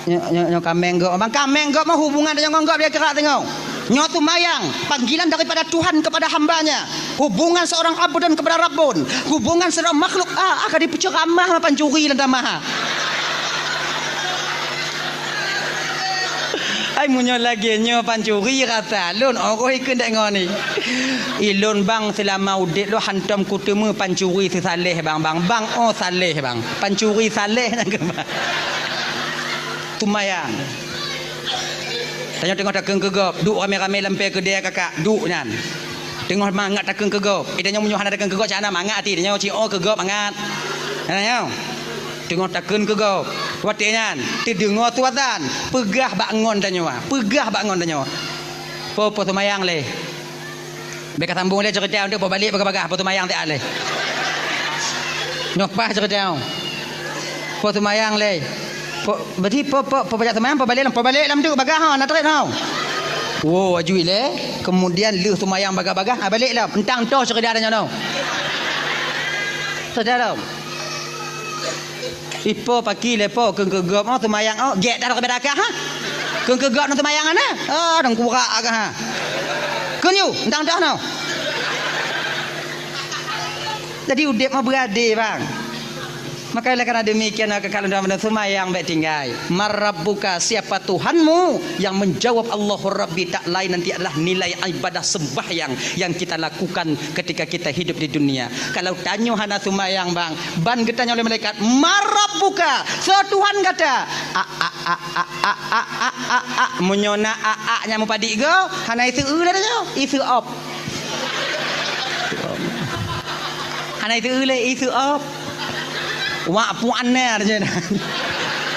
Nyoe, nyoe, nyoe kaméng gob. Bang, kaméng gob mah hubungan tanyoe ngon gob dia keurak tanyoe. Nyoe sumayang, panggilan daripada Tuhan kepada hamba-Nya. Hubungan seorang abdun kepada Rabbun. Hubungan seorang makhluk. Ah, ah, ka dipeuceramah mah pancuri lam tamah. Ai, meunyoe lagée nyoe pancuri rasa lôn, oh, ikheun dek ngon ni. Ilôn bang, seulama udeb lôn hantom kuteumé pancuri seusaléh bang, bang, bang, oh, saléh bang. Pancuri saléh nyang keubah. Sumayang. Tanyoe teungoh takheun keu gob, duek ramé-ramé lam pée keudée kakak, duek nyan. Teungoh mangat takheun keu gob. Eh, tanyoe meunyoe hana takheun keu gob, cak hana mangat até tanyoe, ci oh keu gob mangat. Hana nyoe. Teungoh takheun keu gob. Watée nyan, teudeungoe su azan, peugah bak ngon tanyoe, peugah bak ngon tanyoe. Po, po sumayang lé. Bék ka sambung lé ceurita, untuk po balek bagah-bagah, po sumayang siat lé. Nyoe paih ceurita. Po sumayang lé. Po, berarti po, po, po pajak sumayang, po balek lam, po balek lam tu bagah ha, na trép ha. Wo, aju lé. Kemudian lheueh sumayang bagah-bagah, ha, balek lam. Entang toh ceurita tanyoe nyoe. Ceurita lom. Ipo paki lé po, kheun keu gob, oh, sumayang, oh, gét dah rot beda kah, ha? Kheun keu gob nang sumayang ana? Oh, dong kurak agak, ha? Kheun yu, entang dah nau. Jadi udeb mah beuadé, bang. Maka oleh karena demikian, kakak lôn dan sumayang bék tinggai. Man rabbuka, siapa Tuhanmu? Yang menjawab Allahu Rabbi tak lain nanti adalah nilai ibadah sembahyang yang kita lakukan ketika kita hidup di dunia. Kalau tanyoe hana sumayang, bang, ban geutanyoe lé malaikat, "Man rabbuka?" Soe Tuhan gata? A, a, a. Meunyoe na a, a nyang meupadik go, hana iseu lé tanyoe, iseu op. Hana iseu lé, iseu op. Wak puan na je.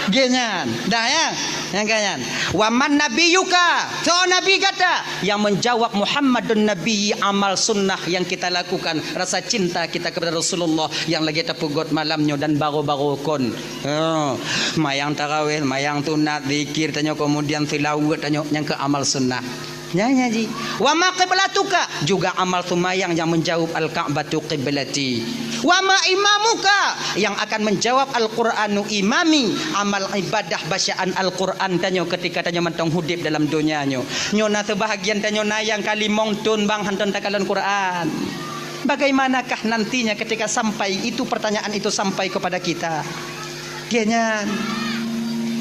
Gét nyan. Dah ya? Nyang ka nyan. "Wa man nabiyyuka?" Soe nabi gata? Yang menjawab, "Muhammadun Nabi, amal sunnah yang kita lakukan, rasa cinta kita kepada Rasulullah yang lagi tapeugot malam nyoe dan baru-baru kon." Ha, mayang tarawih, mayang sunat, zikir tanyoe, kemudian seulaweuet tanyoe, nyang keu amal sunnah. Nyan, nyan ji. "Wa ma qiblatuka?" Juga amal sumayang yang menjawab, "Al-Ka'batu qiblati." "Wa ma imamuka?" Yang akan menjawab, "Al-Qur'anu imami." Amal ibadah bacaan Al-Qur'an tanyoe ketika tanyoe mantong hudeb dalam donya nyoe. Nyoe na seubahagian tanyoe na nyang ka limong thon bang hantom takalon Qur'an. Bagaimanakah nantinya ketika sampai itu pertanyaan itu sampai kepada kita? Gét nyan.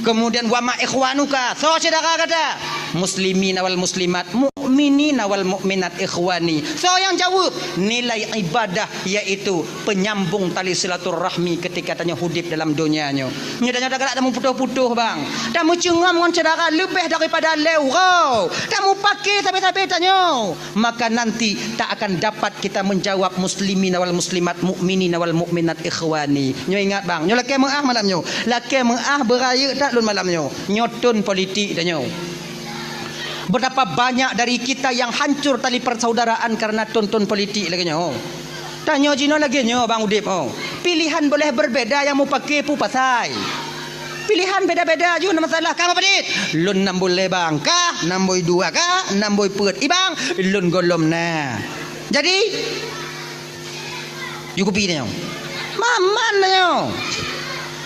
Kemudian, "Wa ma ikhwanuka?" Soe syedara gata? Muslimin wal muslimat, mukminin wal mukminat, ikhwani. Soe nyang jaweueb? Nilai ibadah, yaitu penyambung tali silaturahmi ketika tanyoe udeb dalam donya nyoe. Nyoe tanyoe tagalak tameuputoh-putoh, bang. Tameucungam ngon syedara leubeh daripada lhèe uroe. Tamupake sabe-sabe tanyoe. Maka nanti tak akan dapat kita menjawab muslimin wal muslimat, mukminin wal mukminat, ikhwani. Nyoe ingat, bang, nyoe lakèe meu'ah malam nyoe. Lakèe meu'ah beurayeuk that lôn malam nyoe. Nyoe thon politik tanyoe. Betapa banyak dari kita yang hancur tali persaudaraan karena thon-thon politik lagèe nyoe. Tanyoe jinoe lagèe nyoe, bang, udeb, oh. Pilihan boleh berbeda, nyang mupake peue pasai. Pilihan beda-beda ju na masalah. Ka meupadit? Lôn nam boh lhèe, bang. Ka nam boh dua, ka nam boh peuet. I, bang, lôn gohlom na. Jadi, ju kupi tanyoe. Maman tanyoe.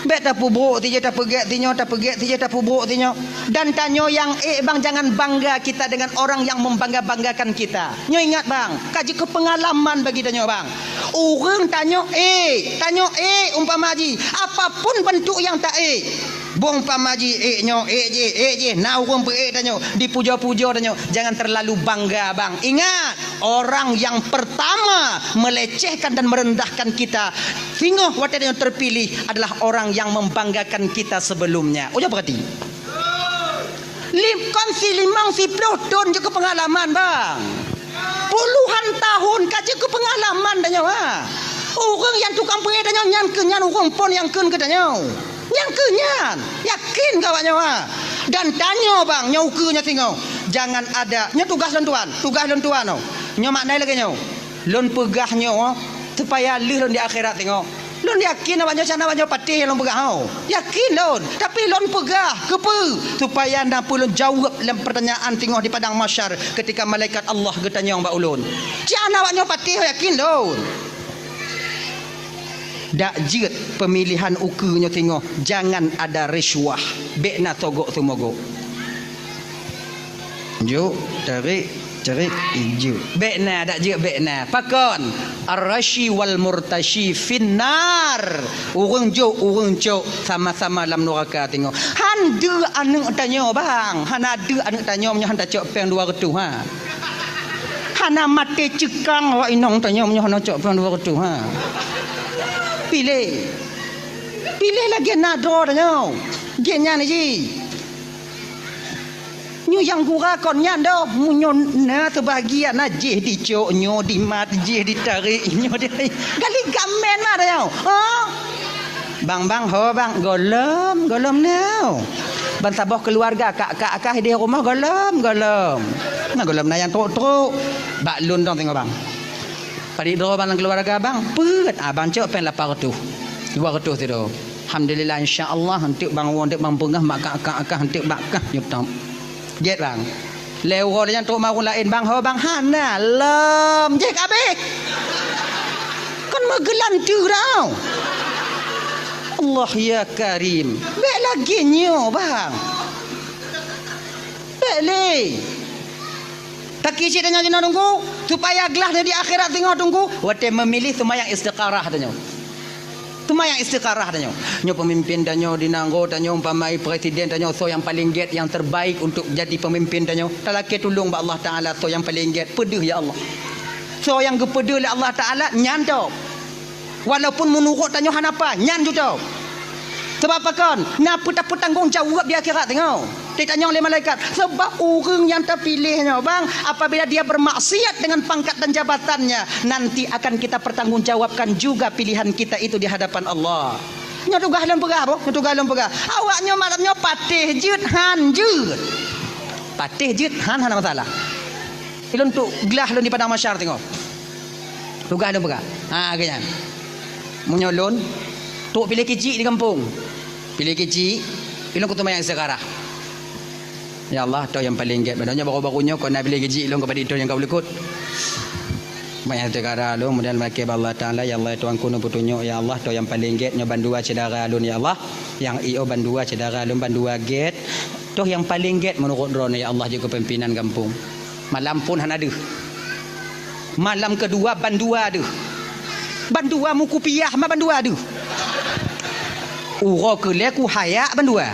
Bèk tapeubrok sijeuh, tapeugèt sinyoe, tapeugèt sijeuh, tapeubrok sinyoe. Dan tanyoe nyang ék, bang, jangan bangga kita dengan orang yang membangga-banggakan kita. Nyoe ingat, bang, ka jeuet keu peungalaman bagi tanyoe, bang. Ureueng tanyoe ék, tanyoe ék umpama jih, apapun beuntuk nyang taék. Boh umpama jih ék nyoe, ék jih, ék jih, na ureueng peuék tanyoe, dipujoe-pujoe tanyoe, jangan terlalu bangga, bang. Ingat, orang yang pertama melecehkan dan merendahkan kita singoh watèe tanyoe terpilih adalah orang yang membanggakan kita sebelumnya. Ujoe peurati. Lim-, kon silimong siploh thon jeuet keu peungalaman, bang. Puluhan tahun ka jeuet keu peungalaman tanyoe, ha. Ureueng nyang tukang peuék tanyoe nyan keuh nyan ureueng phôn nyang kheun keu tanyoe. Nyan keuh nyan. Yakin keu awak nyoe, ha. Dan tanyoe, bang, nyoe ukeue nyoe singoh. Jangan ada. Nyoe tugaih lôn tuan. Tugaih lôn tuan, oh. Nyoe makna lagèe nyoe. Lôn peugah nyoe supaya lheueh lôn di akhirat singoh. Lôn yakin awak nyoe, sinan awak nyoe patéh lôn peugah, ho. Yakin lôn. Tapi lôn peugah, keupeue? Supaya na peue lôn jaweueb lam peurtanyaan singoh di padang mahsyar ketika malaikat Allah geutanyong bak ulôn. Sinan awak nyoe patéh, yakin lôn. Dak jeuet peumilihan ukeue nyoe singoh, jangan ada risuah. Bèk na sogok seumogok. Juk, tarék, tarék, juk. Bèk na, dak jeuet bèk na. Pakon? Ar-rashi wal murtashi finnar. Ureueng jok, ureueng cok, sama-sama lam nuraka singoh. Han deuh aneuk tanyoe, bang. Hana deuh aneuk tanyoe meunyoe han tacok péng dua reutôh, ha. Hana maté ceukang awak inong tanyoe meunyoe hana cok péng dua reutôh, ha. Piléh. Piléh lagèe na droe tanyoe. Gét nyan jih. Nyoe nyang gura kon nyan doh, meunyoe na seubahagian na jih dicok, nyoe dimat, jih ditarék, nyoe di-, gali gamen mah dah nyoe. Ha? Bang, bang, ho bang, gohlom, gohlom nyoe. Ban saboh keuluwarga kak, kak, kak di rumoh gohlom, gohlom. Na gohlom na nyang trok-trok. Bak lôn dong singoh bang. Padit droe bang lam keuluwarga bang, peuet, ah, bang cok péng lapan reutôh. Dua reutôh sidroe. Alhamdulillah, insya Allah, eunteuk bang woe, eunteuk bang peungah, mak kak, kak, kak, eunteuk bak kah, nyutop. Gét bang. Lhèe uroe lheuh nyan trok mawöng laén, bang, ho bang, hana lom. Jih ka abéh. Kan meugeulanteu dah. Allah ya Karim. Bèk lagèe nyoe, bang. Bèk lé. Taki cit tanyoe jinoe Teungku, supaya glah di akhirat singoh Teungku, watèe meumiléh seumayang istikharah tanyoe. Seumayang istikharah tanyoe. Nyoe peumimpin tanyoe di nanggroe tanyoe, umpama presiden tanyoe, soe nyang paleng gét, nyang terbaik untuk jadi peumimpin tanyoe. Talakèe tulông bak Allah Taala, soe nyang paleng gét, peudeuh ya Allah. Soe nyang geupeudeuh lé Allah Taala, nyan tôb. Walaupun meunurot tanyoe hana paih, nyan ju tôb. Sabab pakon? Na peue tapeutanggong jaweueb di akhirat singoh. Ditanyong lé malaikat, sebab ureueng nyang tapiléh nyoe, bang, apabila dia bermaksiat dengan pangkat dan jabatannya, nanti akan kita pertanggungjawabkan juga pilihan kita itu di hadapan Allah. Nyoe tugaih lôn peugah, boh, nyoe tugaih lôn peugah. Awak nyoe malam nyoe patéh jeuet han jeuet. Patéh jeuet han hana masalah. Ilôn trok glah lôn di padang mahsyar singoh. Tugaih lôn peugah. Ha, geuh nyan. Meunyoe lôn, trok piléh keuchik di gampông. Piléh keuchik, ilôn kuteumayang istikharah. Ya Allah, toh nyang paleng gét. Padahai nyoe baru-baru nyoe kon na piléh keuchik, ilôn keupada toh nyang ka ulukot. Teumayang istikharah lôn, kemudian lakèe bak Allah Taala, ya Allah, Tuhanku, neupeutunyok, ya Allah, toh nyang paleng gét nyoe bandua syedara lôn, ya Allah. Nyang i o bandua syedara lôn, bandua gét. Toh nyang paleng gét meunurot droeneuh, ya Allah, jeuet keu pimpinan gampông. Malam phôn hana deuh. Malam keudua bandua deuh. Bandua meukupiah ma bandua deuh. Uroe keulhèe kuhayak bandua.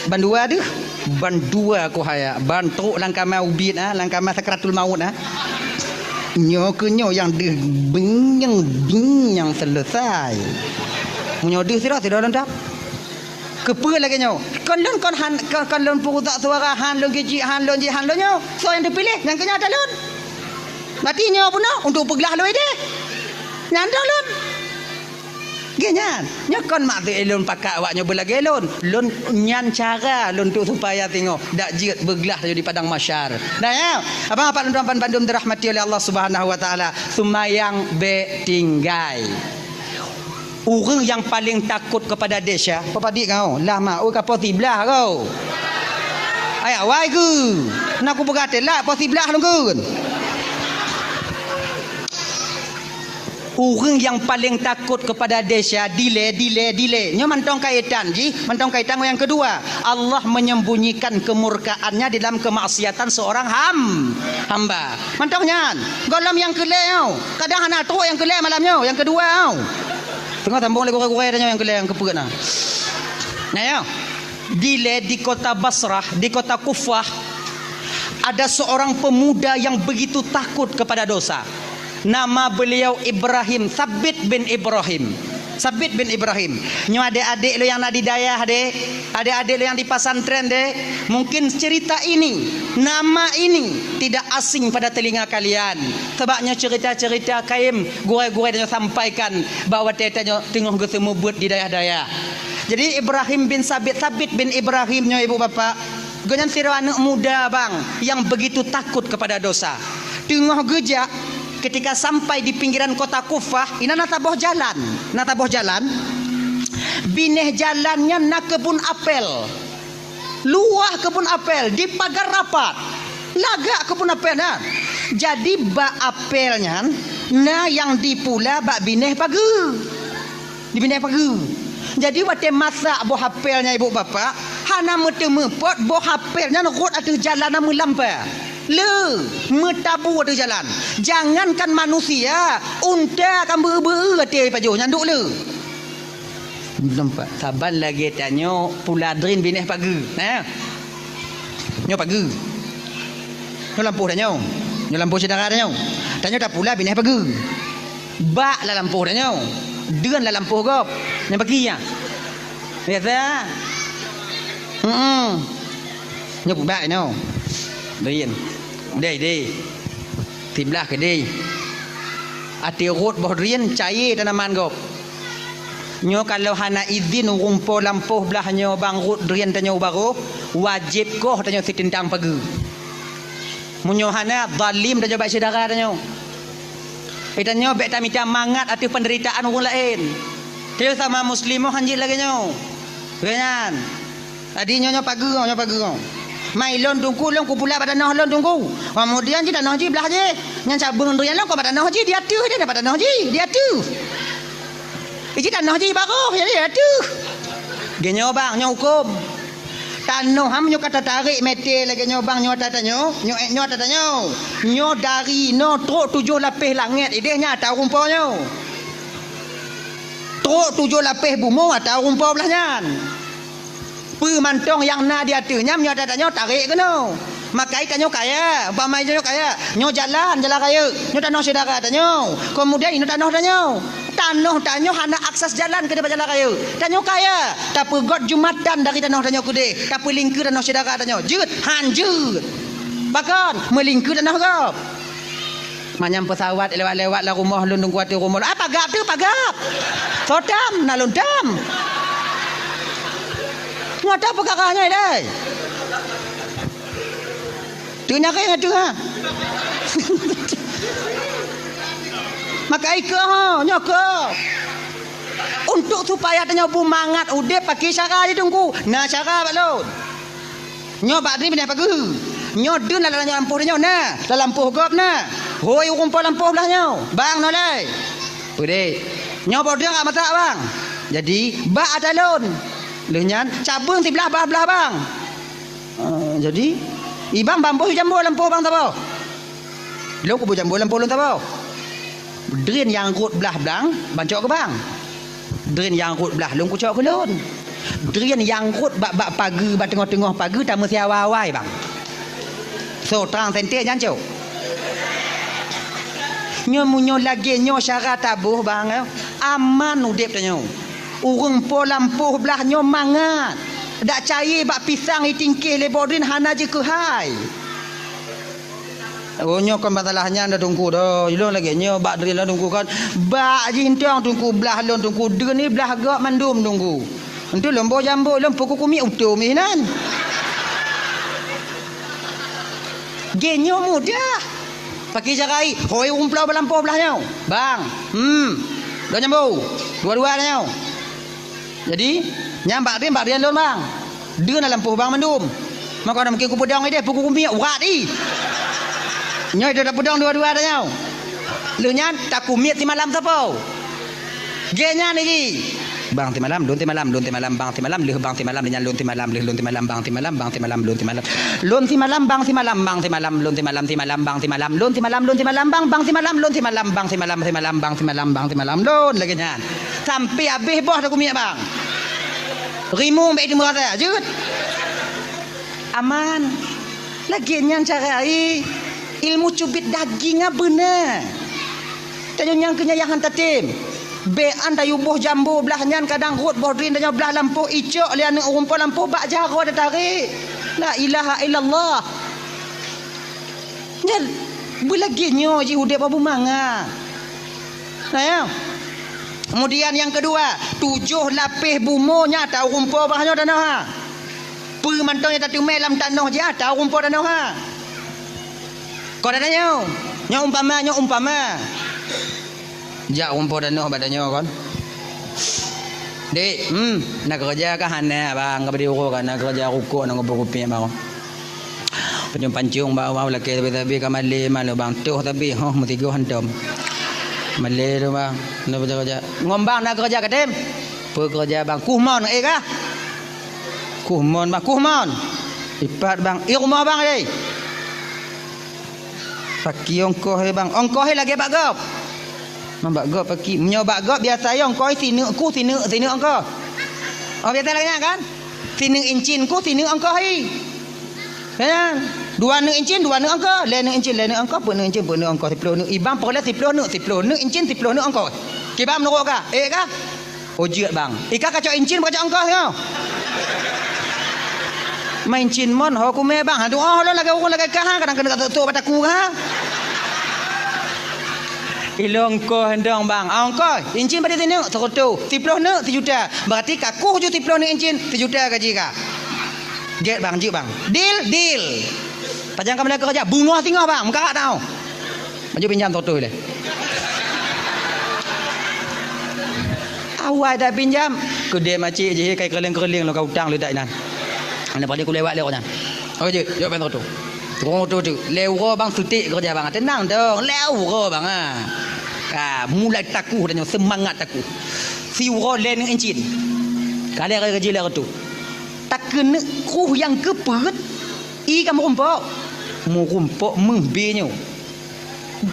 Bandua deuh, bandua kuhaya, ban trok lam kama ubit, ah, lam kama sakratul maut, ah. Nyoe keuh nyoe nyang deuh binyang-binyang selesai. Meunyoe deuh sidroe, sidroe lôn dap. Keupeue lagèe nyoe? Kon lôn kon han, kon, kon lôn peurusok suara han lôn geucit, han lôn jih, han lôn nyoe. Soe nyang teupiléh? Nyang keu nyoe ata lôn. Berarti nyoe bunoe untuk peuglah lôn idéh. Nyan dong lôn. Geuh nyan, nyoe kon maksud lôn pakat awak nyoe beulagèe lôn. Lôn nyan cara lôn untuk supaya singoh dak jeuet beuglah laju di padang mahsyar. Nah, ya, abang apak lôn tuan bandum dirahmati oleh Allah Subhanahu wa Taala. Seumayang bèk tinggai. Ureueng nyang paleng takot keupada desya, peue padit kau? Lah ma, oi ka po siblah kau. Ayah wai keu. Na kupeugah teulat po siblah lôn keu. Ureueng nyang paleng takot keupada desya, dilèe, dilèe, dilèe. Nyoe mantong kaitan jih, mantong kaitan ngon nyang keudua. Allah menyembunyikan kemurkaan-Nya di dalam kemaksiatan seorang ham-, hamba. Mantong nyan, gohlom nyang keu lhèe nyoe. Kadang hana trok nyang keu lhèe malam nyoe, nyang keudua nyoe. Teungoh sambong lé gurèe-gurèe tanyoe nyang keu lhèe nyang keu peuet na. Nah, ya. Dilèe di kota Basrah, di kota Kufah, ada seorang pemuda yang begitu takut kepada dosa. Nama beliau Ibrahim, Sabit bin Ibrahim. Sabit bin Ibrahim. Nyoe adék-adék lôn nyang na di dayah deh, adék-adék lôn nyang di pesantren deh, mungkin cerita ini, nama ini tidak asing pada telinga kalian. Sabab nyoe cerita-cerita kayém gurèe-gurèe tanyoe sampaikan bak watèe tanyoe teungoh geuseumeubeuet di dayah-dayah. Jadi Ibrahim bin Sabit, Sabit bin Ibrahim nyoe ibu bapak, gobnyan sidroe aneuk muda bang yang begitu takut kepada dosa. Teungoh geujak, ketika sampai di pinggiran kota Kufah, inan na saboh jalan. Na saboh jalan. Binéh jalan nyan na keubun apel. Luwah keubun apel, dipagar rapat. Lagak keubun apel nyan. Jadi bak apel nyan na nyang dipula bak binéh pageue. Di binéh pageue. Jadi watèe masak boh apel nyan ibu bapak, hana meuteumeupot boh apel nyan rhot ateueh jalan na meulampa. Le, meutabu ateueh jalan. Jangankan manusia, unta ka beu-beu ateueh pajoh nyan duek le. Nampak? Saban lagèe tanyoe pula drien binéh pageue. Nah. Nyoe pageue. Nyoe lampôh tanyoe. Nyoe lampôh syedara tanyoe. Tanyoe tapula binéh pageue. Bak lam lampôh tanyoe. Deuen lam lampôh gob. Nyang bagi nyan. Biasa. Heeh. Nyoe bak nyoe. Drien. Deh, deh. Siblah keudéh. Até rhot boh drien, cayé tanaman gob. Nyoe kalau hana izin ureueng po lampôh blah nyoe bang rhot drien tanyoe u barôh, wajéb koh tanyoe siteutang pageue. Meunyoe hana, zalim tanyoe bak syedara tanyoe. Eh, tanyoe bèk tamita mangat ateueh peunderitaan ureueng laén. Tanyoe sama muslim han jeuet lagèe nyoe. Lagèe nyan. Jadi nyoe, nyoe pageue, nyoe pageue. Mai lôn teungku, lôn kupula bak tanoh lôn teungku. Kemudian jih tanoh jih blah jih. Nyan cabeueng drien lôn kok bak tanoh jih, di ateueh jih, bak tanoh jih, di ateueh. Iji tanoh jih barôh, jadi di ateueh. Geuh nyoe bang, nyoe hukôm. Tanoh ham nyoe ka tatarek mètè lagèe nyoe bang, nyoe ata tanyoe, nyoe, nyoe ata tanyoe. Nyoe dari noe trok tujoh lapéh langèt idéh nyan ata ureueng po nyoe. Trok tujoh lapéh bumoe ata ureueng po blah nyan. Peue mantong nyang na di ateueh nyan, meunyoe ata tanyoe tarek keunoe. Makai tanyoe kaya, umpama tanyoe kaya, nyoe jalan, jalan rayeuk, nyoe tanoh syedara tanyoe. Kemudian inoe tanoh tanyoe. Tanoh tanyoe hana akses jalan keudéh bak jalan rayeuk. Tanyoe kaya, tapeugot jumatan dari tanoh tanyoe keudéh, tapeulingkeue tanoh syedara tanyoe. Jeuet, han jeuet. Pakon, meulingkeue tanoh gob. Manyang peusawat lewat-lewat lam rumoh lôn, teungku, ateueh rumoh lôn. Ah, pagab teuh, pagab. Soe tam, na lôn tam. Nyoe ata peukara nyoe, ilèe. Teuh nyaréng ateueh, ha. Maka ikeu, ha, nyoe keu. Untuk supaya tanyoe beumangat udép pakai cara jih, teungku. Na cara bak lôn. Nyoe bak drien binéh pageue. Nyoe deun lam lampôh tanyoe na, lam lampôh gob na. Hôi ureueng po lampôh blah nyoe. Bang nyoe lé. Peudeh. Nyoe po drien ka masak bang. Jadi bak ata lôn. Lheueh nyan cabeueng siblah blah-blah bang. Ah, jadi ibang bamboh jambo lampôh bang saboh. Lôn kuboh jambo lampôh lôn saboh. Drien nyang rhot blah blang, ban cok keu bang. Drien nyang rhot blah lôn kucok keu lôn. Drien nyang rhot bak, bak pageue, bak teungoh-teungoh pageue tameusiawai-awai, bang. So, trang sente nyan cok. Nyoe meunyoe lagèe nyoe syara taboh, bang, eh, aman udép tanyoe. Ureueng po lampôh blah nyoe mangat. Dak cayée bak pisang itingkeh lé boh drien hana jikeuhai. Oh, nyoe kon masalah nyan dah Teungku dah. Ilôn lagèe nyoe bak drien lôn Teungku kon. Bak jih entong Teungku blah lôn Teungku. Drien ni blah gob mandum Teungku. Entu lôn boh jambo lôn peukuku miet utom inan. Gèt nyoe mudah. Pakri syara i, hôi ureueng pulo bak lampôh blah nyoe. Bang. Hmm. Dua jambo. Dua-dua nyoe. Jadi, nyan bak drien, bak drien lôn, bang. Drien na lampôh bang mandum. Maka na mungkin kupeudong ideh, peuku kumiet, urat i. Nyoe ideh tapeudong dua-dua tanyoe. Lheueh nyan, takumiet simalam sapo? Gèt nyan ji. Bang simalam, lôn simalam, lôn simalam, bang simalam, lheueh bang simalam, nyan lôn simalam, lheueh lôn simalam, bang simalam, bang simalam, lôn simalam. Lôn simalam, bang simalam, bang simalam, lôn simalam, simalam, bang simalam, lôn simalam, bang, bang simalam, lôn simalam, bang simalam, bang simalam, bang simalam, lôn lagèe nyan. Sampai habéh boh takumiet, bang. Rimueng bèk teumeu rasa, jeuet. Aman. Lagèe nyan cara i. Ilmu cubit daging beuna. Tanyoe nyang keu nyan nyang han tatem. Bèk an tayue boh jambo blah nyan kadang rhot boh drien tanyoe blah lampôh icok lé aneuk ureueng po lampôh bak jaroe tatarek. La ilaha illallah. Nyan beulagèe nyoe jih udép bak bumangat. Nah, ya. Kemudian nyang keudua, tujoh lapéh bumoe nyang ata ureueng po bak nyoe tanoh ha. Peue mantong nyang tateumé lam tanoh jih ata ureueng po tanoh ha. Kon ata nyoe, nyoe umpama, nyoe umpama. Jak ureueng po tanoh bak tanyoe kon. Dek, hmm, na keureuja kah hana, bang, ka bri uroe ka na keureuja rukok na kupeue kupiek bang. Pancong-pancong bak awak lakèe sabe-sabe ka malèe malu bang toh sabe hoh meusigoe hantom. Malèe tu bang, na baca-baca. Ngon bang na keureuja katem? Peue keureuja bang? Kuh mon, eh kah? Kuh mon bang, kuh mon. Ipat bang, i rumoh bang deh. Paki ongkoh he bang, ongkoh he lagèe bak gob. Mang bak gob paki, meunyoe bak gob biasa he ongkoh he sineuk kuh, sineuk, sineuk ongkoh. Oh biasa lagèe nyan kan? Sineuk incin kuh, sineuk ongkoh he. Kan? Dua neuk incin, dua neuk ongkoh, lhèe neuk incin, lhèe neuk ongkoh, peuet neuk incin, peuet neuk ongkoh, siploh neuk. I bang peureulèe siploh neuk, siploh neuk incin, siploh neuk ongkoh. Kiban meunurot kah? Eh kah? Oh jeuet bang. I kah kacok incin, kacok ongkoh nyoe. Ma incin mon ho kumè bang. Aduh oh lôn lagèe ureueng lagèe kah ha, kadang keuneuk tok-tok bak takue ha. Ilôn ongkoh endong bang. Ah, ongkoh incin padum sineuk? Seureutôh. Siploh neuk? Sijuta. Berarti kakuh ju siploh neuk incin, sijuta gaji kah. Gèt bang, jeuet bang. Deal, deal. Pajan kamoe na keureuja, beungoh singoh bang, meukarat tau. Maju pinjam seratus lé. Awai dak pinjam, keudè macik jih kai keureuling-keureuling lom ka utang leudak inan. Aneuk padé kulewat lé awak nyan. Oke jeuet, jok pinjam seratus. Tukang oto tu, lhèe uroe bang sutek keureuja bang. Teunang dong, lhèe uroe bang ah. Ka mulai takuh dan nyoe seumangat takuh. Siuroe lhèe neuk incin. Ka lhèe gaji lhèe reutôh. Takeuneuk kruh nyang keu peuet, i ka meurumpok. Meurumpok meuh bie nyoe.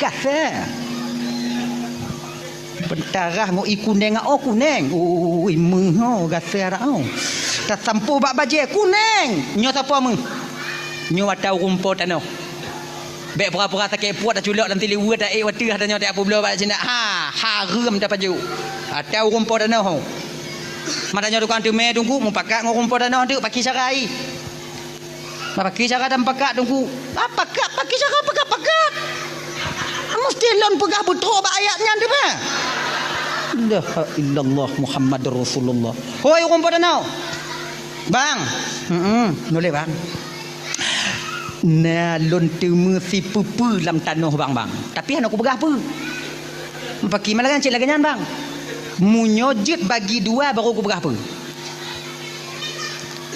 Gasa. Beutarah ngon i kuneng, oh kuneng. Ui meuh oh gasa dak oh. Tasampôh bak bajèe kuneng. Nyoe sapo meuh? Nyoe ata ureueng po tanoh. Bèk pura-pura sakét puet taculok lam siliweue taék watèe tanyoe tajak peubloe bak sinan. Ha, hareuem tapajoh. Ata ureueng po tanoh. Mata nyoe tukang teumè Teungku mupakat ngon ureueng po tanoh teuk pakri syara i. Pakri syara dan pakat Teungku. Ah, pakat, pakri syara pakat-pakat. Meusti lôn peugah beutrok bak ayat nyan teuma. La ilaha illallah Muhammadur Rasulullah. Hoi ureueng po tanoh. Bang. Heeh, nulèe bang. Na lôn teumé sipeue-peue lam tanoh bang, bang. Tapi hana kupeugah peue. Pakri ma lagèe cit lagèe nyan bang. Meunyoe jeuet bagi dua baru kupeugah peue.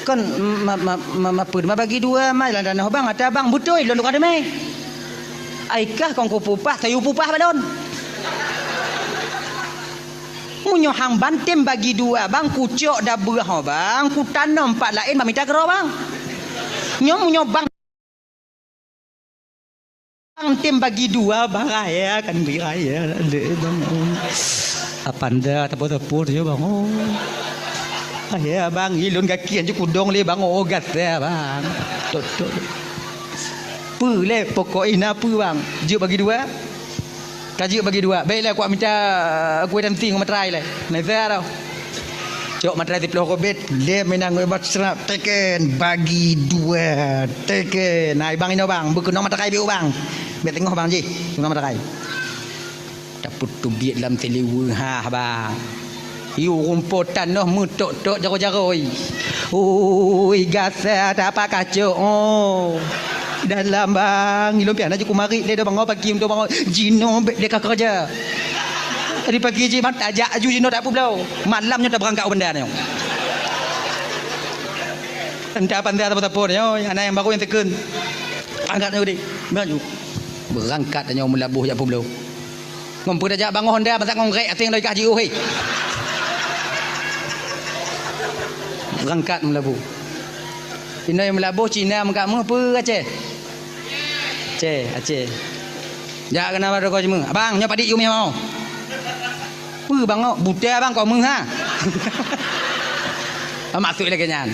Kon ma, ma, ma, ma peue ma bagi dua ma lam tanoh bang, ata bang beutôi lôn tukang teumé. Ai kah kon kupeupah, sayue peupah bak lôn. Meunyoe hang ban tem bagi dua bang, kucok dabeuh ho bang, kutanom pat laén bak mita keudroe bang. Nyoe meunyoe bang Bang tem bagi dua bang raya kan bagi raya deh bang. Oh. Apanda tepo-tepo dia bang. Oh. "Ya, bang, ilôn gaki hanjeuet kudong lé, bang, oh, gata, bang." Tok, tok. "Peue lé, pokok ina peue, bang?" "Jeuet bagi dua." Ka jeuet bagi dua. "Baiklah, kuat minta kueh tanti ngon matrai lé." Neza tau. Cok matrai siplôh ribèe, lé meunan ngon bak seurap, teken, bagi dua, teken. "Hai, bang, inoe, bang, beukeunong matrai biôh, bang." "Bèk teungoh, bang, jih, keunong matrai." Tapeuteubiet lam siliweue, ha, bang. Yue rumpok tanoh meutok-tok jaroe-jaroe. Ui, gasa tapak kacok, oh. Dalam, bang, ilôn pian aju kumarit lé, do bangoe pagi, do bangoe. Jinoe bèk lé ka keureuja. Tadi pagi jih, bang, tajak aju jinoe tak peubloe. Malam nyoe tabeurangkat u banda nyoe. Entah apa entah apa-apa nyoe, aneuk nyang barô nyang teukeun. Angkat nyoe deh. Maju. Beurangkat nyoe meulaboh jak peubloe. Ngon peue tajak bangoh honda, masak ngon grék aséng lagèe kah jiôh, hé. Beurangkat meulaboh. Inoe meulaboh Cina meukat meuh peue Aceh? Aceh, Aceh. Jak keunan bak toko jimeung. "Abang, nyoe padit yue meuh?" "Peue bang, oh, buta bang, kok meuh ha?" Maksud lagèe nyan.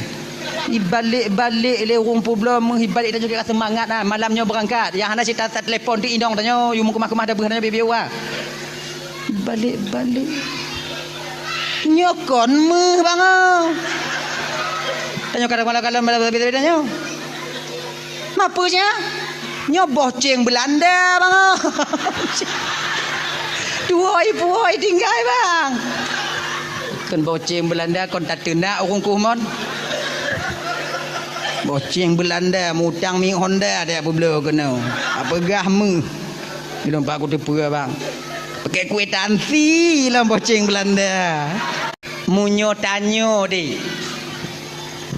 Ibalek-balek lé ureueng peubloe meuh, ibalek tanyoe ka seumangat ha. Malam nyoe beurangkat. Nyang hana cit that-that telepon di inong tanyoe, yue meukeumah-keumah dabeuh tanyoe bieu-bieu ha. Ibalek-balek. Nyoe kon meuh bang, oh. Tanyoe kadang malam-malam malam beda-beda nyoe. Mapeue nyan? Nyoe boh céng Beulanda, bang. Tuwoi-puwoi tinggai, bang. Kon boh céng Beulanda, kon tateunak ureueng kuh mon. Boh céng Beulanda, mutang minyeuk Honda, dia peubloe keunoe. Apeugah meuh. Di lompat kuteupeue, bang. Pakai kueh tanti lam boh céng Beulanda. Meunyoe tanyoe deh,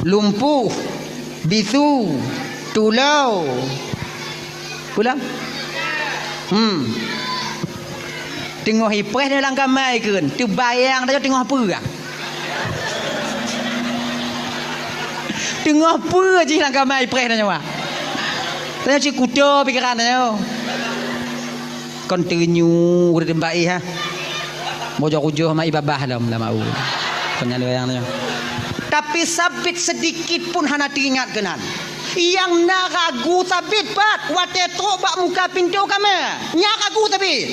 lumpuh, bisu, tulô. Pulang? Hmm. Teungoh ipreh nyoe lam kama ikheun, teubayang tanyoe teungoh peue? Teungoh peue jih lam kama ipreh tanyoe? Tanyoe cit kuto pikeran tanyoe. Kon teunyu geuteumbai ha. Bojok ujoh ma ibabah lom lam au. Kon nyan lagèe nyan. Tapi Sabit seudikit pun hana teuingat keunan. Nyang na ragu Sabit pat watèe trok bak muka pintoe kama. Nyan ragu Sabit.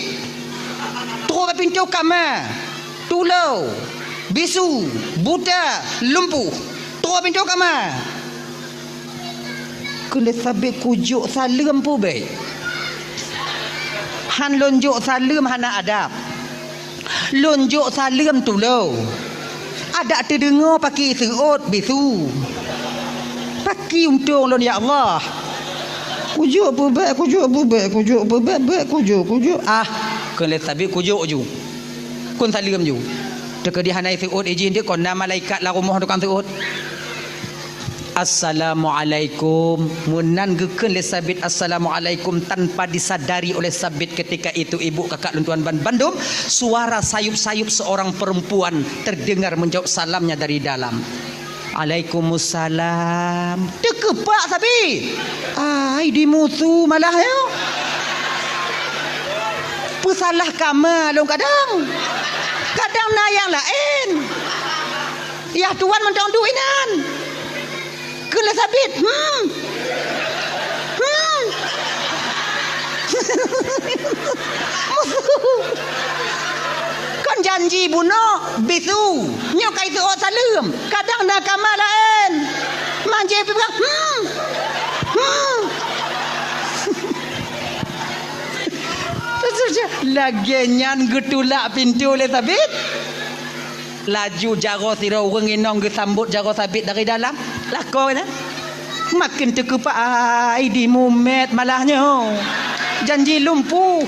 Trok bak pintoe kama. Tulô, bisu, buta, lumpuh. Trok bak pintoe kama. Kheun lé Sabit, "Kujok saleuem peue bèk? Han lôn jok saleuem hana adab. Lôn jok saleuem tulô. Adak teudeungoe paki seuôt bisu. Paki untông lôn, ya Allah. Kujok peue bèk, kujok peue bèk, kujok peue bèk, bèk kujok, kujok." Ah, kheun lé Sabit, "Kujok ju. Kheun saleuem ju." Teukeudi hana seuôt ijih, deuh kon na malaikat lam rumoh tukang seuôt. "Assalamualaikum." Meunan geukheun lé Sabit, "Assalamualaikum," tanpa disadari oleh Sabit ketika itu, ibu kakak lôn tuan ban bandum, suara sayup-sayup seorang perempuan terdengar menjawab salamnya dari dalam. "Alaikumussalam." Teukeupak Sabit. Ai, dimusu malah nyoe. Peusalah kama lôn kadang. Kadang na nyang laén. Yah tuan mantong duek inan. Kheun lé Sabit, "Hmm. Hmm." Kon janji bunoe bisu. Nyoe ka iseuôt saleuem. Kadang na kama laén. Manjé pih peugah, "Hmm. Hmm." Lagèe nyan geutulak pintoe lé Sabit. Laju jaroe sidroe ureueng inong geusambot jaroe Sabit dari dalam. Lakoe nyan. Makin teukeupak, ai, dimumet malah nyoe. Janji lumpuh.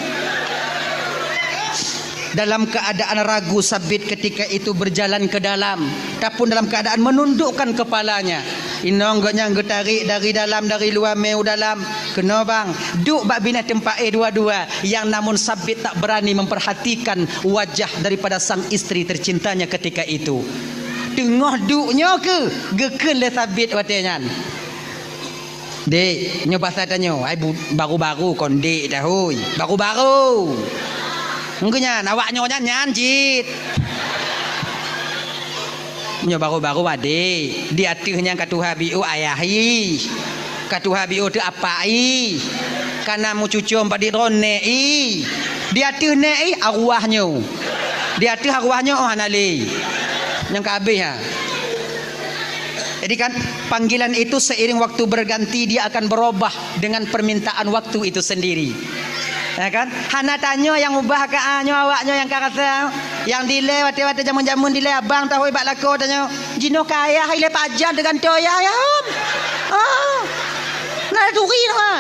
Dalam keadaan ragu, Sabit ketika itu berjalan ke dalam. Tapun dalam keadaan menundukkan kepalanya. Inong gobnyan geutarek dari dalam, dari luwa mé u dalam. Keunoe bang, duek bak binéh teumpat éh dua-dua. Nyang namun Sabit tak berani memperhatikan wajah daripada sang istri tercintanya ketika itu. Teungoh duek nyoe keuh geukheun lé Sabit watèe nyan. "Dek, nyoe basa tanyoe, ai bu-, baru-baru kon dek dah, hôi. Baru-baru. Engkeu nyan, awak nyoe nyan, nyan cit." Nyoe baru-baru adék, di ateueh nyan ka tuha biôh ayah ih. Ka tuha biôh teuh apak ih. Ka na meucucom padit droeneuh ih. Di ateueh neuh ih arwah nyoe. Di ateueh arwah nyoe oh hana lé. Nyang ka habéh ha. Jadi kan, panggilan itu seiring waktu berganti, dia akan berubah dengan permintaan waktu itu sendiri. Ya kan? Hana tanyoe nyang ubah ka, ah, nyoe awak nyoe nyang ka rasa. Nyang dilée watée-watée jameun-jameun dilée abang tahôi bak lakoe tanyoe. Jinoe ka ayah ilée pajan teugantoe ayah, ya. Ah. Nah, turi ha.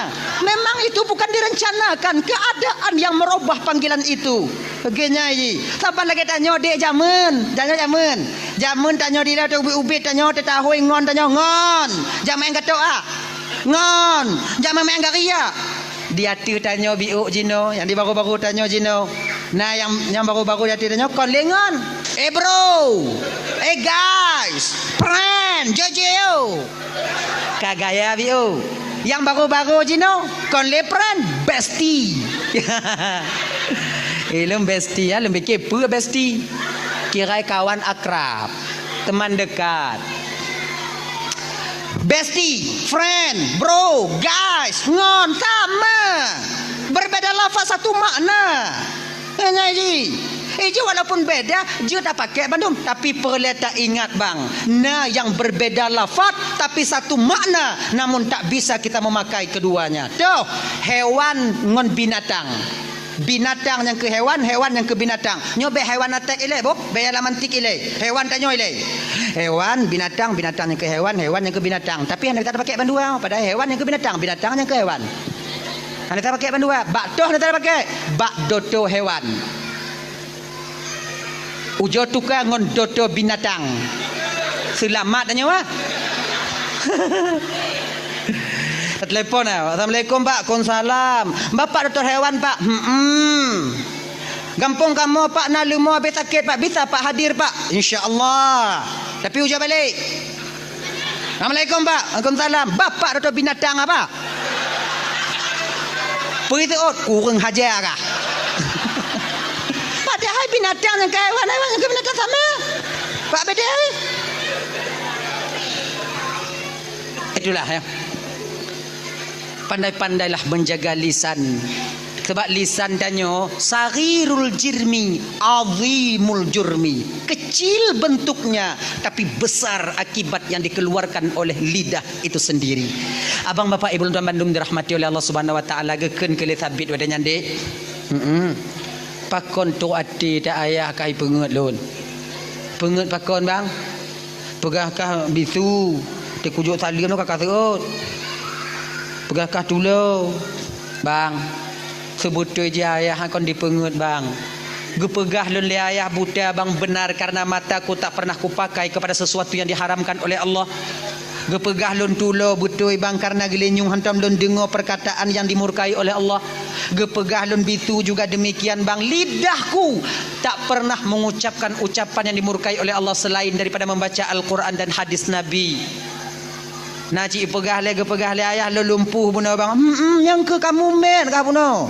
Memang itu bukan direncanakan, keadaan yang merubah panggilan itu. Oke, nyai. Saban lagée tanyoe dek jameun, tanyoe jameun. Jameun tanyoe dilée teuh ubit-ubit tanyoe teutahôi ngon tanyoe ngon. Jameun gatok ah. Ngon, jak meumaén gari ya. Di ateueh tanyoe biôh jinoe, nyang di baru-baru tanyoe jinoe. Nah, nyang, nyang baru-baru di ateueh tanyoe kon lé ngon. Eh, bro. Eh, guys. Friend, Jojo. Ka gaya biôh. Nyang baru-baru jinoe kon lé friend, bestie. Eh, lôn bestie ya, lôn pikir peue bestie. Kirai kawan akrab, teman dekat. Bestie, friend, bro, guys, ngon, sama. Berbeda lafaz satu makna. Hanya ji. Iji walaupun beda, jeuet tapakai bandum, tapi peureulée taingat bang, na nyang berbeda lafaz tapi satu makna, namun tak bisa kita memakai keduanya. Toh, hewan ngon binatang. Binatang nyang keu hewan, hewan nyang keu binatang. Nyoe bék hewan atek ilée, boh, bék nyang lam antik ilée. Hewan tanyoe ilée. Hewan, binatang, binatang nyang keu hewan, hewan nyang keu binatang. Tapi hana tapakai bandua, padahai hewan nyang keu binatang, binatang nyang keu hewan. Hana tapakai bandua, bak toh hana tapakai, bak doto hewan. Ujoe tuka ngon doto binatang. Seulamat tanyoe ah. Telepon ah. Assalamualaikum Pak. Waalaikumsalam. Bapak doktor hewan Pak. Hmm. Gampông kamoe Pak na leumo habéh sakét Pak. Bisa Pak hadir Pak. Insya Allah. Tapi ujoe balek. Assalamualaikum Pak. Waalaikumsalam. Bapak doktor binatang apa? Peue teuôt, ureuëng haja kah? Padahai binatang nyang keu hewan, hewan nyang keu binatang sama. Bak beda. Itulah ya. Pandai-pandailah menjaga lisan. Sebab lisan tanyoe saghirul jirmi, azimul jurmi. Kecil bentuknya, tapi besar akibat yang dikeluarkan oleh lidah itu sendiri. Abang bapak ibu lôn tuan bandum dirahmati oleh Allah Subhanahu wa taala, geukheun keu lé Sabit watée nyan dek. Heeh. Pakon trok até ta ayah kai peungeut lôn. Peungeut pakon bang? Peugah kah bisu, teukujok saleuem ka ka seuôt. Peugah kah tulo, bang. Seubeutôi jih ayah kon dipeungeut bang. Geupeugah lôn lé ayah buta bang benar karena mataku tak pernah kupakai kepada sesuatu yang diharamkan oleh Allah. Geupeugah lôn tulo beutôi bang karena geulinyueng hantom lôn deungoe perkataan yang dimurkai oleh Allah. Geupeugah lôn bisu juga demikian bang, lidahku tak pernah mengucapkan ucapan yang dimurkai oleh Allah selain daripada membaca Al-Quran dan hadis Nabi. Na cit peugah lé, geupeugah lé ayah lôn lumpuh bunoe bang. Hmm, hmm, nyang keu kamu mét kah bunoe.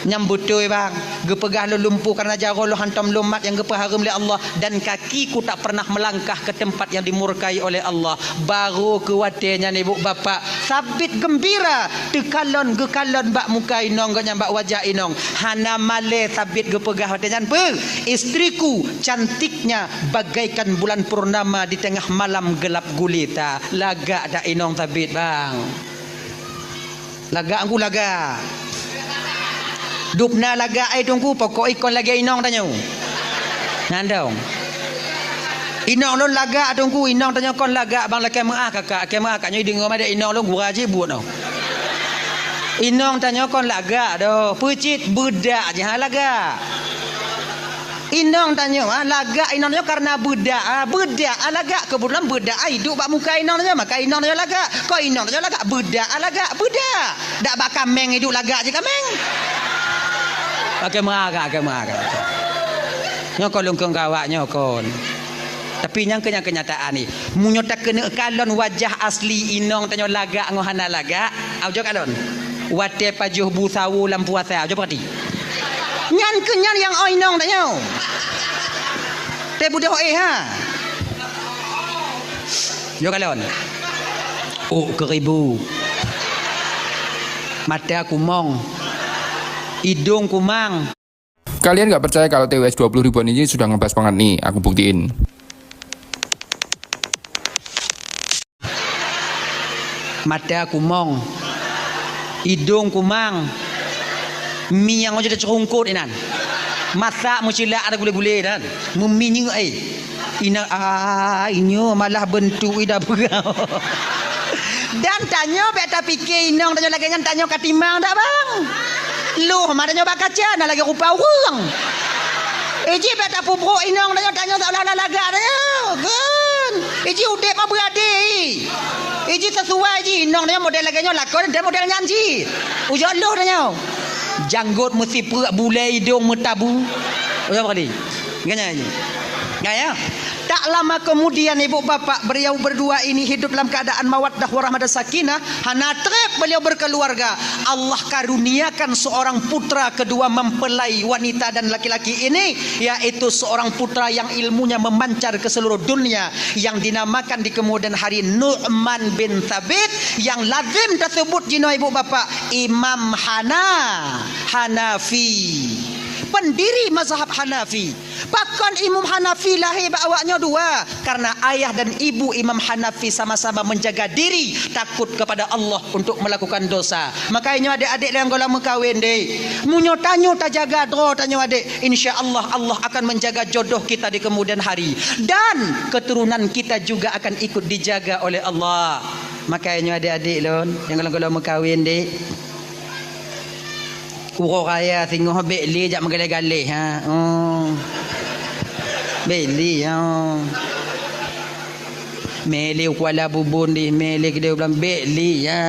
Nyang beutôi bang, geupeugah lôn lumpuh karena jaroe lôn hantom lôn mat nyang geupeuhareuem lé Allah dan kakiku tak pernah melangkah ke tempat yang dimurkai oleh Allah. Barô keu watée nyan ibu bapak Sabit geumbira teukalon geukalon bak muka inong geuh nyan bak wajah inong. Hana malée Sabit geupeugah watée nyan peue? Istriku cantiknya bagaikan bulan purnama di tengah malam gelap gulita. Lagak dak inong Sabit bang? Lagak ku lagak. Dubna lagak ai teungku pokok ikon lagée inong tanyoe. Nandong. Inong lôn lagak teungku, inong tanyoe kon lagak bang lakée meuah kakak, lakée meuah kakak nyoe deungoe madet inong lôn gura jih buet noh. Inong tanyoe kon lagak doh, peucit beudak jih ha lagak. Inong tanyoe, ah, lagak inong tanyoe karena beudak, ah, beudak, ah, lagak. Keubeutulan beudak, ah, iduek bak muka inong tanyoe, maka inong tanyoe lagak. Kon inong tanyoe lagak, beudak, ah, lagak, beudak. Dak bak kaméng iduek lagak jih kaméng. Oke, meuagak, oke, meuagak. Nyoe kon lungkong gawak nyoe kon. Tapi nyang keu nyang keunyataan ni, meunyoe takeuneuk kalon wajah asli inong tanyoe lagak ngon hana lagak, au jok kalon. Watée pajoh bu sawo lam puasa, au jok perhati. Nyan keu nyan nyang oi inong tanyoe. Teubeudôh éh ha. Yo kalon. Ôk keuribu. Mata kumong. Idong kumang. Kalian nggak percaya kalau T W S dua puluh ribuan ini sudah ngebas banget nih, aku buktiin. Mata kumong. Idong kumang. Mi nyang jeuet cerungkot inan. Masak meucilak ada gulé-gulé dan. Meuminyeuk ai. Ina, ah, inyo malah bentuk ida peugah. Dan tanyoe bèk tapike inong tanyoe lagèe nyan, tanyoe ka timang dak, Bang? Loh, ma tanyoe bak kaca na lagèe rupa ureueng. Iji bèk tapeubrok inong tanyoe, tanyoe seolah-olah lagak tanyoe. Kan? Iji udép ma beuadé. Iji sesuai ji inong tanyoe model lagèe nyoe lakon dan model nyan ji. Ujoe loh tanyoe. Janggot meusipreuk, bulèe idong meutabu. Ujoe kali. Ganya ji. Gaya. Tak lama kemudian ibu bapak beliau berdua ini hidup dalam keadaan mawaddah warahmah dan sakinah, hana trép beliau berkeluarga. Allah karuniakan seorang putra kedua mempelai wanita dan laki-laki ini, yaitu seorang putra yang ilmunya memancar ke seluruh dunia yang dinamakan di kemudian hari Nu'man bin Thabit, yang lazim tersebut jinoe ibu bapak Imam Hana, Hanafi, pendiri mazhab Hanafi. Pakon Imam Hanafi lahé bak awaknyoe dua? Karena ayah dan ibu Imam Hanafi sama-sama menjaga diri takut kepada Allah untuk melakukan dosa. Makanya adék-adék nyang goh lom meukawen deh, meunyoe tanyoe tajaga droe tanyoe adék, insya Allah, Allah akan menjaga jodoh kita di kemudian hari dan keturunan kita juga akan ikut dijaga oleh Allah. Makanya adék-adék lôn nyang goh lom meukawen deh, uroe raya singoh bèk lé jak meugaleh-galeh, ha. Oh. Bèk lé, ha. Mé lé u Kuala Bubon deh, mé lé keudéh u Blang, bèk lé, ha.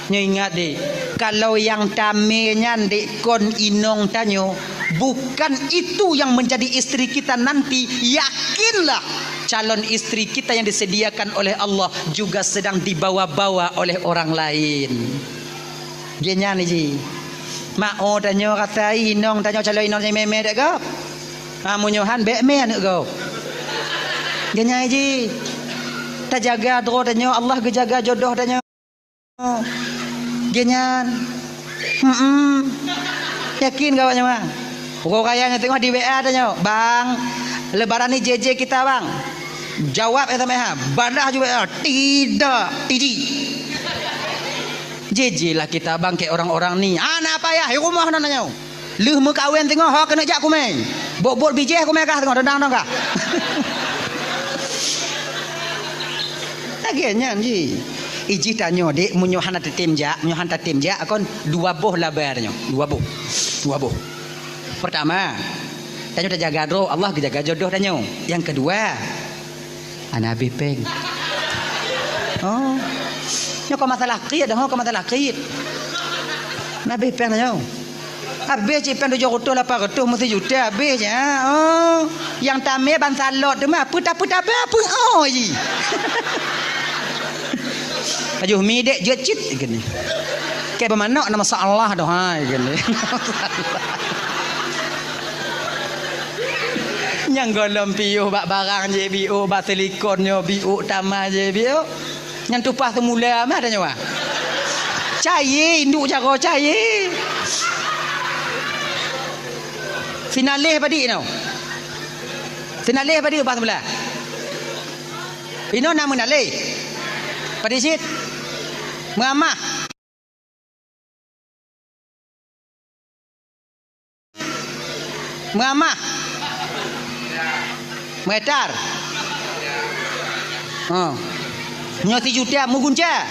Nyoe ingat deh, kalau nyang tamé nyan deh kon inong tanyoe, bukan itu yang menjadi istri kita nanti, yakinlah calon istri kita yang disediakan oleh Allah juga sedang dibawa-bawa oleh orang lain. Geuhnyan ji. Mak oh tanyoe rasa inong tanyoe calon inong nyang mé-mé dek gob. Ha, meunyoe han bèk mé aneuk gob. Geuhnyan ji. Tajaga droe tanyoe, Allah geujaga jodoh tanyoe. Geuhnyan. Hmm. Yakin kah awak nyoe, Bang? Uroe raya nyoe teungoh di W A tanyoe, "Bang, lebaran ni J J kita, Bang." Jawab S M S, ha. Balah ju W A, "Tidak, T J." J J lah kita, Bang, kek orang-orang ni. Hana payah, di rumoh na tanyoe. Lheueh meukawen teungoh, ho keuneuk jak kumé. Bot-bot bijéh kumé kah teungoh, dendang dong kah. Lagèe nyan ji. Iji tanyoe, dek, meunyoe hana tatem jak, meunyoe hana tatem jak, kon dua boh laba tanyoe. Dua boh. Dua boh. Pertama, tanyoe tajaga droe, Allah geujaga jodoh tanyoe. Nyang keudua, hana habéh péng. Oh. Nyoe kon masalah kriet, ho, kon masalah kriet. Hana habéh péng tanyoe. Habéh cit péng tujoh reutôh lapan reutôh meusijuta habéh cit, ha. Oh. Nyang tamé ban salot teuma, peue ta-, peue tabé, peue, oh, ji. Ajoh mi dek jeuet cit geunih. Keu beumanok na masalah doh hai geunih. Nyang gohlom piôh bak barang jih biôh, bak silikon nyoe biôh, tamah jih biôh. Nyan tupah seumula mah tanyoe. Cayé, induk jaroe cayé. Sinaleh padit nyoe. Sinaleh padit tupah seumula. Inoe na meunaleh. Padit cit. Meuamah. Meuamah. Meuetar. Ha. Nyoe sijuta meugunca.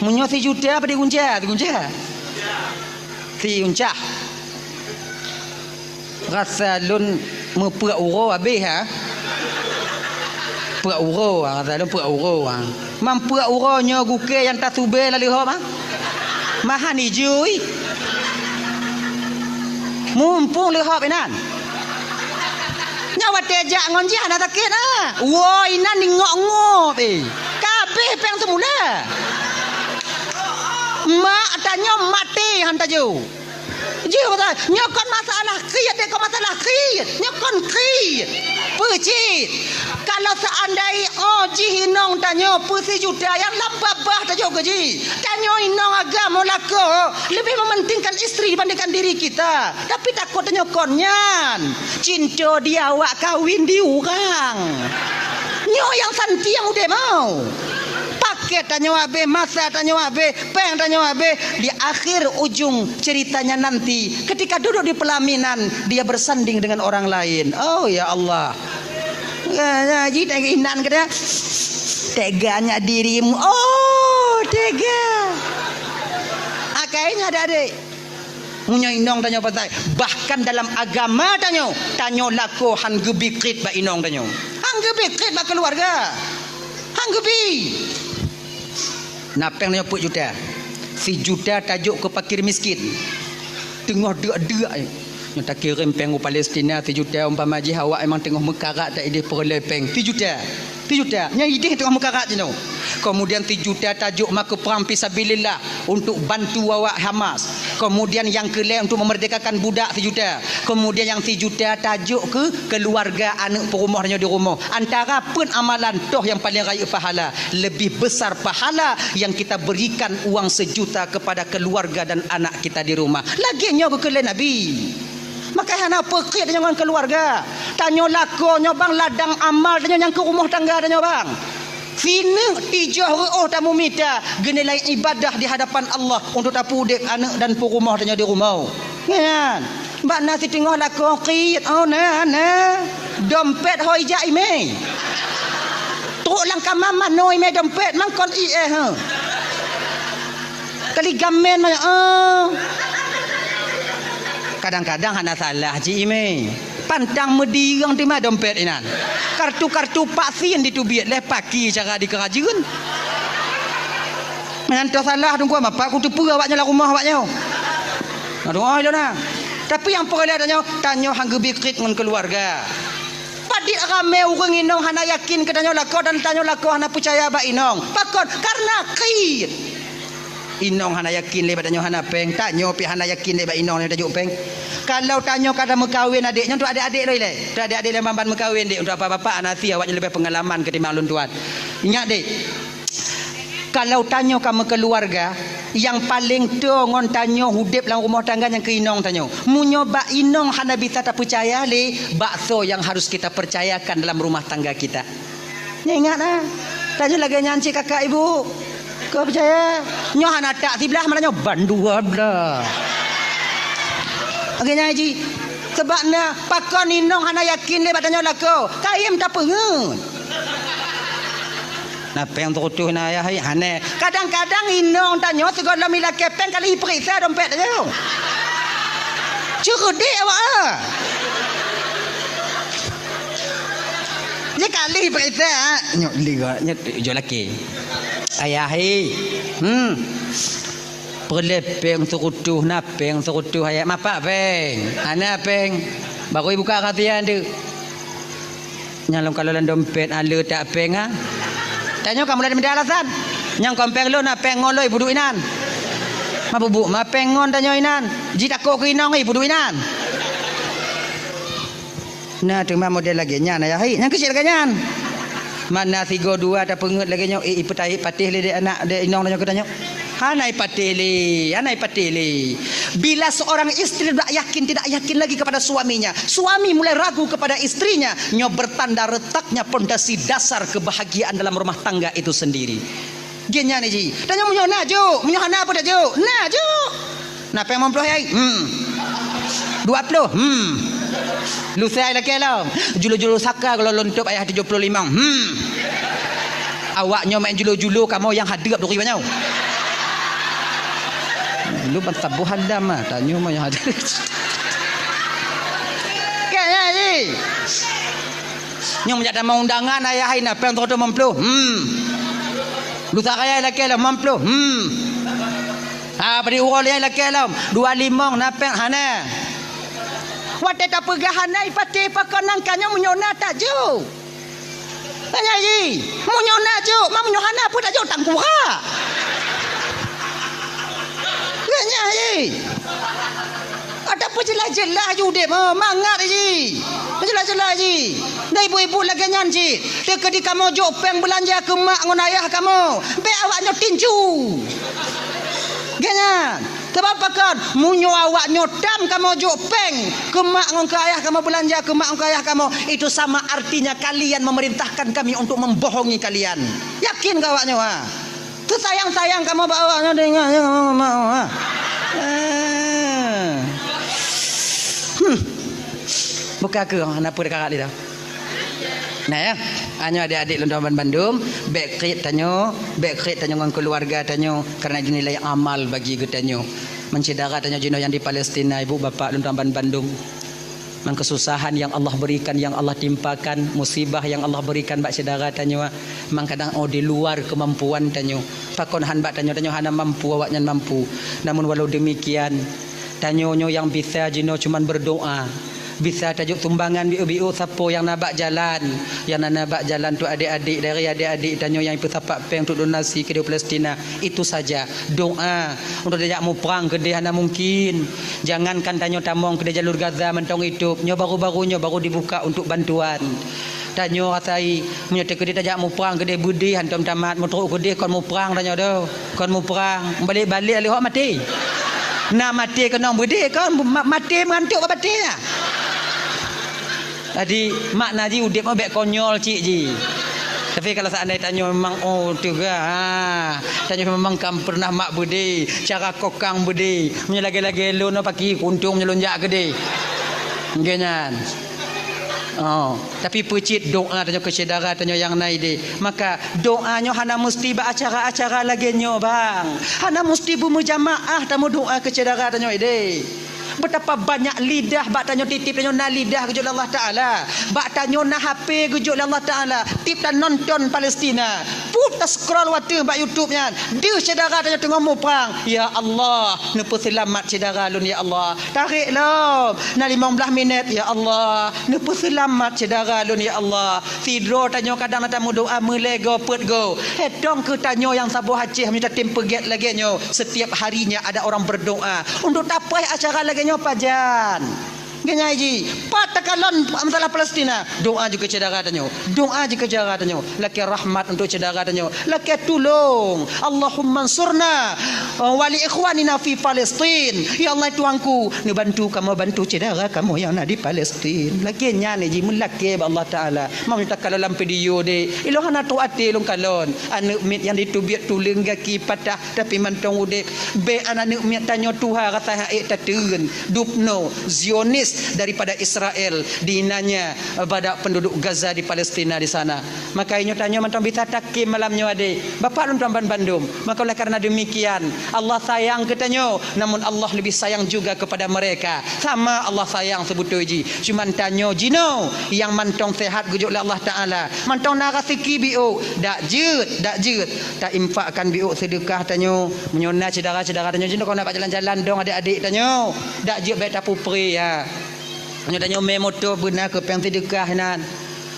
Meunyoe sijuta apa digunca? Digunca. Siuncah. Rasa lôn meupeuek uroe habéh, ha? Peuek uroe, ha, rasa lôn peuek uroe, ha. Meupeuek uroe nyoe gukée nyang tasubée lam leuhop, ha? Mahan ijui. Mumpung leuhop inan. Nyoe watée jak ngon jih hana sakét, ha? Woe inan ingok-ngok, eh. Ka habéh péng seumula. Mak tanyoe maté han tajok. Jih, nyoe kon masalah kriet, deh, kon masalah kriet. Nyoe kon kriet. Peue cit? Kalau seandai, oh, jih inong tanyoe peusijuta nyang lam babah tajok keu jih. Tanyoe inong agam meulakoe lebih mementingkan istri dibandingkan diri kita. Tapi takot tanyoe kon nyan. Cinta di awak kawin di urang. Nyoe nyang santiang udeb mau. Paket tanyoe habéh, masa tanyoe habéh, péng tanyoe habéh. Di akhir ujung ceritanya nanti, ketika duduk di pelaminan, dia bersanding dengan orang lain. Oh, ya Allah. Ya, ya, ji tega inan kata, "Teganya dirimu." Oh, tega. Akhirnya ada adik. Meunyoe inong tanyoe patai, bahkan dalam agama tanyoe, tanyoe lakoe han geubikrit bak inong tanyoe. Han geubikrit bak keuluwarga. Han geubi. Na péng nyoe peuet juta. Sijuta tajok keu fakir miskin. Teungoh deuk-deuk, eh. Nyoe takirém péng u Palestina sijuta, umpama jih awak memang teungoh meukarat, tak idéh peureulée péng. Sijuta. Sijuta. Nyan idéh teungoh meukarat jinoe. Kemudian sijuta tajok ma keu prang fisabilillah untuk bantu awak Hamas. Kemudian nyang keu lhée untuk memerdekakan budak sijuta. Kemudian nyang sijuta tajok keu keuluwarga aneuk peurumoh nyoe di rumoh. Antara peuet amalan toh nyang paleng rayeuk pahala. Lebih besar pahala yang kita berikan uang sejuta kepada keluarga dan anak kita di rumah. Lagée nyoe geukheun lé Nabi. Maka hana peukeuet tanyoe ngon keluarga. Tanyoe lakoe nyoe bang ladang amal tanyoe nyang keu rumoh tangga tanyoe bang. Sineuk tijoh reuôh tamumita geunilai ibadah di hadapan Allah untuk tapeuudeb aneuk dan peurumoh tanyoe di rumoh. Nyan. Bak na siteungoh lakoe kriet, oh, na, na. Dompet ho ijak imé. Trok lam kama manoe imé dompet, mangkon ié, he. Kali gamen manoe, oh. Kadang-kadang hana salah cit imé. Pantang meudireung teuma dompet inan. Kartu-kartu vaksin diteubiet lé paki cara dikeurajeuen. Nyan toh salah teungku, mapak kuteupeue awaknyan lam rumoh awaknyan. Aduh, oh, ilona. Tapi nyang peureulée tanyoe, tanyoe han geubikrit ngon keuluwarga. Padit ramé ureuëng inong hana yakin keu tanyoe lakoe dan tanyoe lakoe hana peucaya bak inong. Pakon? Karena kriet. Inong hana yakin lé bak tanyoe hana péng, tanyoe pih hana yakin lé bak inong nyang tajok péng. Kalau tanyoe ka tameukawen adék, nyoe untuk adék-adék lôn ilée. Untuk adék-adék lôn ban-ban meukawen, Dek, untuk bapak-bapak hana sie awaknyan leubeh peungalaman ketimbang lôn tuan. Ingat, Dek. Kalau tanyoe ka meukeuluwarga, nyang paleng toe ngon tanyoe udeb lam rumoh tangga nyang keu inong tanyoe. Meunyoe bak inong hana bisa tapeucaya lé, bak soe nyang harus kita percayakan dalam rumah tangga kita? Nyoe ingat na, tanyoe lagée nyan cit kakak ibu. Kau percaya? Nyoe hana tak siblah, malah nyoe ban dua blah. Lagée nyan cit. Sebab na pakon inong hana yakin lé bak tanyoe lakoe, kayém tapeungeuet. Na péng seurutoh na ayah, hai, hana. Kadang-kadang inong tanyoe sigohlom ilakée péng kali ipeuriksa dompet tanyoe. Ceureudek awak, ah. Nyoe kali ipeuriksa, ah. Nyoe liga, nyoe jok laki. Ayah, hai. Hmm. Peureulée péng seurutoh, na péng seurutoh, ayah. Mapak péng. Hana péng. Baru ibuka rasia tu. Nyang lôn kalon lam dompet, ale tak péng, ha? Tanyoe ka mulai meudeh alasan. Nyang kon péng lôn, na péng ngon lôn, ibuduek inan. Ma bubuk, ma péng ngon tanyoe inan. Jitakot keu inong, ibuduek inan. Na teuma model lagée nyan, ayah, hai. Nyang keucil lagée nyan. Mana sigo dua tapeungeuet lagée nyoe, eh, ipeutaék patéh lé dek anak, dek inong tanyoe keu tanyoe. Hana ipatéh lé, hana ipatéh lé. Bila seorang istri tidak yakin, tidak yakin lagi kepada suaminya, suami mulai ragu kepada istrinya, nyoe bertanda retaknya pondasi dasar kebahagiaan dalam rumah tangga itu sendiri. Geuh nyan ji. Tanyoe meunyoe na jok, meunyoe hana pun tajok. Na jok. Na péng limong ploh, yai? Hmm. Dua ploh? Hmm. Lusa lakée lom. Julu-julu saka kalau lôn tôb ayah tujoh ploh limong. Hmm. Awak nyoe main julu-julu, kamoe nyang hadeup duri banyoe. Lu ban saboh handam ah, tanyoe mah nyang hadeup. Kan, ya, ji? Nyang meujak tamong undangan ayah hai na péng seratus lima puluh. Hmm. Lusa raya lakée lom lima puluh. Hmm. Ha, bri uroe lé lakée lom dua limong na péng hana. Watée tapeugah hana ipatéh pakon nangka nyoe meunyoe na tajok. Nyan ji, meunyoe na jok, ma meunyoe hana peue tajok tangkura. Nyan ji. Ada peujeulaih-jeulaih ju udeb, oh, mangat ji. Peujeulaih-jeulaih ji. Dan ibu-ibu lagée nyan cit. Teukeudi kamoe jok péng beulanja keu mak ngon ayah kamoe, bék awak nyoe tinju. Geuh nyan. Sabab pakon? Meunyoe awak nyoe tam kamoe jok péng keu mak ngon keu ayah kamoe, beulanja keu mak ngon keu ayah kamoe, itu sama artinya kalian memerintahkan kami untuk membohongi kalian. Yakin keu awak nyoe, ha? Teusayang-sayang kamoe bak awak nyoe, deungoe, deungoe, deungoe, ha? Eh. Hmm. Buka keu, hana peue karat lé dah. Nah, ya. Nyoe adik-adik lôn tuan bandum, bék kriet tanyoe, bék kriet tanyoe ngon keuluwarga tanyoe, karena dinilai amal bagi geutanyoe. Meusyedara tanyoe jinoe nyang di Palestina, ibu bapak lôn tuan bandum. Ngon keususahan nyang Allah beurikan, nyang Allah timpakan, musibah nyang Allah beurikan bak syedara tanyoe, mangkadang oh di luar keumampuan tanyoe. Pakon han bak tanyoe, tanyoe hana mampu, awaknyan mampu. Namun walau demikian, tanyoe nyoe nyang bisa jinoe cuman berdoa. Bisa tajok sumbangan biôk-biôk sapo nyang na bak jalan. Nyang na, na bak jalan tu adik-adik, dari adik-adik tanyoe nyang peusapat péng untuk donasi keudéh Palestina. Itu saja. Doa. Untuk tajak muprang keudéh hana mungkin. Jangankan tanyoe tamong keudéh jalur Gaza mantong itôb. Nyoe baru-baru nyoe baru dibuka untuk bantuan. Tanyoe rasai, meunyoe teukeudéh tajak muprang keudéh beudé hantom tamat, meutrok keudéh kon muprang tanyoe doh. Kon muprang, balek-balek lé hok maté. Na maté keunong beudé kon, ma-, maté meugantok bak batée na. Jadi, makna jih udeb nyoe bék konyol cit jih. Tapi kalau seandai tanyoe memang, oh, teuga, ha, tanyoe memang kan pernah mak beudé, cara kokang beudé. Meunyoe lagée-lagée lôn, oh, paki kuntung meunyoe lôn jak keudéh. Nggih nyan. Oh, tapi peucit doa tanyoe keu syedara tanyoe nyang na idéh. Maka doa nyoe hana musti bak acara-acara lagée nyoe, bang. Hana musti beumeujamaah tameudoa keu syedara tanyoe idéh. Betapa banyak lidah bak tanyoe tieb-tieb tanyoe na lidah geujok lé Allah Taala. Bak tanyoe na H P geujok lé Allah Taala. Tieb tanonton Palestina. Pue ta-scroll watée bak YouTube nyan. Deuh syedara tanyoe teungoh muprang. Ya Allah, neupeuseulamat syedara lôn ya Allah. Tarek lom. Na limong blaih minét, ya Allah. Neupeuseulamat syedara lôn, ya Allah. Sidroe tanyoe kadang na tameudoa meulée goe peuet goe. Hetong keu tanyoe nyang saboh Aceh meunyoe tatem peugét lagée nyoe. Setiap harinya ada orang berdoa. Untuk tapaih acara lagée nyoe pajan. Geunyai jih, pat takalon masalah Palestina. Doa jih keu syedara tanyoe. Doa jih keu syedara tanyoe. Lakée rahmat untuk syedara tanyoe. Lakée tulông. Allahumma ansurna, uh, wa li ikhwanina fi Palestin. Ya Allah, Tuhanku, neubantu kamoe, bantu syedara kamoe nyang na di Palestin. Lakée nyan jih meulakée bak Allah Taala. Meunyoe takalon lam video deh, ilôn hana trok até lôn kalon. Aneuëk miet nyang diteubiet tuleueng gaki patah tapi mantong udeb. Bék aneuk miet tanyoe tuha rasa hana ék tateun. Dubno Zionis daripada Israel dinanya pada penduduk Gaza di Palestina di sana. Maka inyoe tanyoe mantong bisa takem malam nyoe adé. Bapak lôn tuan bandum. Maka oleh karena demikian, Allah sayang keu tanyoe, namun Allah lebih sayang juga kepada mereka. Sama Allah sayang sebetul jih. Cuman tanyoe jinoe nyang mantong sehat geujok lé Allah Taala. Mantong na raseuki biôk, dak jeuet, dak jeuet. Ta-infakkan biôk seudeukah tanyoe. Meunyoe na syedara-syedara tanyoe jinoe kon na bak jalan-jalan dong adék-adék tanyoe. Dak jeuet bék tapeupré ya. Meunyoe tanyoe mé moto beuna keu péng seudeukah nan.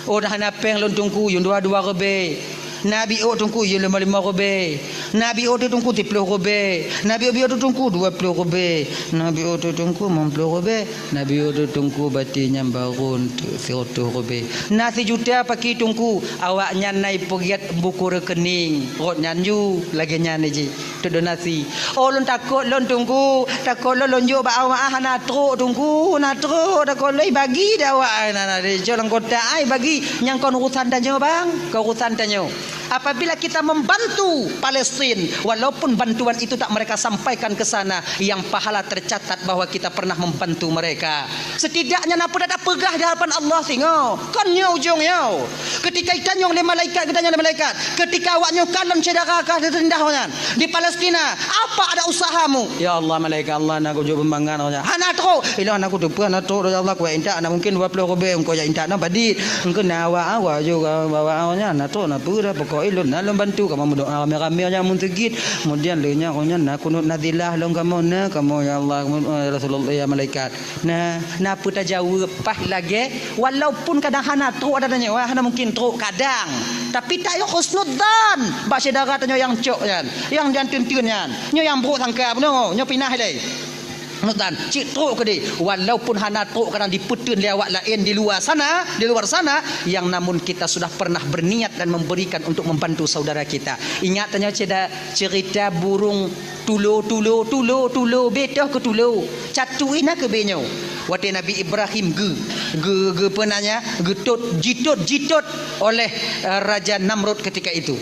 Oh, na hana péng lôn teungku, yum dua-dua ribèe. Na biôk teungku, yum limong-limong ribèe. Na biôk teungku, siplôh ribèe. Na biôk-biôk teungku, dua plôh ribèe. Na biôk teungku, limong plôh ribèe. Na biôk teungku, bati nyang barô teuk siratoh ribèe. Na sijuta paki teungku, awaknyan na ipeugét buku rekening. Rot nyan ju, lagèe nyan jih. Teuk donasi. Oh, lôn takot lôn teungku, takot lôn, lôn jok bak awak, ah, hana trok teungku, hana trok, takot lôn ibagi dak awak, ah, na, na, dicok lam kotak, ah, ibagi. Nyang kon urusan tanyoe, bang, kon urusan tanyoe. Apabila kita membantu Palestin, walaupun bantuan itu tak mereka sampaikan ke sana, yang pahala tercatat bahwa kita pernah membantu mereka. Setidaknya na peue tapeugah di hadapan Allah singoh. Kon nyoe ujong nyoe. Ketika itanyong lé malaikat, geutanyong lé malaikat. Ketika awak nyoe kalon syedara ka teurindah nyan di Palestina, apa ada usahamu? Ya Allah, malaikat Allah, na kujok peumangan nyan. Hana trok. Ilôn hana kuteupeue, hana trok, ya Allah, kuintak, na mungkin dua plôh ribèe, engkau jak intak na padit. Engkau na awak, awak juga bawa nyan, na trok, na peue dah, pokok ilôn na lôn bantu, kamoe meudoa ramé-ramé nyan meuseujid. Kemudian lé nyan, nyan na kunut nazilah lôn kamoe na, kamoe ya Allah, ya Rasulullah, ya malaikat. Nah, na peue tajaweueb paih lagèe, walaupun kadang hana trok ata tanyoe, hana mungkin trok kadang. Tapi tayoe husnudzan bak syedara tanyoe nyang cok nyan, nyang janteun-teun nyan. Nyoe nyang buruk sangka bunoe, nyoe pinah ilèe. Nutan, cit trok keudeh, walaupun hana trok kadang dipeuteun lé awak laén di luwa sana, di luar sana, yang namun kita sudah pernah berniat dan memberikan untuk membantu saudara kita. Ingat tanyoe ceda-, cerita burung tulo, tulo, tulo, tulo, betoh keu tulo. Catu ina keu benyoe. Watée Nabi Ibrahim geu, geu, geu penanya, geutot, jitot, jitot oleh, eh, Raja Namrud ketika itu.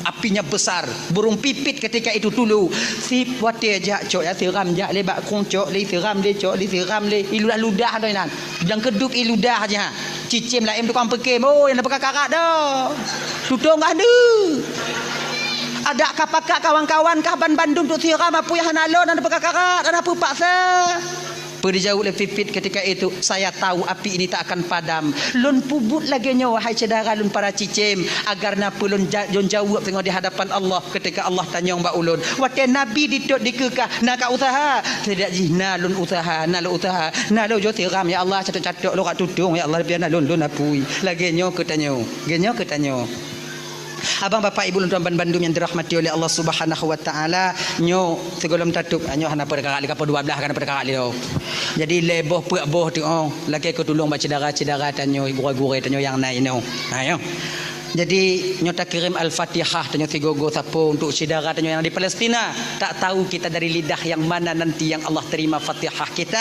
Apinya besar, burung pipit ketika itu tulo. Sip watée jak cok ya siram jak lé bak krueng cok lé siram lé cok lé siram lé. Iludah-ludah tu inan. Dang keudop iludah aja. Cicém laén tukang peukem. Oh, nyang peukakarat dah. Tutong kah deuh. Adak ka pakat kawan-kawan kah ban bandum tu siram apui hana lon, hana peukakarat, hana peupaksa. Peue dijaweueb lé pipit ketika itu, "Saya tahu api ini tak akan padam." Lôn peubuet lagée nyoe, wahai syedara lôn para cicém, agar na peue lôn ja-, lôn jaweueb teungoh di hadapan Allah ketika Allah tanyong bak ulôn. Watée Nabi ditot dikeukah, "Na ka useuha?" Sidek jih, "Na lôn useuha, na lôn useuha. Na lôn jok siram, ya Allah, catok-catok lôn ka tutong, ya Allah, biar na lôn, lôn apui." Lagée nyoe keu tanyoe, lagée nyoe keu tanyoe. Abang, bapak, ibu lôn tuan bandum nyang dirahmati oleh Allah Subhanahu wa Taala, nyoe sigohlom tatôp, nyoe hana peukara lé, ka poh dua belas ka hana peukara lé. Jadi lhée boh peuet boh tu, oh, lakée keu tulông bak syedara-syedara tanyoe, gurée-gurée tanyoe nyang na inoe. Ha, nyoe. Jadi nyoe takirém Al-Fatihah tanyoe sigoe-goe sapo untuk syedara tanyoe nyang di Palestina. Tak tahu kita dari lidah yang mana nanti yang Allah terima Fatihah kita.